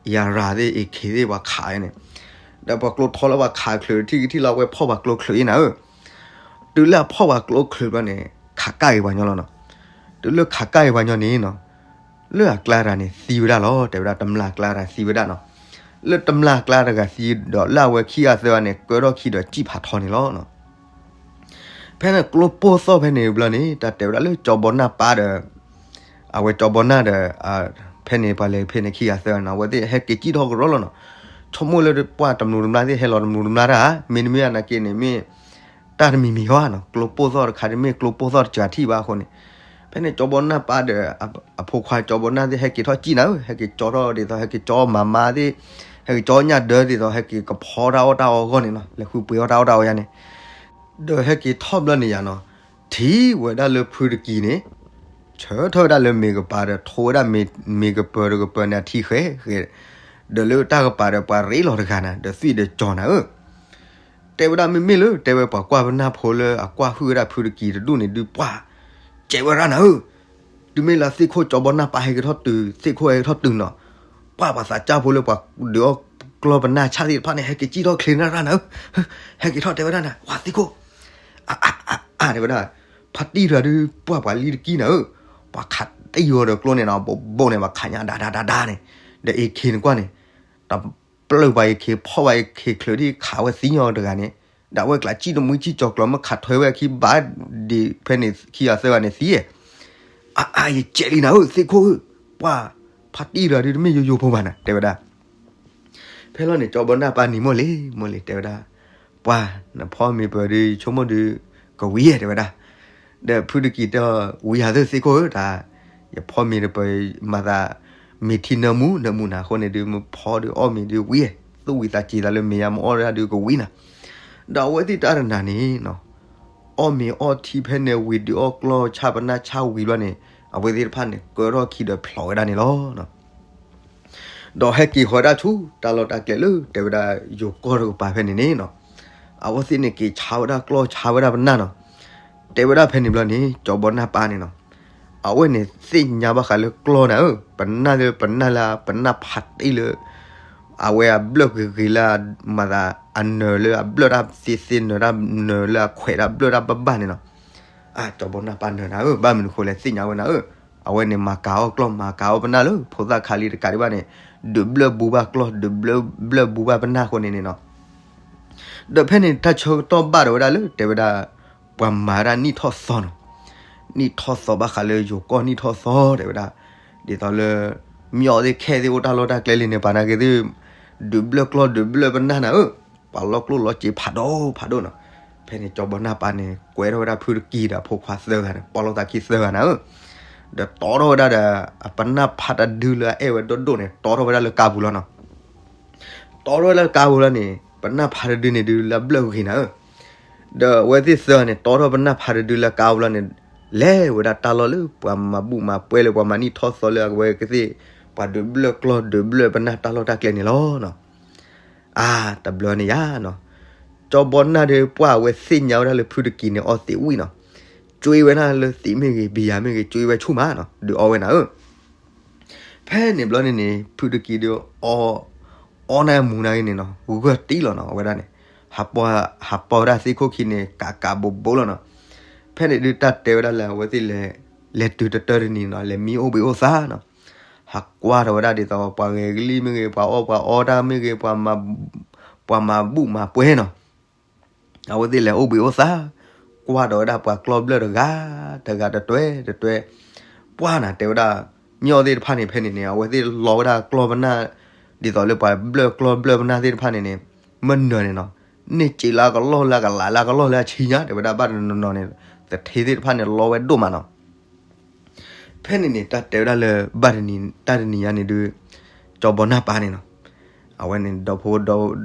အံၤအရၤသ့ၣ် အ့ၣ်ခ့သ့ၣ် ပှၤခးန့ၣ်, ဒီးပှၤကျိထီလၢပှၤခးချုးထံၣ်ကထံၣ်လီၤ အဝဲဖီၣ်ပှၤကျိချုးအံၤနၤဧၢ, တုၤလၢအဖီၣ်ပှၤကျိချုးဘျီန့ၣ် ခးကၢ်က့ၤပှၤညီလီၤနီၤ, တုၤလၢခးကၢ်က့ၤပှၤညီန့ၣ်နီၤ လၢအကျါတဂၤန့ၣ် သံဝဲဒၣ်လီၤ တဲဝဲဒၣ် တမျာ်ကျါတဂၤသံဝဲဒၣ်နီၤ, လၢတမျာ်ကျါတဂၤသံဒီး လၢအဝဲခံဂၤသၢဂၤန့ၣ် ကၢထီၣ်ခံဒီးစံၣ်ဖးထီန့ၣ်လီၤနီၤ. ဖဲန့ၣ်ကျိပိၢ်သီၣ်ဖဲန့ၣ်ဘျီန့ၣ် တၢ်တဲဝဲဒၣ်လၢကၠီဘီနၢ်ပၢ်ဒီး အဝဲကၠီဘီနၢ်ဒီး ဖဲန့ၣ်ပှၤလဲၤဖဲန့ၣ်ခံဂၤသၢဂၤန့ၣ် အဝဲသ့ၣ်ဟဲက့ၤစံၣ်ထီၣ်ကရီလီၤနီၤ, ဆိကမိၣ်လၢပှၤတမျိးတမျာ်သ့ၣ်ဟဲလီၤတမျိးတမျာ်တၢ်ဧါ, မ့တမ့ၢ်နာ်က့န့ၣ်မ့ၢ် တၢ်တမံၤမံၤဟီဧါနီၤ, ကျိပိၢ်သီၣ်တခါတမ့ၢ်ကျိပိၢ်သီၣ်တစှၤထံၣ်ဘၣ်အဃိန့ၣ်, ဖဲန့ၣ်ကၠီဘီနၢ်ပၢ်ဒီး အဖိခွါကၠီဘီနၢ်သ့ၣ်ဟဲက့ၤထီၣ်စံၣ်နၤဧၢ, ဟဲက့ၤကၠီထီၣ်ဒ်သိး ဟဲက့ၤကၠီမၤမါသ့ၣ်, ဟဲက့ၤကၠီညၣ်ဒၢသ့ၣ်ဒီး ဟဲက့ၤကဖီတၢ်အီၣ်တၢ်အီအဂီၢ်န့ၣ်နီၤ, လဲၤဃုပှ့ၤအီၣ်တၢ်အီၣ်တၢ်အီယါန့ၣ် ဒီးဟဲက့ၤထီၣ်ဘျီန့ၣ်ယါနီၤ, ထံၣ်ဝဲဒၣ်လၢဖုတကံၤန့ၣ် ဆၢထၢၣ်ဝဲဒၣ်လၢမ့ၤကပၤဒီး ထိဝဲဒၣ်မ့ၤကပၤတကပၤန့ၣ် အထံဃဲဃဲ, ဒီးလၢတၢ်ကပၤဒီး ပှၤရ့လီၤတဂၤနၤ ဒီးသွံၣ်ဒီးကၠီနၤဧၢ, တဲဝဲဒၣ်မ့မ့ၢ်လၢ တဲဝဲပှၤကွၢ်ပနၢ်ဖိလၢအကွၢ်ဟုၣ်ဝဲဒၣ်ဖုတကံၤတဒူၣ်န့ၣ်ဒုး ပှၤကဲဝဲဒၣ်နၤဧၢ, တုၤမ့ၢ်လၢသ့ၣ်ခိၣ်ကၠီဘီနၢ်ပၢ်ဟဲက့ၤထီၣ်တုၤ သ့ၣ်ခိၣ်ဟဲက့ၤထီၣ်တုၤနီၤ, ပှၤပှၤသးစၢ်ဖိလၢပှၤဒုးအီၣ်ကျီၢ်ပနၢ်ဆၣ်သ့ၣ်တဖၣ်န့ၣ် ဟဲက့ၤစံၣ်ထီၣ်ချ့နၢ်ရၣ်နၤဧၢ, ဟဲက့ၤထီၣ်တဲဝဲဒၣ်နၤ ပှၤသ့ၣ်ခိၣ် အါအါအါအါ တဲဝဲဒၣ်, ဖါတံၢ်တဂၤဒုး ပှၤပှၤလံတကံၢ်နၤဧၢ, ပှၤခးတံၢ်အီၤဒီးကျိန့ၣ်နီၤ ဘိးဘိးန့ၣ် ပှၤခးညါဒါဒါဒါဒါန့ၣ်, ဒီးအ့ၣ်ခ့န့ၣ်ကွၢ်န့ၣ် တပျၢၢ်ပှၤအ့ၣ်ခ့ ဖီၣ်ပှၤအ့ၣ်ခ့ ချုးဒ်ခးဝဲသံညီတဂၤန့ၣ်, ဒီးအဝဲကျးစံၣ်တမှံစံၣ်ကၠီၤကျီၤ မ့ၢ်ခးထွဲဝဲအခံဘၣ်ဒ်ဖဲန့ၣ်ခံဂၤသၢဂၤန့ၣ်သံ, အါအါ ယကဲးလံနၤဧၢ သ့ၣ်ခိၣ်ဧၢ, ပှၤ ဖါတံၢ်တဂၤဒုးတမ့ၢ်ယိယိဖိဘၣ်နၤ တဲဝဲဒၣ် ဖဲလီၤန့ၣ် ကၠီဘီနၢ်ပၢ်နံၤမိၢ်လံၤ မိၢ်လံၤ တဲဝဲဒၣ်, ပှၤ နဖီမ့ၤပၢၤဒုး ဆိကမိၣ်ဒုး ကဝံၤဧါ တဲဝဲဒၣ်, ဒီးဖုတကံၤတဲအီၤ ဝံၤဧါသ့ၣ်ခိၣ်ဧၢ တၢ် ယဖီမ့ၤတပၢၤ မၤသး မ့ၤထံနၢမူ နၢမူနၤအဃိန့ၣ်ဒုး မ့ၢ်ဖီဒုးအီၣ်မ့ၤဒုးဝံၤဧါ, သူၣ်ဝံၤသးစူၤသးလၢမ့ၤယါမ့ၢ်အီၣ်ဒၣ်ဒုးကဝံၤနၤ, ဒီးအဝဲသ့ၣ်တၢ်တနၤန့ၣ်နီၤ အီၣ်မ့ၤအီၣ်ထံဖဲန့ၣ်ဝံၤဒုးအီၣ်ကျီၢ်ဆၣ်ပနၢ်ဆၣ်ဝံၤဘျီန့ၣ် အဝဲသ့ၣ်တဖၣ်န့ၣ် ကၢထီၣ်ခံဒီးဖျိးဝဲဒၣ်န့ၣ်လီၤ. ဒီးဟဲက့ၤဃီၤဝဲဒၣ်ဆူတၢ်လီၢ်တၢ်ကျဲလၢ တဲဝဲဒၣ်ယိၤကီၢ်တကပၤဖဲန့ၣ်န့ၣ်နီၤ, အဝဲသ့ၣ်န့ၣ်က့ၤဆါဝဲဒၣ်ကျီၢ်ဆါဝဲဒၣ်ပနၢ်နီၤ, တဲဝဲဒၣ်ဖဲန့ၣ်ဘျီန့ၣ် ကၠီဘီနၢ်ပၢ်န့ၣ်နီၤ, အဝဲန့ၣ်သ့ၣ်ညါဘၣ်ဃးလၢကျီၢ်နၤဧၢ, ပနၢ်လၢပနၢ်လၢပနၢ်ဖးတံၢ်လၢ အဝဲအဘျၢၣ်ဂ့ၤဂ့ၤလၢ မၤသး အနၢၤလၢအဘျၢၣ်တၢ်သ့သ့ နၢၤတၢ်နၢၤလၢအခွဲးတၢ်ဘျၢၣ်တၢ်ဘၣ်ဘၣ်န့ၣ်နီၤ, အၢ ကၠီဘီနၢ်ပၢ်နၢၤနၤဧၢ, ဘၣ်မနုၤဃိလဲၣ်သ့ၣ်ညါဝဲနၤဧၢ, အဝဲန့ၣ်မၤကၤအီၣ်ကျီၢ်မၤကၤအီၣ်ပနၢ်လၢ ဖိသၣ်ခါလံတကးဒံးဘၣ်န့ၣ် ဒုးဘျၢၣ်ဘူးဘၣ်ကျီၢ် ဒုးဘျၢၣ်ဘူးဘၣ်ပနၢ်အဃိန့ၣ်န့ၣ်နီၤ, ဒီးဖဲန့ၣ်တၢ်ဆၢကတီၢ်ဘၣ်ဒီးဝဲဒၣ်လၢ တဲဝဲဒၣ် ပှၤမၤဝဲဒၣ်နံၣ်ထီၣ်သီနီၤ, နံၣ်ထီၣ်သီဘၣ်ဃးလၢယိၤကီၢ်နံၣ်ထီၣ်သီ တဲဝဲဒၣ်, ဒ်သိးလၢ မၠီၣ်သ့ၣ်ခဲသ့ၣ်အိၣ်တၢ်လီၢ်တၢ်ကျဲလံန့ၣ် ပှၤနာ်က့ၤသ့ၣ် ဒုးဘျၢၣ်ကျီၢ်ဒုးဘျၢၣ်ပနၢ်နၤဧၢ, ပှၤလီၢ်ကျိၣ်လီၢ်စ့ဖးဒိၣ်ဖးဒိၣ်နီၤ, ဖဲန့ၣ်ကၠီဘီနၢ်ပၢ်န့ၣ် ကွဲထီၣ်ဝဲဒၣ်ဖုတကံၤဒီးအဖိခွါသၢဂၤန့ၣ် ပီၣ်လီၤသးခံသၢဂၤနၤဧၢ, ဒီးတီထီၣ်ဝဲဒၣ်ဒီး အပနၢ်ဖးတဒုလၢအအဲၣ်ဝဲဒိၣ်ဒိၣ်န့ၣ် တီထီၣ်ဝဲဒၣ်လၢကါပူၤလီၤနီၤ, တီထီၣ်ဝဲဒၣ်လၢကါပူၤလီၤန့ၣ် ပနၢ်ဖးတဒုန့ၣ်ဒုးလၢအဘျၢၣ်ဂ့ၤနၤဧၢ, ဒီးအဝဲသ့ၣ်သၢဂၤန့ၣ် တီထီၣ်ပနၢ်ဖးတဒုလၢကါပူၤလီၤန့ၣ် လဲၤဝဲဒၣ်တၢ်လီၢ်လၢပှၤမၤဘူၣ်မၤပှဲၤလၢပှၤမၤနံၣ်ထီၣ်သီလၢအဝဲကသ့ၣ် ပှၤဒုးဘျၢၣ်ကျီၢ်ဒုးဘျၢၣ်ပနၢ်တၢ်လီၢ်တၢ်ကျဲန့ၣ်လီၤနီၤ, အါ တဘျီန့ၣ်ယါနီၤ, ကၠီဘီနၢ်ဒီးပှၢ်အဝဲသ့ၣ်ညါဝဲဒၣ်လၢဖုတကံၤန့ၣ်အီသံးဝံၣ်နီၤ, ကွ့ဝဲဒၣ်လၢသံးမ့ၢ်ဂ့ၤ ဘံယၤမ့ၢ်ဂ့ၤ ကွ့ဝဲဆူၣ်မးနီၤ ဒုးအီဝဲနၤဧၢ ဖဲန့ၣ်ဘျီန့ၣ်န့ၣ် ဖုတကံၤဒီး အီ အီနၤမူၤနၤဂ့ၤန့ၣ်နီၤ ဂၢၢ်တံၢ်လီၤနီၤ အဝဲဒၣ်န့ၣ် ဟးပီၢ် ဟးပီၢ်ဝဲဒၣ်သ့ၣ်ခိၣ်ခံန့ၣ် ကးကးဘိးဘိးလီၤနီၤ, ဖ ဖဲန့ၣ်ဒုးတၢ်တဲဝဲဒၣ်လၢအဝဲသ့ၣ်လဲၤ လဲၤတုၤတတၢတနံၤနီၤ လဲၤမံအိၣ်ဘှံးအိၣ်သါနီၤ, ဟးကွၢ်ထီၣ်ဝဲဒၣ်ဒ်သိးပှၤဂဲၤကလံၣ်မ့ၢ်ဂ့ၤ ပှၤအီၣ်ပှၤအီတၢ်မ့ၢ်ဂ့ၤ ပှၤမၤဘူၣ်မၤပှဲၤနီၤ, အဝဲသ့ၣ်လဲၤအိၣ်ဘှံးအိၣ်သါ, ကွၢ်ထီၣ်ဝဲဒၣ်ပှၤကျီၢ်ဘျၢၣ်တဂၤ တဂၤတတွဲတတွဲ, ပှၢ်နၤတဲဝဲဒၣ် မ့ၢ်အီၣ်သ့ၣ်တဖၣ်န့ၣ် ဖဲန့ၣ်န့ၣ် အဝဲသ့ၣ်လီဝဲဒၣ်ကျီၢ်ပနၢ် ဒ်သိးလၢပှၤဘျၢၣ်ကျီၢ်ဘျၢၣ်ပနၢ်သ့ၣ်တဖၣ်န့ၣ်န့ၣ် မ့ၢ်နၢၤန့ၣ်နီၤ, န့ၢ်စ့လၢကလီၢ်လၢကလးလၢကလီၢ်လၢအဆံညါ တဲဝဲဒၣ် ဘၣ်တနီၤနီၤန့ၣ် သထ့သ့ၣ်တဖၣ်န့ၣ်လီဝဲဒိၣ်မးနီၤ. ဖဲန့ၣ်န့ၣ် တၢ်တဲဝဲဒၣ်လၢ ဘၣ်တနံၤ တၢ်တနံၤညါန့ၣ်ဒုး ကၠီဘီနၢ်ပၢ်န့ၣ်နီၤ, အဝဲန့ၣ် ဒီဖိ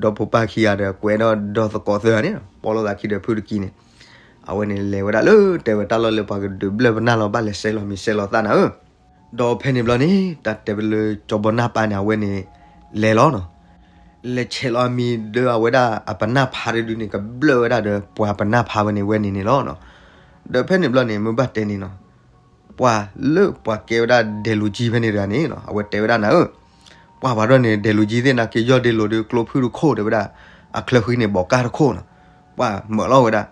ဒီဖိပၢ်ခံဂၤဒီး ကွဲးဒီးဒီသကိးသၢဂၤန့ၣ် ပီၣ်လိာ်သးခံဒီးဖုတကံန့ၣ်, အဝဲန့ၣ်လဲၤဝဲဒၣ်လၢတဲဝဲတၢ်လီၢ်လၢပှၤကဒုးဘျၢၣ်ပနၢ်လီၤ ဘၣ်လဲၤဆဲးလီၤမံၤဆဲးလီၤသၣ်နၤဧၢ ဒီးဖဲန့ၣ်ဘျီန့ၣ် တၢ်တဲဝဲလၢကၠီဘီနၢ်ပၢ်န့ၣ် အဝဲန့ၣ် လဲၤလီၤနီၤ, လဲၤဆဲးလီၤအမံၤဒီးအဝဲဒၣ်အပနၢ်ဖါတဒုန့ၣ် ကဘျၢၣ်ဝဲဒၣ်ဒီးပှၤပနၢ်ဖါဝဲန့ၣ်ဝဲန့ၣ်န့ၣ်လီၤနီၤ. ဒီးဖဲန့ၣ်ဘျီန့ၣ် မ့ၢ်ဘၣ်တဲန့ၣ်နီၤ, ပှၤလၢပှၤကဲဝဲဒၣ်ဒဲးလူၤကၠံဖဲန့ၣ်တဂၤန့ၣ်နီၤ အဝဲတဲဝဲဒၣ်နၤဧၢ, ပှၤပှၤဒီးန့ၣ် ဒဲးလူၤကၠံသ့ၣ်နၤက့ၤယီၢ်ဒ့လိာ်ဒီး ကျိဖုၣ်တခိၣ်တဲဝဲဒၣ်, အချၢဃံန့ၣ် ဘီးကၢ်တခိၣ်နီၤ, ပှၤမၢလီၤဝဲဒၣ်,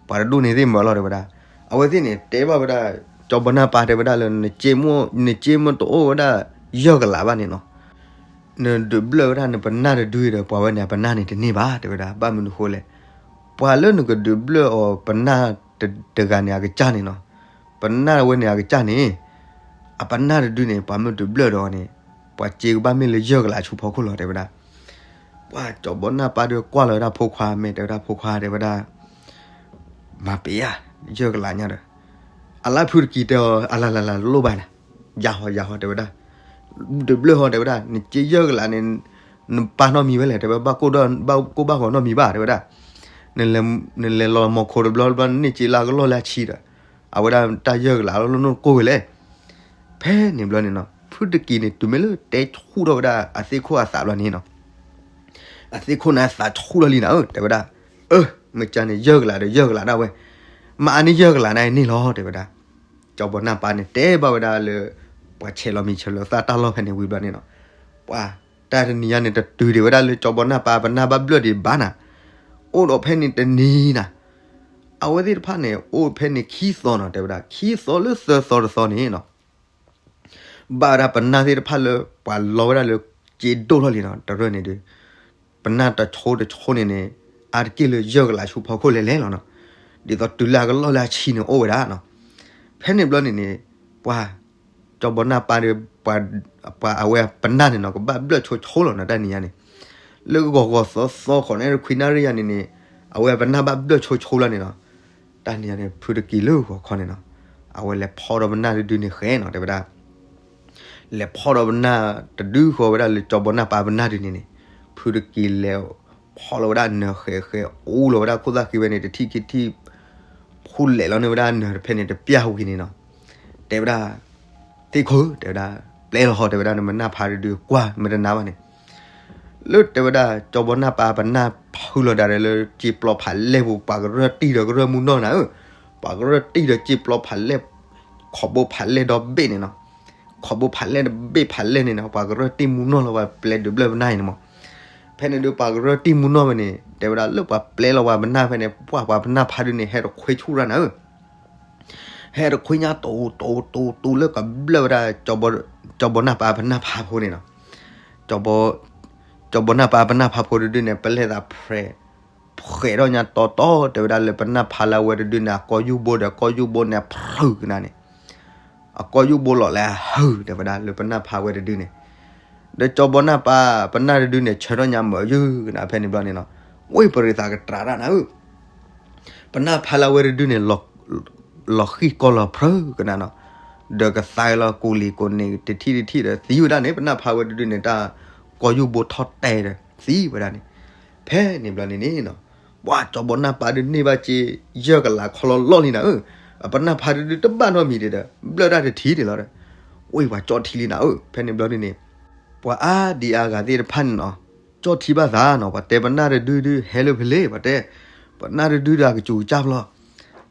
ပှၤတဒူၣ်န့ၣ်သ့ၣ်မၢလီၤတဲဝဲဒၣ်, အဝဲသ့ၣ်န့ၣ် တဲဘၣ်ဝဲဒၣ် ကၠီဘီနၢ်ပၢ်တဲဝဲဒၣ်လၢ နစ့မ့ၢ်တအိၣ်ဝဲဒၣ် ယဲၢ်ကလးဘၣ်န့ၣ်နီၤ, နဒုးဘျၢၣ်ဝဲဒၣ်နပနၢ်တဒုဒီး ပှၤဝဲန့ၣ်အပနၢ်န့ၣ်တန့ၢ်ဘၣ် တဲဝဲဒၣ်, ဘၣ်မနုၤဃိလဲၣ်, ပှၤလၢနကဒုးဘျၢၣ်အီၤပနၢ်တဂၤန့ၣ်အကစၢ်န့ၣ်နီၤ, ပနၢ်ဝဲန့ၣ်အကစၢ်န့ၣ်, အပနၢ်တဒုန့ၣ် ပှၤမ့ၢ်ဒုးဘျၢၣ်ဒီးအီၤန့ၣ်, ပှၤစ့ကဘၣ်မ့ၢ်လၢယဲၢ်ကလးဆူဖီခိၣ်လီၤ တဲဝဲဒၣ်. ပှၤကၠီဘီနၢ်ပၢ်ဒီးကွၢ်လီၤဝဲဒၣ်ဖိခွါ မ့ၢ်တဲဝဲဒၣ်ဖိခွါတဲဝဲဒၣ် မၤပ့ၤဧါ, ယဲၢ်ကလးညါဒီး, အလၢဖုတကံတဲအီၤ အလၢလၢလၢလိၣ်ဘၣ်နၤ, ယၤဟီယၤဟီတဲဝဲဒၣ်, ဒုးဘျၢၣ်ဟီတဲဝဲဒၣ် နစ့ယဲၢ်ကလးန့ၣ်, နပာ်နီတမံၤဝဲလဲၣ် တဲဝဲ, ဘၣ်ကိၢ်ဘၣ်ဂီၤနီတမံၤဘၣ် တဲဝဲဒၣ်, နလဲၤလီၤမီၤခိတဘျီဘျီ နန့ၢ်စ့လၢကလီၢ်လၢအဆံဒီး, အဝဲဒၣ်တၢ်ယဲၢ်ကလးလီၤလီၤ နကိၢ်ဝဲလဲၣ်. ဖဲန့ၣ်ဘျီန့ၣ်နီၤ ဖုတကံန့ၣ် တုၤမ့ၢ်လၢတဲဆူၣ်ထီၣ်ဝဲဒၣ်အသ့ၣ်ခိၣ်အသးဘျီန့ၣ်နီၤ, အသ့ၣ်ခိၣ်န့ၣ်အသးဆူၣ်ထီၣ်လံနၤဧၢ တဲဝဲဒၣ်, အၢ မ့ၢ်ကန့ၣ် ယဲၢ်ကလးဒီးယဲၢ်ကလးဒၣ်ဝဲ, မ့ၢ်အါန့ၢ်ယဲၢ်ကလးန့ၣ်န့ၣ်လီၤ တဲဝဲဒၣ်. ကၠီဘီနၢ်ပၢ်န့ၣ် တဲဘၣ်ဝဲဒၣ်လၢ ပှၤဆဲးလီၤမံၤဆဲးလီၤသၣ်တၢ်လီၢ်ဖဲန့ၣ်ဝံၤဘျီန့ၣ်နီၤ, ပှၤတၢ်တနံၤညါန့ၣ် တတုၤဒံးဝဲဒၣ်လၢကၠီဘီနၢ်ပၢ်ပနၢ်ဘၣ်ဘျၢၣ်ဒံးဘၣ်နၤ, အိၣ်ဒီးဖဲန့ၣ်တနံၤနၤ, အဝဲသ့ၣ်တဖၣ်န့ၣ် အိၣ်ဖဲန့ၣ်ခံသီနီၤ တဲဝဲဒၣ်, ခံသီလၢသၢသီတသီန့ၣ်နီၤ ဘၣ်ဝဲဒၣ်ပနၢ်သ့ၣ်တဖၣ်လၢ ပှၤလီဝဲဒၣ်လၢစ့ဒိၣ်ထီၣ်လံနီၤ တရၢၢ်န့ၣ်ဒီး, ပနၢ်တဆိတဆိန့ၣ်န့ၣ် အါတက့ၢ်လၢယဲၢ်ကလးဆူဖီခိၣ်လဲၤလဲၤလီၤနီၤ, ဒ်သိးတုၤလၢအကလီၢ်လၢအဆံန့ၣ်အိၣ်ဝဲဒၣ်နီၤ. ဖဲန့ၣ်ဘျီန့ၣ်န့ၣ် ပှၤ ကၠီဘီနၢ်ပၢ်ဒီး ပှၤအဝဲပနၢ်န့ၣ်နီၤ ကဘၣ်ဘျၢၣ်ဆိဆိလီၤနီၤ တၢ်နံၤညါန့ၣ်, လၢဂီၤဂီၤသီသီဃိးနၣ်ရံၣ်ခွံနၣ်ရံၣ်ယါန့ၣ်န့ၣ် အဝဲပနၢ်ဘၣ်ဘျၢၣ်ဆိဆိလီၤန့ၣ်နီၤ. တၢ်နံၤညါန့ၣ် ဖုတကံၤလၢဂီၤခီန့ၣ်နီၤ, အဝဲလဲၤဖီၣ်ဒီးပနၢ်တဒုန့ၣ်ဃဲနီၤ တဲဝဲဒၣ်, လဲၤဖီၣ်ဒီးပနၢ်တဒုဃီဝဲဒၣ်လၢကၠီဘီနၢ်ပၢ်ပနၢ်ဒုန့ၣ်န့ၣ်, ဖုတကံၤလဲၤဖီၣ်လီၤဝဲဒၣ်နၢၤဃဲးဃဲး အူလီၤဝဲဒၣ်ခိၣ်သၣ်ဃံဝဲန့ၣ် တထံၣ်ခံထံၣ်, ဖူလဲၤလီၤန့ၢ်ဝဲဒၣ်နၢၤတဖဲန့ၣ်တပျၢ်ဝံၤန့ၣ်နီၤ, တဲဝဲဒၣ်, သ့ၣ်ခိၣ် တဲဝဲဒၣ်, ပျဲလီၤဟီ တဲဝဲဒၣ် နမ့ၢ်နၢ်ဖါတဒုကွၢ်မ့ၢ်တနါဘၣ်န့ၣ် လၢတဲဝဲဒၣ် ကၠီဘီနၢ်ပၢ်ပနၢ်ဖုလီၤဒၣ်ဒီးလၢစ့ပျီဖးလဲၢ်ပူၤ ပှၤကရၢၢ်တံၢ်ဒီးကရၢၢ်မုၢ်နီၢ်နၤဧၢ, ပှၤကရၢၢ်တံၢ်ဒီးစ့ပျီဖးလဲၢ်, ခိးဘိဖးလဲၢ်ဒီဘ့ၣ်န့ၣ်နီၤ, ခိးဘိဖးလဲၢ်ဒီဘ့ၣ်ဖးလဲၢ်န့ၣ်နီၤ ပှၤကရၢၢ်တံၢ်မူနီၢ်လီၤ ပှၤပျဲဒုးဘျၢၣ်ပနၢ်အံၤန့ၣ်မး, ဖဲန့ၣ်ဒုးပှၤကရၢၢ်တံၢ်မူနီၢ်ဝဲန့ၣ် တဲဝဲဒၣ်လၢပှၤပျဲလီၤပှၤပနၢ်ဖဲန့ၣ် ပှၤပှၤပနၢ်ဖါဒုန့ၣ် ဟဲတခွ့ဆူၣ်ရၣ်နၤဧၢ ဟဲတခွ့ညါတိၤတိၤတိၤတိၤလၢကဘျၢၣ်ဝဲဒၣ် ကၠီဘီနၢ်ပၢ်ပနၢ်ဖါဖိန့ၣ်နီၤ, ကၠီဘီနၢ်ပၢ်ပနၢ်ဖါဖိတဒုန့ၣ် ပလဲၤသးဖျဲး, ဖျဲးထီၣ်ညါတီတီ တဲဝဲဒၣ်လၢပနၢ်ဖါလၢအဝဲတဒုန့ၣ် အကီၢ်ယူၢ်ဘိဒီးကီၢ်ယူၢ်ဘိန့ၣ် ဖုကနၤန့ၣ် အကီၢ်ယူၢ်ဘိလီၤလၢအဟု တဲဝဲဒၣ်လၢပနၢ်ဖါဝဲတဒုန့ၣ်, ဒီးကၠီဘီနၢ်ပၢ်ပနၢ်တဒုန့ၣ် ဆၢထီၣ်ညါမၢ်ယုၢ်ကနၤဖဲန့ၣ်ဘျီန့ၣ်နီၤ, ဝ့ၢ်ပရံးသးကတြးတၢ်နၤဧၢ ပနၢ်ဖါလၢအဝဲတဒုန့ၣ် လီၤဃံၢ်ကီၢ်လီၤဖျၢကနၤနီၤ, ဒီးကသါလီၤကူလံၤကိးန့ၣ် တထံၣ်တထံၣ်ဒီးသံဝဲဒၣ်န့ၣ် ပနၢ်ဖါဝဲတဒုန့ၣ် တၢ်ကီၢ်ယူၢ်ဘိထီၣ်တဲာ်ဒီးသံဝဲဒၣ်န့ၣ်, ဖဲန့ၣ်ဘျီန့ၣ်န့ၣ်နီၤ, ပှၤကၠီဘီနၢ်ပၢ်ဒုန့ၢ်ဘၣ်စ့ ယဲၢ်ကလးခီလီၤလီၢ်လံနၤဧၢ, အပနၢ်ဖါတဒုတဘၣ်နီတမံၤဒံးဒီး ဘျၢၣ်တၢ်တထံၣ်ဒံးလီၤဒီး, ဝ့ၢ်ပှၤကၠီထံလံနၤဧၢ, ဖဲန့ၣ်ဘျီန့ၣ်န့ၣ် ပှၤအါဒံအါဂၤသ့ၣ်တဖၣ်န့ၣ်နီၤ, ကၠီထံဘၣ်သးနီၤ, ပှၤတဲပနၢ်တဒုဒုးဟဲလၢဖဲလဲၣ် ပှၤတဲ, ပနၢ်တဒုဒီးအကစူၤကစၢ်ဖျီ,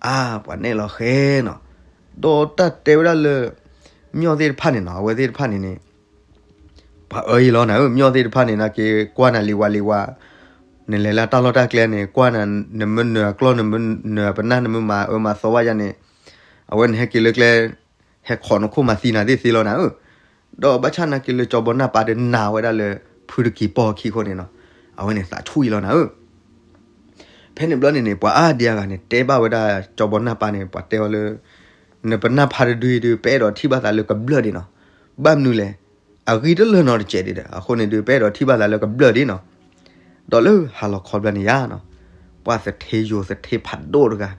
အါ ပှၤနဲၣ်လီၤဃဲနီၤ, ဒီးတၢ်တဲဝဲဒၣ်လၢ မၠီၣ်သ့ၣ်တဖၣ်န့ၣ်နီၤ, အဝဲသ့ၣ်တဖၣ်န့ၣ်န့ၣ် ပှၤအၢယံၤလီၤနၤဧၢ, မၠီၣ်သ့ၣ်တဖၣ်န့ၣ် နာ်က့ၤကွၢ်နၤလံဝါလံဝါ, နလဲၤလၢတၢ်လီၢ်တၢ်ကျဲန့ၣ် ကွၢ်နၤ နမ့ၢ်နၢၤအကျီၢ် နမ့ၢ်နၢၤအပနၢ် နမ့ၢ်မၤအၢမၤသီဘၣ်ယၤန့ၣ် အဝဲနဟဲက့ၤလၢကျဲ ဟဲခိးနခိၣ်မၤသံနၤသ့ၣ်သ့လီၤနၤဧၢ. ဒီးဘၣ်ဆၣ်နာ်က့လၢကၠီဘီနၢ်ပၢ်ဒီးနာ်ဝဲဒၣ်လၢ ဖုတကံၤပိာ်အခံအဃိန့ၣ်နီၤ အဝဲန့ၣ်သးဆူၣ်အံၤလီၤနၤဧၢ. ဖဲန့ၣ်ဘျီန့ၣ်န့ၣ် ပှၤအါဒံအါဂၤန့ၣ် တဲဘၣ်ဝဲဒၣ်ကၠီဘီနၢ်ပၢ်န့ၣ် ပှၤတဲအီၤလၢ နပနၢ်ဖးတဒုအံၤဒုး ပအဲၣ်ဒိးထံၣ်ဘၣ်သးလၢကဘျၢၣ်ဒံးနီၤ. ဘၣ်မနုၤလဲၣ်, အဂံၢ်တလၢာ်နီတစဲးဒံးဒီး အဃိန့ၣ်ဒုး ပအဲၣ်ဒိးထံၣ်ဘၣ်သးလၢကဘျၢၣ်ဒံးနီၤ. ဒီးလၢဟါလီၤခီဘျီန့ၣ်ယါနီၤ, ပှၤသထ့ယိၤသထ့ဖးဒိၣ်တဂၤ,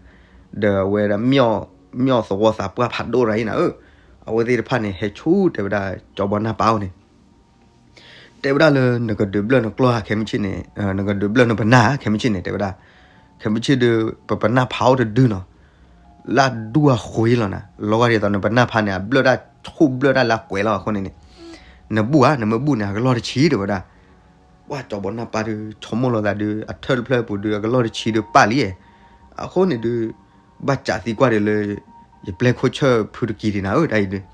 ဒီးအဝဲဒၣ် မ့ၢ်အီၣ်သဝီသးပှၢ်ဖးဒိၣ်တဂၤအံၤနၤဧၢ, အဝဲသ့ၣ်တဖၣ်န့ၣ် ဟဲဆူၣ်တဲဝဲဒၣ်ကၠီဘီနၢ်ပၢ်အအိၣ်န့ၣ် တဲဝဲဒၣ်လၢနကဒုးဘျၢၣ်နကျီၢ်ဧါ ခဲမုၢ်ဆ့ၣ်န့ၣ်, နကဒုးဘျၢၣ်နပနၢ်ဧါ ခဲမုၢ်ဆ့ၣ်န့ၣ် တဲဝဲဒၣ်, ခဲမုၢ်ဆ့ၣ်ဒုး ပပနၢ်ဖးအိၣ်တဒုနီၤ, လၢအဒူၣ်အဃွံလီၤနၤ, လီၤဂာ်ဒ်သိးနပနၢ်ဖးန့ၣ် အဘျၢၣ်တၢ်ဆူၣ်ဘျၢၣ်တၢ်လၢအကွဲးလီၤအဃိန့ၣ်န့ၣ်, နဘူၣ်ဧါ နမ့ၢ်ဘူၣ်န့ၣ် အကလီၢ်တဆံတဲဝဲဒၣ်. ပှၤကၠီဘီနၢ်ပၢ်ဒုး ဆိကမိၣ်လီၤသးဒုး အထၢၣ်တဖျၢၣ်အပူၤဒုး အကလီၢ်တဆံဒုးပၢ်လံ, အဃိန့ၣ်ဒုး ဘၣ်စးသံကွၢ်ဒံးလၢ ယပျဲၢ်ခိၣ်ဆၢၣ်ဖုတကံၤဒံးနၤဧၢ တၢ်အံၤဒုး.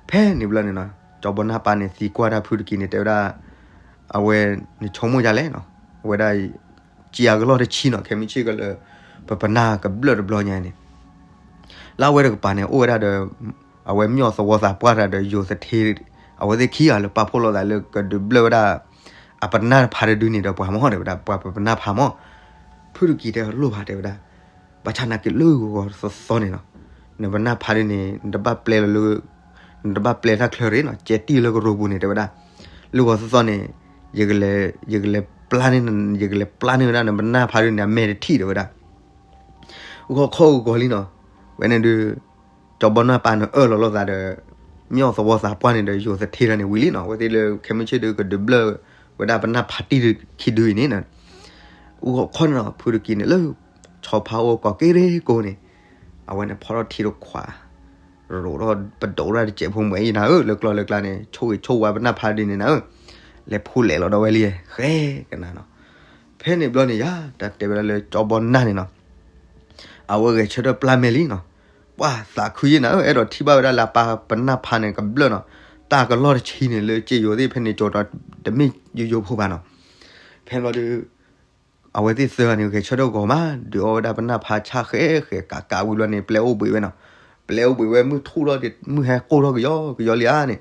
ဖဲန့ၣ်ဘျီန့ၣ်နီၤ ကၠီဘီနၢ်ပၢ်န့ၣ် သံကွၢ်တၢ်ဖုတကံၤန့ၣ် တဲဝဲဒၣ်, အဝဲန့ၣ်ဆိကမိၣ်ယါလဲၣ်နီၤ, အဝဲဒၣ် ကံအကလီၢ်တဆံနီၤ ခဲမုၢ်ဆ့ၣ်ကလၢ ပပနၢ်ကဘျၢၣ်တဘျီညါန့ၣ်, လၢအဝဲတကပၤန့ၣ် အိၣ်ဝဲဒၣ်ဒီး အဝဲမ့ၢ်အီၣ်သဝီသးပှၢ်တဂၤဒီးယိၤသထ့, အဝဲသ့ၣ်ခံဂၤလၢပာ်ဖှိၣ်လိာ်သးလၢကဒုးဘျၢၣ်ဝဲဒၣ် အပနၢ်တဖးတဒုန့ၣ်ဒီး ပှၤမ့ၢ်တဲဝဲဒၣ် ပှၤပပနၢ်ဖးမ့ၢ်, ဖုတကံၤတဲလိၣ်ဘၣ်တဲဝဲဒၣ်, ဘၣ်ဆၣ်နာ်က့လၢဂီၤဂီၤသီသီန့ၣ်နီၤ, နပနၢ်ဖးဒုန့ၣ် နတဘၣ်ပျဲလီၤလၢ နတဘၣ်ပျဲတၢ်ချၢရ့ၣ်နီၤ ကဲတံၢ်လၢကရိပူၤန့ၣ်တဲဝဲဒၣ်, လၢဂီၤသီသီန့ၣ် ယကလဲၤ ယကလဲၤပျၢ်န့ၢ် ယကလဲၤပျၢ်န့ၢ်ဝဲဒၣ်နပနၢ်ဖးဒုန့ၣ် အမဲာ်တထံၣ်တဲဝဲဒၣ်. ဂီၤခီဂီၤလံနီၤ, ဝဲန့ၣ်ဒုး ကၠီဘီနၢ်ပၢ်န့ၣ်အၢၣ်လီၤလိာ်သးဒီး မ့ၢ်အီၣ်သဝီသးပှၢ်န့ၣ်ဒီးယိၤသထ့တဂၤန့ၣ်ဝံၤလံနီၤ, အဝဲသ့ၣ်လၢခဲမုၢ်ဆ့ၣ်ဒုးကဒုးဘျၢၣ်ဝဲဒၣ်ပနၢ်ဖးတံၢ်ခံဒုအံၤန့ၣ်, ဂီၤခီန့ၣ်နီၤ ဖုတကံၤန့ၣ်လၢ ဆီဖါအိၣ်ကိးက့ၤရ့ၣ်ကိၢ်န့ၣ်, အဝဲန့ၣ်ဖီထီၣ်ထံတခွး ရိးထီၣ်ပဒိးတၢ်တစဲးဖိမွဲအံၤနၤဧၢ, လၢကျီၢ်လၢကျါန့ၣ် ဆိၣ်ဂ့ၤဆိၣ်ဝါပနၢ်ဖးဒုန့ၣ်နၤဧၢ, လဲၤဖူလဲၤလီၤဒီးဝဲလံ ဃဲကနၤနီၤ. ဖဲန့ၣ်ဘျီန့ၣ်ယါ တၢ်တဲဝဲဒၣ်လၢကၠီဘီနၢ်န့ၣ်နီၤ, အဝဲဂဲၤဆၢထၢၣ်ပျၢ်မဲာ်လံနီၤ, ပှၤသးခုယံာ်နၤဧၢ, အဲၣ်ဒိးထံၣ်ဘၣ်ဝဲဒၣ်လၢအပၢ်ပနၢ်ဖးန့ၣ်ကဘျၢၣ်နီၤ, တၢ်ကလီၢ်တဆံန့ၣ်လၢက့ယိၤသ့ၣ်ဖဲန့ၣ်ကၠီဒီးတမ့ၢ်ယိယိဖိဘၣ်နီၤ. ဖဲဘျီဒုး အဝဲသ့ၣ်သၢဂၤန့ၣ် ဂဲၤဆၢထၢၣ်ဂီၤမး ဒုးအီၣ်ဝဲဒၣ်ပနၢ်ဖးဆၣ်ဃဲဃဲ ကးကးဝံၤဘျီန့ၣ် ပျဲအိၣ်ဘှံးဝဲနီၤ, ပျဲအိၣ်ဘှံးဝဲ မုၢ်ထူၣ်ထီၣ် မုၢ်ဟဲကိၢ်ထီၣ်ကယီကယီလံဧါန့ၣ်,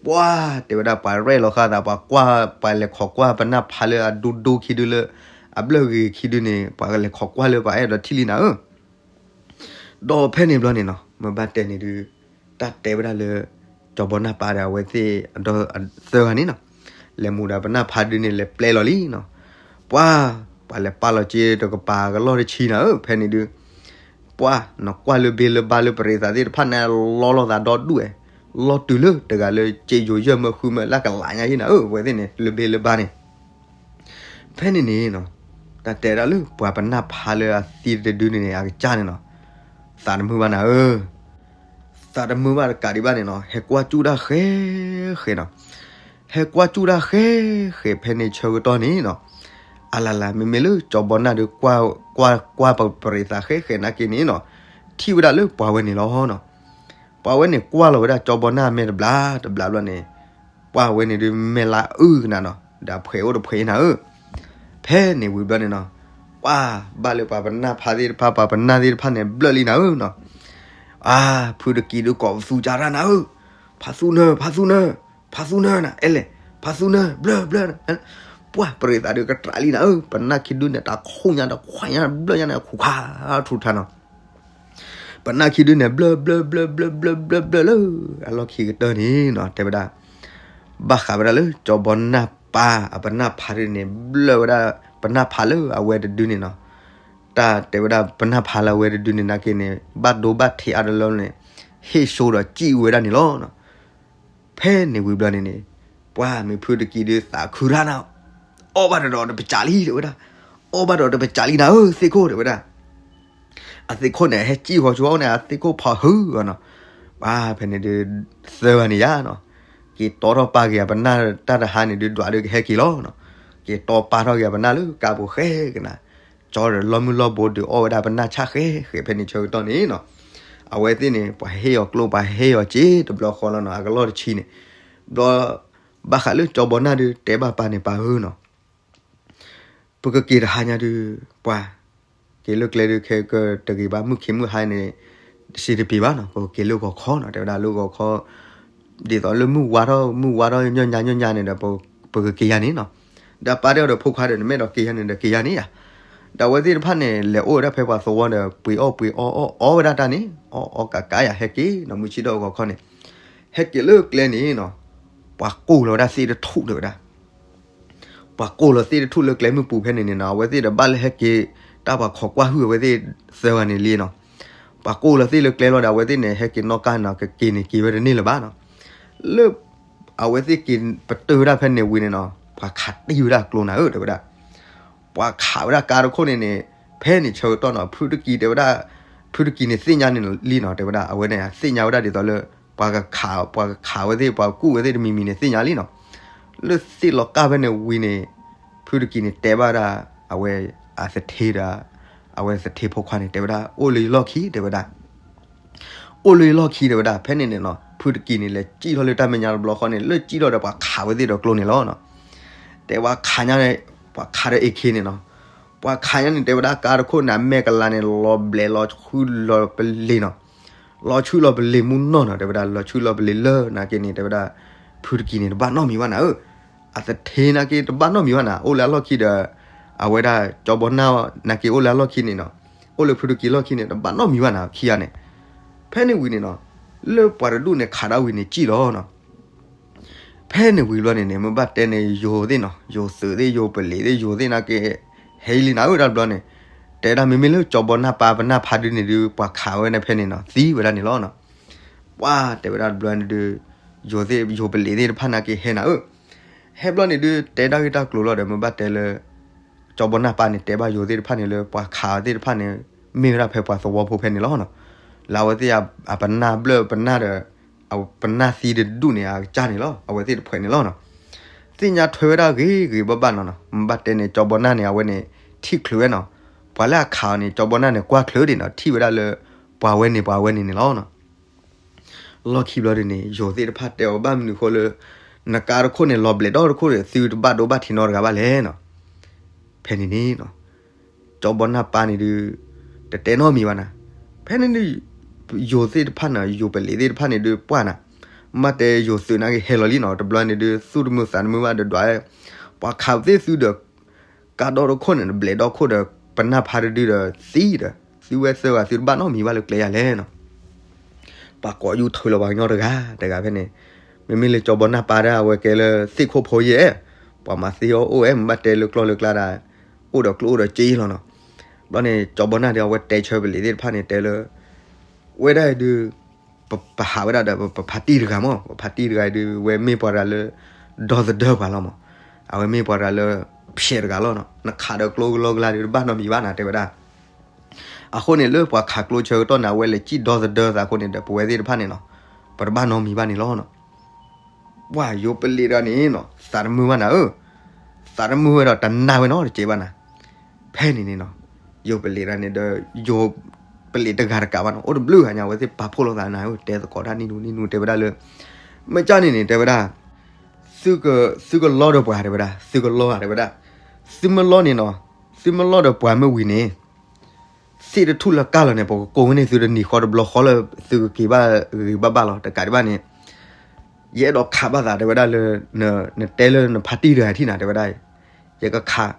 ပှၤတဲဝဲဒၣ်ပှၤရဲၣ်လီၤဃာ်သး ပှၤကွၢ် ပှၤလဲၤခိးကွၢ်ပနၢ်ဖးလၢအဒိဒိခံဒုလၢ အဘျၢၣ်ဂ့ၤခံဒုန့ၣ် ပှၤကလဲၤခိးကွၢ်လၢပှၤအဲၣ်ဒိးထံၣ်လံနၤဧၢ. ဒီးဖဲန့ၣ်ဘျီန့ၣ်နီၤ မ့ၢ်ဘၣ်တဲန့ၣ်ဒုး တၢ်တဲဝဲဒၣ်လၢ ကၠီဘီနၢ်ပၢ်ဒီးအဝဲသ့ၣ်အဒီသၢဂၤန့ၣ်နီၤ, လဲၤမူဒါပနၢ်ဖးဒုန့ၣ် လဲၤပျဲလီၤလံနီၤ, ပှၤ ပှၤလဲၤပာ်လီၤက့တကပၤကလီၢ်တဆံနၤဧၢ, ဖဲန့ၣ်ဒုး ပှၤနီၤ ကွၢ်လၢဘ့လၢဘါလၢပရံးသးသ့ၣ်တဖၣ်န့ၣ် လီလိာ်သးဒီဒူၣ်ဝဲ, လီၤတုၤလၢတဂၤလၢက့ယိၤယဲၢ်မၢဃုမၢလၢကလးညါယံနၤဧၢ, အဝဲသ့ၣ်န့ၣ် လၢဘ့လၢဘါန့ၣ် ဖဲန့ၣ်န့ၣ်နီၤ, တၢ်တဲဒၣ်လၢပှၤပနၢ်ဖးလၢအသံတဒုန့ၣ်န့ၣ် အကစၢ်န့ၣ်နီၤ, သးတမုာ်ဘၣ်နၤဧၢ, သးတမုာ်ဘၣ်တကးဒံးဘၣ်န့ၣ်နီၤ, ဟဲကွၢ်စူၣ်တၢ်ဃဲဃဲနီၤ, ဟဲကွၢ်စူၣ်တၢ်ဃဲဃဲဖဲန့ၣ်ဆၢကတီၢ်န့ၣ်နီၤ, အလၢ်လၢ် မ့မ့ၢ်လၢကၠီဘီနၢ်ဒီး ကွၢ်ကွၢ်ပရံးသးဃဲဃဲနာ်က့န့ၣ်နီၤ, ထံၣ်ဝဲဒၣ်လၢပှၤဝဲန့ၣ်လီၤနီၤ, ပှၤဝဲန့ၣ်ကွၢ်လီၤဝဲဒၣ်ကၠီဘီနၢ်အမဲာ်တဘျီ တဘျီဘျီန့ၣ် ပှၤဝဲန့ၣ်ဒုးမဲာ်လၤအုၣ်ကနၤနီၤ, ဒီးဖှဲးအိၣ်တဖှဲးနၤဧၢ, ဖဲန့ၣ်ဝံၤဘျီန့ၣ်နီၤ, ပှၤဘၣ်လၢပှၤပနၢ်ဖးသ့ၣ်တဖၣ် ပှၤပနၢ်သ့ၣ်တဖၣ်န့ၣ် ဘျၢၣ်လံနၤဧၢနီၤ, အါ ဖုတကံၤဒုးကိးပသူကၢ်တၢ်နၤဧၢ, ဖးသူနၢၤ ဖးသူနၢၤ ဖးသူနၢၤနၤ အဲလဲၣ် ဖးသူနၢၤ ဘျၢၣ်ဘျၢၣ်, ပှၤပရံးသးဒုးကတြးလံနၤဧၢ, ပနၢ်ခံဒုန့ၣ် တၢ်ခိၣ်ညါတခွါညါဘျၢၣ်ညါန့ၣ် ခူၣ်ခါထူထါနီၤ ပနၢ်ခံဒုန့ၣ် ဘျၢၣ်ဘျၢၣ်ဘျၢၣ်ဘျၢၣ်ဘျၢၣ်ဘျၢၣ်ဘျၢၣ်လၢ အလီၢ်ခံကတၢၢ်န့ၣ်နီၤ တဲဝဲဒၣ်, ဘၣ်ဃးဝဲဒၣ်လၢကၠီဘီနၢ်ပၢ်အပနၢ်ဖးဒုန့ၣ် ဘျၢၣ်ဝဲဒၣ်ပနၢ်ဖးလၢအဝဲတဒုန့ၣ်နီၤ, တၢ်တဲဝဲဒၣ်ပနၢ်ဖးလၢအဝဲတဒုန့ၣ်နာ်က့န့ၣ် ဘၣ်ဒိဘၣ်ထံးအါတလၢန့ၣ် ဟ့ၣ်ဆိဒီးစံၣ်ဝဲဒၣ်န့ၣ်လီၤနီၤ. ဖဲန့ၣ်ဝံၤဘျီန့ၣ်န့ၣ် ပှၤမ့ၢ်ဖုတကံၤဒုးသးခုရၣ်နၤ, အီၣ်ဘၣ်တဒီးတပစးလံတဲဝဲဒၣ်, အီၣ်ဘၣ်ဒီးတပစးလံနၤဧၢ သ့ၣ်ခိၣ်တဲဝဲဒၣ်, အသ့ၣ်ခိၣ်န့ၣ် ဟဲစံၣ်ဃီၤဆိအီၤန့ၣ် အသ့ၣ်ခိၣ်ဖီဟုၣ်အီၤနီၤ, ပှၤဖဲန့ၣ်ဒုး သၢဂၤန့ၣ်ယါနီၤ, က့ၤတီထီၣ်ပာ်က့ၤအပနၢ်တၢ်တဟါန့ၣ်ဒုး ဒွးဒုးကဟဲက့ၤလီၤနီၤ, က့ၤတီပာ်ထီၣ်က့ၤအပနၢ်လၢကါပူၤဃဲကနၤ, ကၠီဒီးလီၢ်မုၢ်လီၢ်ဘိဒုးအီၣ်ဝဲဒၣ်ပနၢ်ဆၣ်ဃဲဃဲ ဖဲန့ၣ်ဆၢကတီၢ်န့ၣ်နီၤ, အဝဲသ့ၣ်န့ၣ် ပှၤဟ့ၣ်အီၤကျိၣ် ပှၤဟ့ၣ်အီၤစ့တဘျီဃီလီၤနီၤ, အကလီၢ်တဆံန့ၣ်, ဘျီ ဘၣ်ဃးလၢကၠီဘီနၢ်ဒုး တဲဘၣ်ပၢ်န့ၣ်ပၢ်ဧၢနီၤ, ပကက့ၤတဟါညါဒုး ပှၤက့ၤလၢကျဲဒုး ခဲကတဂ့ၤဘၣ် မုၢ်ခ့မုၢ်ဟါန့ၣ် စံးတပ့ၤဘၣ်နီၤ, ပကက့ၤလၢဂီၤခီနီၤ, တဲဝဲဒၣ်လၢဂီၤခီ ဒ်သိးလၢမုၢ်ဝါထီၣ် မုၢ်ဝါထီၣ်ညီညီညီညီန့ၣ်ဒီး ပကက့ၤယၤန့ၣ်နီၤ, ဒီးပၢ်တဲအီၤဒီးဖိခွါဒီး နမ့ၢ်အဲၣ်ဒိးက့ၤယၤန့ၣ်ဒီးက့ၤယၤန့ၣ်ယၤ, ဒီးအဝဲသ့ၣ်တဖၣ်န့ၣ် လဲၤအိၣ်ဝဲဒၣ်ဖဲပှၤသဝီဒီး ပှ့ၤအီၣ်ပှ့ၤအီအီအီဝဲဒၣ်တၢ်န့ၣ် အီအီကးကးယၤ ဟဲက့ၤနီၤ မုၢ်ဆ့ၣ်ထီၣ်ဂီၤခီန့ၣ် ဟဲက့ၤလၢကျဲန့ၣ်နီၤ, ပှၤကိၢ်လီၤဝဲဒၣ်သ့ၣ်တထူၣ်တဲဝဲဒၣ် ပှၤကိၢ်လီၤသ့ၣ်တထူၣ်လၢကျဲမုၢ်ပူၤဖဲန့ၣ်န့ၣ်နီၤ, အဝဲသ့ၣ်ဒီးဘၣ်လၢဟဲက့ၤ တၢ်ပှၤခိးကွၢ်ဟုၣ်အဝဲသ့ၣ်သၢဂၤန့ၣ်လံနီၤ, ပှၤကိၢ်လီၤသ့ၣ်လၢကျဲလီၤဒီး အဝဲသ့ၣ်န့ၣ် ဟဲက့ၤနီၣ်ကါနီၤ ကက့ၤန့ၣ်က့ၤဝဲတန့ၢ်လၢၤဘၣ်နီၤ, လၢ အဝဲသ့ၣ်က့ၤပတုာ်ဝဲဒၣ်ဖဲန့ၣ်ဝံၤန့ၣ်နီၤ, ပှၤခးတံၢ်ဝဲဒၣ်ကျိနၤဧၢ တဲဝဲဒၣ် ပှၤခးဝဲဒၣ်ကါတခိၣ်န့ၣ်န့ၣ်, ဖဲန့ၣ်ဆၢကတီၢ်နီၤ ဖုတကံၤတဲဝဲဒၣ်, ဖုတကံၤန့ၣ်သ့ၣ်ညါန့ၣ်လံနီၤ တဲဝဲဒၣ် အဝဲန့ၣ်သ့ၣ်ညါဝဲဒၣ်ဒ်သိးလၢ ပှၤကခး ပှၤကခးဝဲသ့ၣ် ပှၤကူၣ်ဝဲသ့ၣ်တမံၤမံၤန့ၣ်သ့ၣ်ညါလံနီၤ, လၢသ့ၣ်လီၤကၢ်ဖဲန့ၣ်ဝံၤန့ၣ်, ဖုတကံၤန့ၣ်တဲဘၣ်ဒၣ်, အဝဲအသထ့ဒီး, အဝဲသထ့ဖိခွါန့ၣ် တဲဝဲဒၣ် အိၣ်လၢယလီၢ်ခံ တဲဝဲဒၣ် အိၣ်လၢယလီၢ်ခံ တဲဝဲဒၣ် ဖဲန့ၣ်န့ၣ်နီၤ ဖုတကံၤန့ၣ် လဲၤစံၣ်ထီၣ်လၢတၢ်မဲာ်ညါတဘျီဃီန့ၣ် လၢစံၣ်ထီၣ်ဒီးပှၤခးဝဲသ့ၣ်ဒီးကျိန့ၣ်လီၤနီၤ, တဲပှၤခးညါန့ၣ်, ပှၤခးဒီး AK န့ၣ်နီၤ, ပှၤခးညါန့ၣ် တဲဝဲဒၣ်ကါတခိၣ်န့ၣ် အမဲာ်ကလၤန့ၣ် လီၤဘျဲးလီၤဆှုလီၤပလ့ၤနီၤ, လီၤဆှုလီၤပလ့ၤမူနီၢ်နီၤ တဲဝဲဒၣ် လီၤဆှုလီၤပလ့ၤလၢနာ်က့န့ၣ် တဲဝဲဒၣ်, ဖုတကံၤန့ၣ် တဘၣ်နီတမံၤဘၣ်နၤဧၢ, အသထ့နာ်က့တဘၣ်နီတမံၤဘၣ်နၤ အိၣ်လၢအလီၢ်ခံဒီး, အဝဲဒၣ်ကၠီဘီနၢ်နာ်က့အိၣ်လၢအလီၢ်ခံန့ၣ်နီၤ, အိၣ်လၢဖုတကံၤလီၢ်ခံန့ၣ် တဘၣ်နီတမံၤဘၣ်နၤ ခံဂၤန့ၣ်, ဖဲန့ၣ်ဝံၤန့ၣ်နီၤ, လၢပှၤတဒူၣ်န့ၣ်ခးဒၣ်ဝံၤန့ၣ်စံၣ်လီၤနီၤ ဖဲန့ၣ်ဝံၤဘျီန့ၣ်န့ၣ် မ့ၢ်ဘၣ်တဲန့ၣ် ယိၤသ့ၣ်နီၤ, ယိၤသုးသ့ၣ် ယိၤပလ့ၤသ့ၣ် ယိၤသ့ၣ်နာ်က့, ဟဲလံနၤဧၢတဘျီန့ၣ်, တဲဒၣ်မ့မ့ၢ်လၢကၠီဘီနၢ်ပၢ်ပနၢ်ဖါဒုန့ၣ်ဒုး ပှၤခးဝဲန့ၣ်ဖဲန့ၣ်နီၤ သံဝဲဒၣ်န့ၣ်လီၤနီၤ, ပှၤတဲဝဲဒၣ်တဘျီန့ၣ်ဒုး, ယိၤသ့ၣ် ယိၤပလ့ၤသ့ၣ်တဖၣ်နာ်က့ဟဲနၤဧၢ, ဟဲဘျီန့ၣ်ဒုး တဲတၢ်ဂ့ၢ်တၢ်ကျိၤလီၤဒီး မ့ၢ်ဘၣ်တဲလၢ ကၠီဘီနၢ်ပၢ်န့ၣ် တဲဘၣ်ယိၤသ့ၣ်တဖၣ်န့ၣ်လၢ ပှၤခးသ့ၣ်တဖၣ်န့ၣ် မ့ၢ်ဝဲဒၣ်ဖဲပှၤသဝီဖိဖဲန့ၣ်လီၤနီၤ, လၢအဝဲသ့ၣ်အပနၢ်ဘျၢၣ်ပနၢ်ဒီး, အပနၢ်သံတဒူၣ်န့ၣ်အကစၢ်န့ၣ်လီၤ အဝဲသ့ၣ်တဖုန့ၣ်လီၤနီၤ, သ့ၣ်ညါထွဲဝဲဒၣ်ဂ့ၤဂ့ၤဘၣ်ဘၣ်နီၤနီၤ မ့ၢ်ဘၣ်တဲန့ၣ် ကၠီဘီနၢ်န့ၣ် အဝဲန့ၣ် ထံၣ်ချုးဝဲနီၤ, ပှၤလၢအခးအီၤန့ၣ် ကၠီဘီနၢ်န့ၣ် ကွၢ်ချုးဒံးနီၤ ထံၣ်ဝဲဒၣ်လၢ ပှၤဝဲန့ၣ် ပှၤဝဲန့ၣ်န့ၣ်လီၤနီၤ လီၢ်ခံဘျီဒုန့ၣ် ယိၤသ့ၣ်တဖၣ်တဲအီၤဘၣ်မနုၤဃိလၢ နကါတခိၣ်န့ၣ် လီၤဘျဲးဒီတခိၣ်ဒီး သုတဘၣ်ဒိဘၣ်ထံးနီတဂၤဘၣ်လဲၣ်နီၤ, ဖဲန့ၣ်န့ၣ်နီၤ, ကၠီဘီနၢ်ပၢ်န့ၣ်ဒုး တတဲနီတမံၤဘၣ်နၤ, ဖဲန့ၣ်ဒုး ယိၤသ့ၣ်တဖၣ်န့ၣ် ယိၤပလ့ၤသ့ၣ်တဖၣ်န့ၣ်ဒုးပှၢ်နၤ, မ့ၢ်တဲယိၤသုးနာ်က့ဟဲလီၤလံနီၤ တဘျီန့ၣ်ဒုး သူၣ်တမုာ်သးတမုာ်ဘၣ်ဒီးဒွး, ပှၤခးသ့ၣ်သုဒီး ကါဒီတခိၣ်န့ၣ် ဘျဲးဒီခိၣ်ဒီး ပနၢ်ဖါတဒုဒီးသံဒီး သုဝဲသၢဂၤ သုတဘၣ်နီတမံၤဘၣ်လၢကျဲယၤလဲၣ်နီၤ, ပှၤကိးယူၢ်ထုးလီၤပှၤကညီတဂၤတဂၤဖဲန့ၣ်, မ့မ့ၢ်လၢကၠီဘီနၢ်ပၢ်ဒၣ်အဝဲကဲလၢသ့ၣ်ခိၣ်ဖိယဲၢ်, ပှၤမၤသ့အီၤအိၣ်ဝဲ မ့ၢ်ဘၣ်တဲလၢကျီၢ်လၢကျါဒၣ်, အိၣ်ဒီးကျိၣ်အိၣ်ဒီးစ့လီၤနီၤ, ဘျီန့ၣ် ကၠီဘီနၢ်ဒီးအဝဲတဲဆၢပလ့ၤသ့ၣ်တဖၣ်န့ၣ် တဲလၢ ဝဲဒၣ်အံၤဒုး ပ ပဟးဝဲဒၣ်ဒီး ပ ပဖါတံၢ်တဂၤမး ပဖါတံၢ်တဂၤအံၤဒုး ဝဲမ့ၢ်ပှၤတဂၤလၢ ဒီသဒၢပှၤလီၤမး, အဝဲမ့ၢ်ပှၤတဂၤလၢ ဖျဲးတဂၤလီၤနီၤ, နခးဒီးကျိကလီကလါဒုး တဘၣ်နီတမံၤဘၣ်နၤ တဲဝဲဒၣ်. အဃိန့ၣ် လၢပှၤခးကျိဆၢကတီၢ်န့ၣ် အဝဲလဲၤစံၣ်ဒီသဒၢသးအဃိန့ၣ်ဒီး ပဝဲသ့ၣ်တဖၣ်န့ၣ်နီၤ ပတဘၣ်နီတမံၤဘၣ်န့ၣ်လီၤနီၤ. ပှၤယိၤပလ့ၤတဂၤန့ၣ်နီၤ သးတမုာ်ဘၣ်နၤဧၢ, သးတမုာ်ဝဲဒီးတနာ်ဝဲနီတစဲးဘၣ်နၤ. ဖဲန့ၣ်န့ၣ်နီၤ ယိၤပလ့ၤတဂၤန့ၣ်ဒီး ယိၤပလ့ၤတဂၤတကးဘၣ်နီၤ အိၣ်တဘျုးဂၤညါ အဝဲသ့ၣ်ပာ်ဖှိၣ်လိာ်သးနၤဧၢ တဲသကိးတၢ်နံၣ်နူနံၣ်နူ တဲဝဲဒၣ်လၢ မ့ၢ်ကၢ်န့ၣ်န့ၣ် တဲဝဲဒၣ် သုကလီဒီးပှၤ တဲဝဲဒၣ် သုကလီဧါ တဲဝဲဒၣ်. သုမ့ၢ်လီန့ၣ်နီၤ သုမ့ၢ်လီဒီးပှၤမ့ၢ်ဝံၤန့ၣ် သ့ၣ်တထူၣ်လၢကၢ်လီၤန့ၣ် ပကကိးဝဲန့ၢ်သုတနံၤဃီတဘျီဃီလၢ သုကက့ၤဘၣ်ဂ့ၤဘၣ်ဘၣ်လီၤ တကးဒံးဘၣ်န့ၣ် ယအဲၣ်ဒိးခးဘၣ်သး တဲဝဲဒၣ်လၢ နတဲလၢနဖါတံၢ်တဂၤထံၣ်နၤ တဲဝဲဒၣ် ယကခး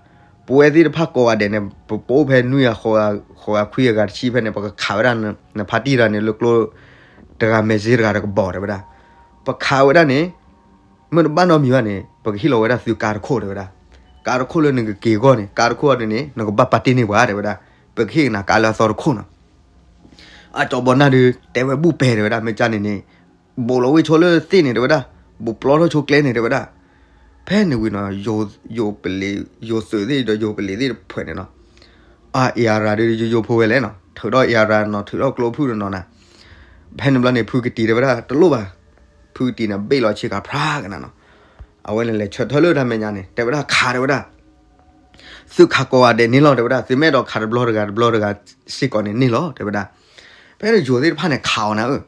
ပဝဲသ့ၣ်တဖၣ်ကိးဂၤဒဲးန့ၣ် ပ ပအိၣ်ဖဲနွံဂၤ ဃိးဂၤ ဃိးဂၤခွံဂၤတဆံဖဲန့ၣ် ပကခးဝဲဒၣ်နဖါတံၢ်တဂၤန့ၣ် လၢကျိ တဂၤမဲာ်စ့တဂၤတကဘီၣ် တဲဝဲဒၣ်. ပခးဝဲဒၣ်န့ၣ် မ့ၢ်တဘၣ်နီတမံၤဘၣ်န့ၣ် ပကဟ့ၣ်လီၤဝဲဒၣ်သုကါတခိၣ် တဲဝဲဒၣ်. ကါတခိၣ်လၢနကက့ၤအဂီၢ်န့ၣ် ကါတခိၣ်အံၤန့ၣ် နကဘၣ်ပာ်တ့ၢ်န့ၢ်ပှၤ တဲဝဲဒၣ်. ပကဟ့ၣ်ကနၤကါလၢအသီတခိၣ်နီၤ. အကၠီဘီနၢ်ဒုး တဲဝဲဘူၣ်ပဲာ် တဲဝဲဒၣ် မ့ၢ်ကၢ်န့ၣ်န့ၣ် ဘူးလီၤဝ့ၢ်ဆိလၢသ့ၣ်န့ၣ် တဲဝဲဒၣ်. ဘူးပျီထီၣ်ဆိကျဲန့ၣ် တဲဝဲဒၣ်. ဖဲန့ၣ်ဝံၤနီၤ ယိၤပလ့ၤ ယိၤသုးသ့ၣ်ဒီးယိၤပလ့ၤသ့ၣ်တဖုန့ၣ်နီၤ အါ အ့အရၤဒုး ယိယိဖိဝဲလဲၣ်နီၤ ထုးထီၣ်အ့အရၤနီၤ ထုးထီၣ်ကျိဖုၣ်နီၤနီၤနၤ. ဖဲန့ၣ်ဘျီန့ၣ် ဖုကတံၤတဲဝဲဒၣ် တလိၣ်ဘၣ်. ဖုကတံၤန့ၣ် ဘ့ၣ်လီၤဆ့ကၤဖြါကနၤနီၤ. အဝဲန့ၣ်လဲၤဆၢထၢၣ်လၢတၢ်မဲာ်ညါန့ၣ် တဲဝဲဒၣ် ခး တဲဝဲဒၣ်. သုခးကိးဂၤဒဲးန့ၣ်လီၤ တဲဝဲဒၣ်. သုမ့ၢ်အဲၣ်ဒိးခးတဘျီတဂၤတဘျီတဂၤစ့ၢ်ကီးန့ၣ်န့ၣ်လီၤ တဲဝဲဒၣ်. ဖဲန့ၣ်ယိၤသ့ၣ်တဖၣ်န့ၣ်ခးအီၤနၤဧၢ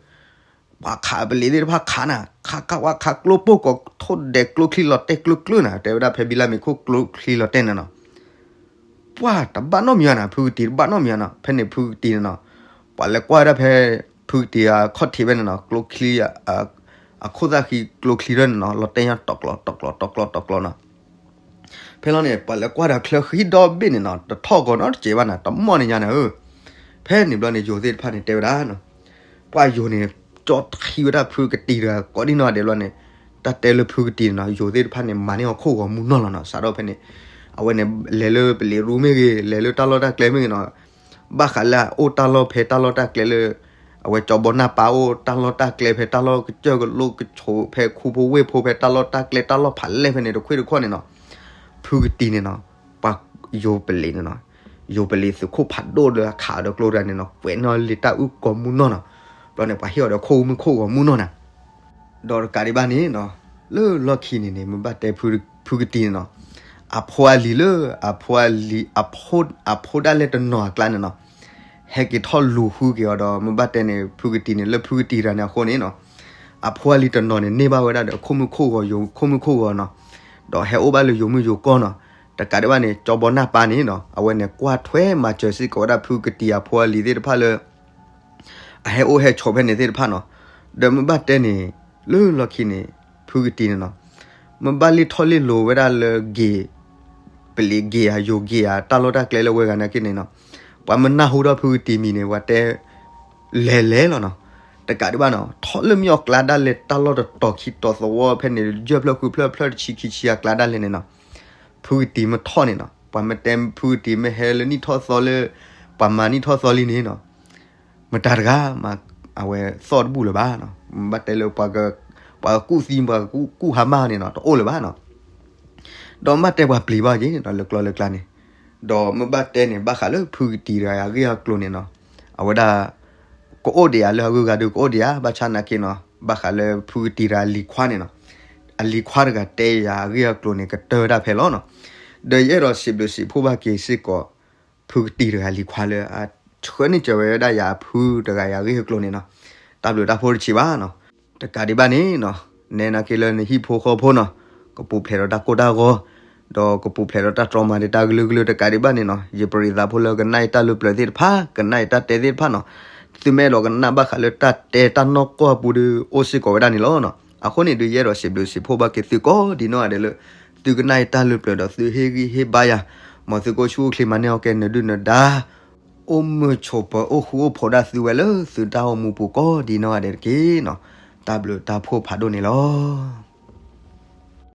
ပှၤခးပလ့ၤသ့ၣ်တဖၣ်ခးနၤ ခးခးဝဲခးကျိပိၢ်ကိးထိၣ်ဒဲးကျိချံလီၤတဲာ်ကျိကျိနၤ တဲဝဲဒၣ် ဖဲဘံလၢမ့ၤခိၣ်ကျိချံလီၤတဲာ်န့ၣ်နီၤ. ပှၢ်တဘၣ်နီတမံၤဘၣ်နီၤ, ဖုကတံၤတဘၣ်နီတမံၤဘၣ်နီၤ. ဖဲန့ၣ်ဖုကတံၤန့ၣ်နီၤ, ပှၤလဲၤကွၢ်ဝဲဒၣ်ဖဲ ဖုကတံၤအခီၣ်ထံးဖဲန့ၣ်နီၤ, ကျိချံ, အခိၣ်သၣ်ဃံကျိချံထီၣ်န့ၣ်နီၤ, လီၤတဲာ်ညီတီၤကျီၤ တီၤကျီၤ တီၤကျီၤ တီၤကျီၤနီၤ. ဖဲလီၤန့ၣ် ပှၤလဲၤကွၢ်ဒီးချၢဃံဒီဘ့ၣ်န့ၣ်နီၤ, တထီၣ်ဂီၤနီတစဲးဘၣ်နီၤ, တမီၢ်န့ၣ်ညါန့ၣ်ဧၢ. ဖဲန့ၣ်ဘျီန့ၣ် ယိၤသ့ၣ်တဖၣ်န့ၣ်တဲဝဲဒၣ်နီၤ, ပှၢ်ယိၤန့ၣ် ကၠီထံဝဲဒၣ်ဖုကတံၤတဂၤကိးဒ်နီၢ်ဂၤဒဲးဘျီန့ၣ်, တၢ်တဲလၢဖုကတံၤန့ၣ်နီၤ, ယိၤသ့ၣ်တဖၣ်န့ၣ် မၤန့ၢ်အီၤခိၣ်ဂီၤမူနီၢ်လီၤနီၤ. စးထီၣ်ဖဲန့ၣ် အဝဲန့ၣ်လဲၤလၢပလံးရူမ့ၢ်ဂ့ၤ, လဲၤလၢတၢ်လီၢ်တၢ်ကျဲမ့ၢ်ဂ့ၤနီၤ, ဘၣ်ဃးလၢအအိၣ်တၢ်လီၢ်ဖဲတၢ်လီၢ်တၢ်ကျဲလၢ အဝဲကၠီဘီနၢ်ပၢ်အိၣ်တၢ်လီၢ်တၢ်ကျဲဖဲတၢ်လီၢ်ကစၢၢ်ကလိၣ်ကဆိး ဖဲခူဖိဝ့ၢ်ဖိ ဖဲတၢ်လီၢ်တၢ်ကျဲတၢ်လီၢ်ဖးလဲၢ်ဖဲန့ၣ် တခွ့ၣ်တခီၣ်န့ၣ်နီၤ, ဖုကတံၤန့ၣ်နီၤ, ပှၤယိၤပလံးန့ၣ်နီၤ, ယိၤပလံးသုးခိၣ်ဖးဒိၣ်လၢအခးဒီးကျိတဂၤန့ၣ်နီၤ, ကွဲးနီၣ်လံတၢ်အုၣ်ကီၤမူနီၢ်နီၤ. ဘျီန့ၣ် ပှၤဟ့ၣ်အီၤဒီးခိၣ်မုၣ်ခိၣ်ဂီၤမူနီၢ်နီၤ. ဒီးတကးဒံးဘၣ်န့ၣ်နီၤ, လၢလီၢ်ခံန့ၣ်န့ၣ် မ့ၢ်ဘၣ်တဲဖုကတံၤန့ၣ်နီၤ, အဖိအလံၤလၢ အဖိအလံၤ အဖိ အဖိဒၣ်လဲာ်တနီၤအကျါန့ၣ်နီၤ, ဟဲက့ၤထီၣ်လူၤဃုက့ၤအီၤဒီး မ့ၢ်ဘၣ်တဲန့ၣ် ဖုကတံၤန့ၣ် လၢဖုကတံၤတဂၤန့ၣ်အဃိန့ၣ်နီၤ, အဖိအလံၤတနီၤန့ၣ် န့ၢ်ဘၣ်ဝဲဒၣ်ဒီးခိၣ်မုၣ်ခိၣ်ဂီၤယိၤ ခိၣ်မုၣ်ခိၣ်ဂီၤနီၤ, ဒီးဟဲအိၣ်ဘၣ်လၢယိၤမုၣ်ယိၤကီၢ်နီၤ. တကးဒံးဘၣ်န့ၣ် ကၠီဘီနၢ်ပၢ်န့ၣ်နီၤ, အဝဲန့ၣ်ကွၢ်ထွဲမၤစၢၤစ့ၢ်ကီးဝဲဒၣ်ဖုကတံၤအဖိအလံၤသ့ၣ်တဖၣ်လၢ အဟဲအိၣ်ဟဲဆိးဖဲန့ၣ်သ့ၣ်တဖၣ်နီၤ. ဒီးမ့ၢ်ဘၣ်တဲန့ၣ် လၢလီၢ်ခံန့ၣ် ဖုကတံၤန့ၣ်နီၤ, မ့ၢ်ဘၣ်လ့ၢ်ထီၣ်လ့ၢ်လိၤဝဲဒၣ်လၢ ဂ့ၤ, ပလံးဂ့ၤဧါ ယိၤဂ့ၤဧါ တၢ်လီၢ်တၢ်ကျဲလၢဝဲဂၤနာ်က့န့ၣ်နီၤ, ပှၤမ့ၢ်နၢ်ဟူထီၣ်ဖုကတံၤမံၤန့ၣ် ပှၤတဲ လဲၤလဲၤလီၤနီၤ. တကးဒံးဘၣ်နီၤ, ထီၣ်လၢမ့ၢ်အီၣ်ကျါဒၣ်လဲာ် တၢ်လီၢ်တတီၤခံတီၤသဝီဖဲန့ၣ် ယဲၢ်ဖျၢၣ်ဃုဖျၢၣ်ဖျၢၣ်တဆံခံဆံအကျါဒၣ်လဲာ်န့ၣ်နီၤ, ဖုကတံၤမ့ၢ်ထီၣ်န့ၣ်နီၤ, ပှၤမ့ၢ်တဲဖုကတံၤမ့ၢ်ဟဲလၢနံၣ်ထီၣ်သီလၢ ပှၤမၤနံၣ်ထီၣ်သီလံန့ၣ်နီၤ, မတၤတဂၤ အဝဲသီၣ်တဘူၣ်လၢၤဘၣ်နီၤ. ဘၣ်တဲလၢ ပှၤကကူၣ်သံ ပှၤကကူၣ်ဟါမၢ်န့ၣ်နီၤ တအိၣ်လၢၤဘၣ်နီၤ. ဒီးမ့ၢ်ဘၣ်တဲပှၤပျံၤဘၣ်က့ၤနီၤ လၢကျီလၢကျါန့ၣ်, ဒီးမ့ၢ်ဘၣ်တဲန့ၣ် ဘၣ်ဃးလၢဖုကတံၤတဂၤအဂ့ၢ်အကျိၤန့ၣ်နီၤ, အဝဲဒၣ် ကအိၣ်ဒံးဧါ လၢအဂုၤအဂၤဒုးကအိၣ်ဒံးဧါ, ဘၣ်ဆၣ်နာ်က့နီၤ ဘၣ်ဃးလၢဖုကတံၤတဂၤအလံၤခွါန့ၣ်နီၤ, အလံၤခွါတဂၤတဲယၤအဂ့ၢ်အကျိၤန့ၣ် ကတၢၢ်ဝဲဒၣ်ဖဲလီၤနီၤ. ဒီးယအဲၣ်ဒိးစံးဘျုးစံးဖှိၣ်ဘၣ်က့ၤစ့ၢ်ကီး ဖုကတံၤတဂၤလံၤခွါလၢ ဆှၢန့ၢ်စၢၤဝဲဒၣ်ယၤအဖုတဂၤအံၤအဂ့ၢ်အကျိၤန့ၣ်နီၤ, တၢ်ဘျုးတၢ်ဖှိၣ်တဆံးဘၣ်နီၤ. တကးဒံးဘၣ်န့ၣ်နီၤ, နဲနာ်က့လၢနဟံၣ်ဖိဃီဖိနီၤ, ကပူၤဖျဲးဒီးတၢ်ကိၢ်တၢ်ဂီၤ, ဒီးကပူၤဖျဲးဒီးတၢ်တြီမၤဒံးတၢ်ကလုာ်ကလုာ်တကးဒံးဘၣ်န့ၣ်နီၤ, ယပရံးသးဖိလၢကနၣ်အံၤတၢ်လၢပျၢၤသ့ၣ်တဖၣ် ကနၣ်အံၤတၢ်တဲသ့ၣ်တဖၣ်နီၤ, သုမ့ၢ်အဲၣ်ဒိးကနၣ်ဘၣ်ဃးလၢတၢ်တဲတၢ်နီၢ်ကီၢ်အပူၤဒီး အိၣ်စ့ၢ်ကီးဝဲဒၣ်န့ၣ်လီၤနီၤ. အဃိန့ၣ်ဒုး ယအဲၣ်ဒိးစံးဘျုးစံးဖှိၣ်ဘၣ်က့ၤသုကိးဒံးနီၢ်ဂၤဒဲးလၢ သုကနၣ်အံၤတၢ်လၢပျၢၤဒီးသုဟ့ၣ်ဂံၢ်ဟ့ၣ်ဘါယၤ, မ်သုကအိၣ်ဆူၣ်အိၣ်ချ့မၤန့ၢ်အီၣ်ကဲနဒုၣ်နဒါ အိၣ်မုာ်ဆိးပၢၤအိၣ်ဃူအိၣ်ဖိးဒၣ်သုဝဲလၢသုတၢ်အိၣ်မူပူၤကိးဒံးနီၢ်ဂၤဒဲးတက့ၢ်နီၤ. တၢ်ဘျုးတၢ်ဖှိၣ်ဖးဒိၣ်န့ၣ်လီၤ.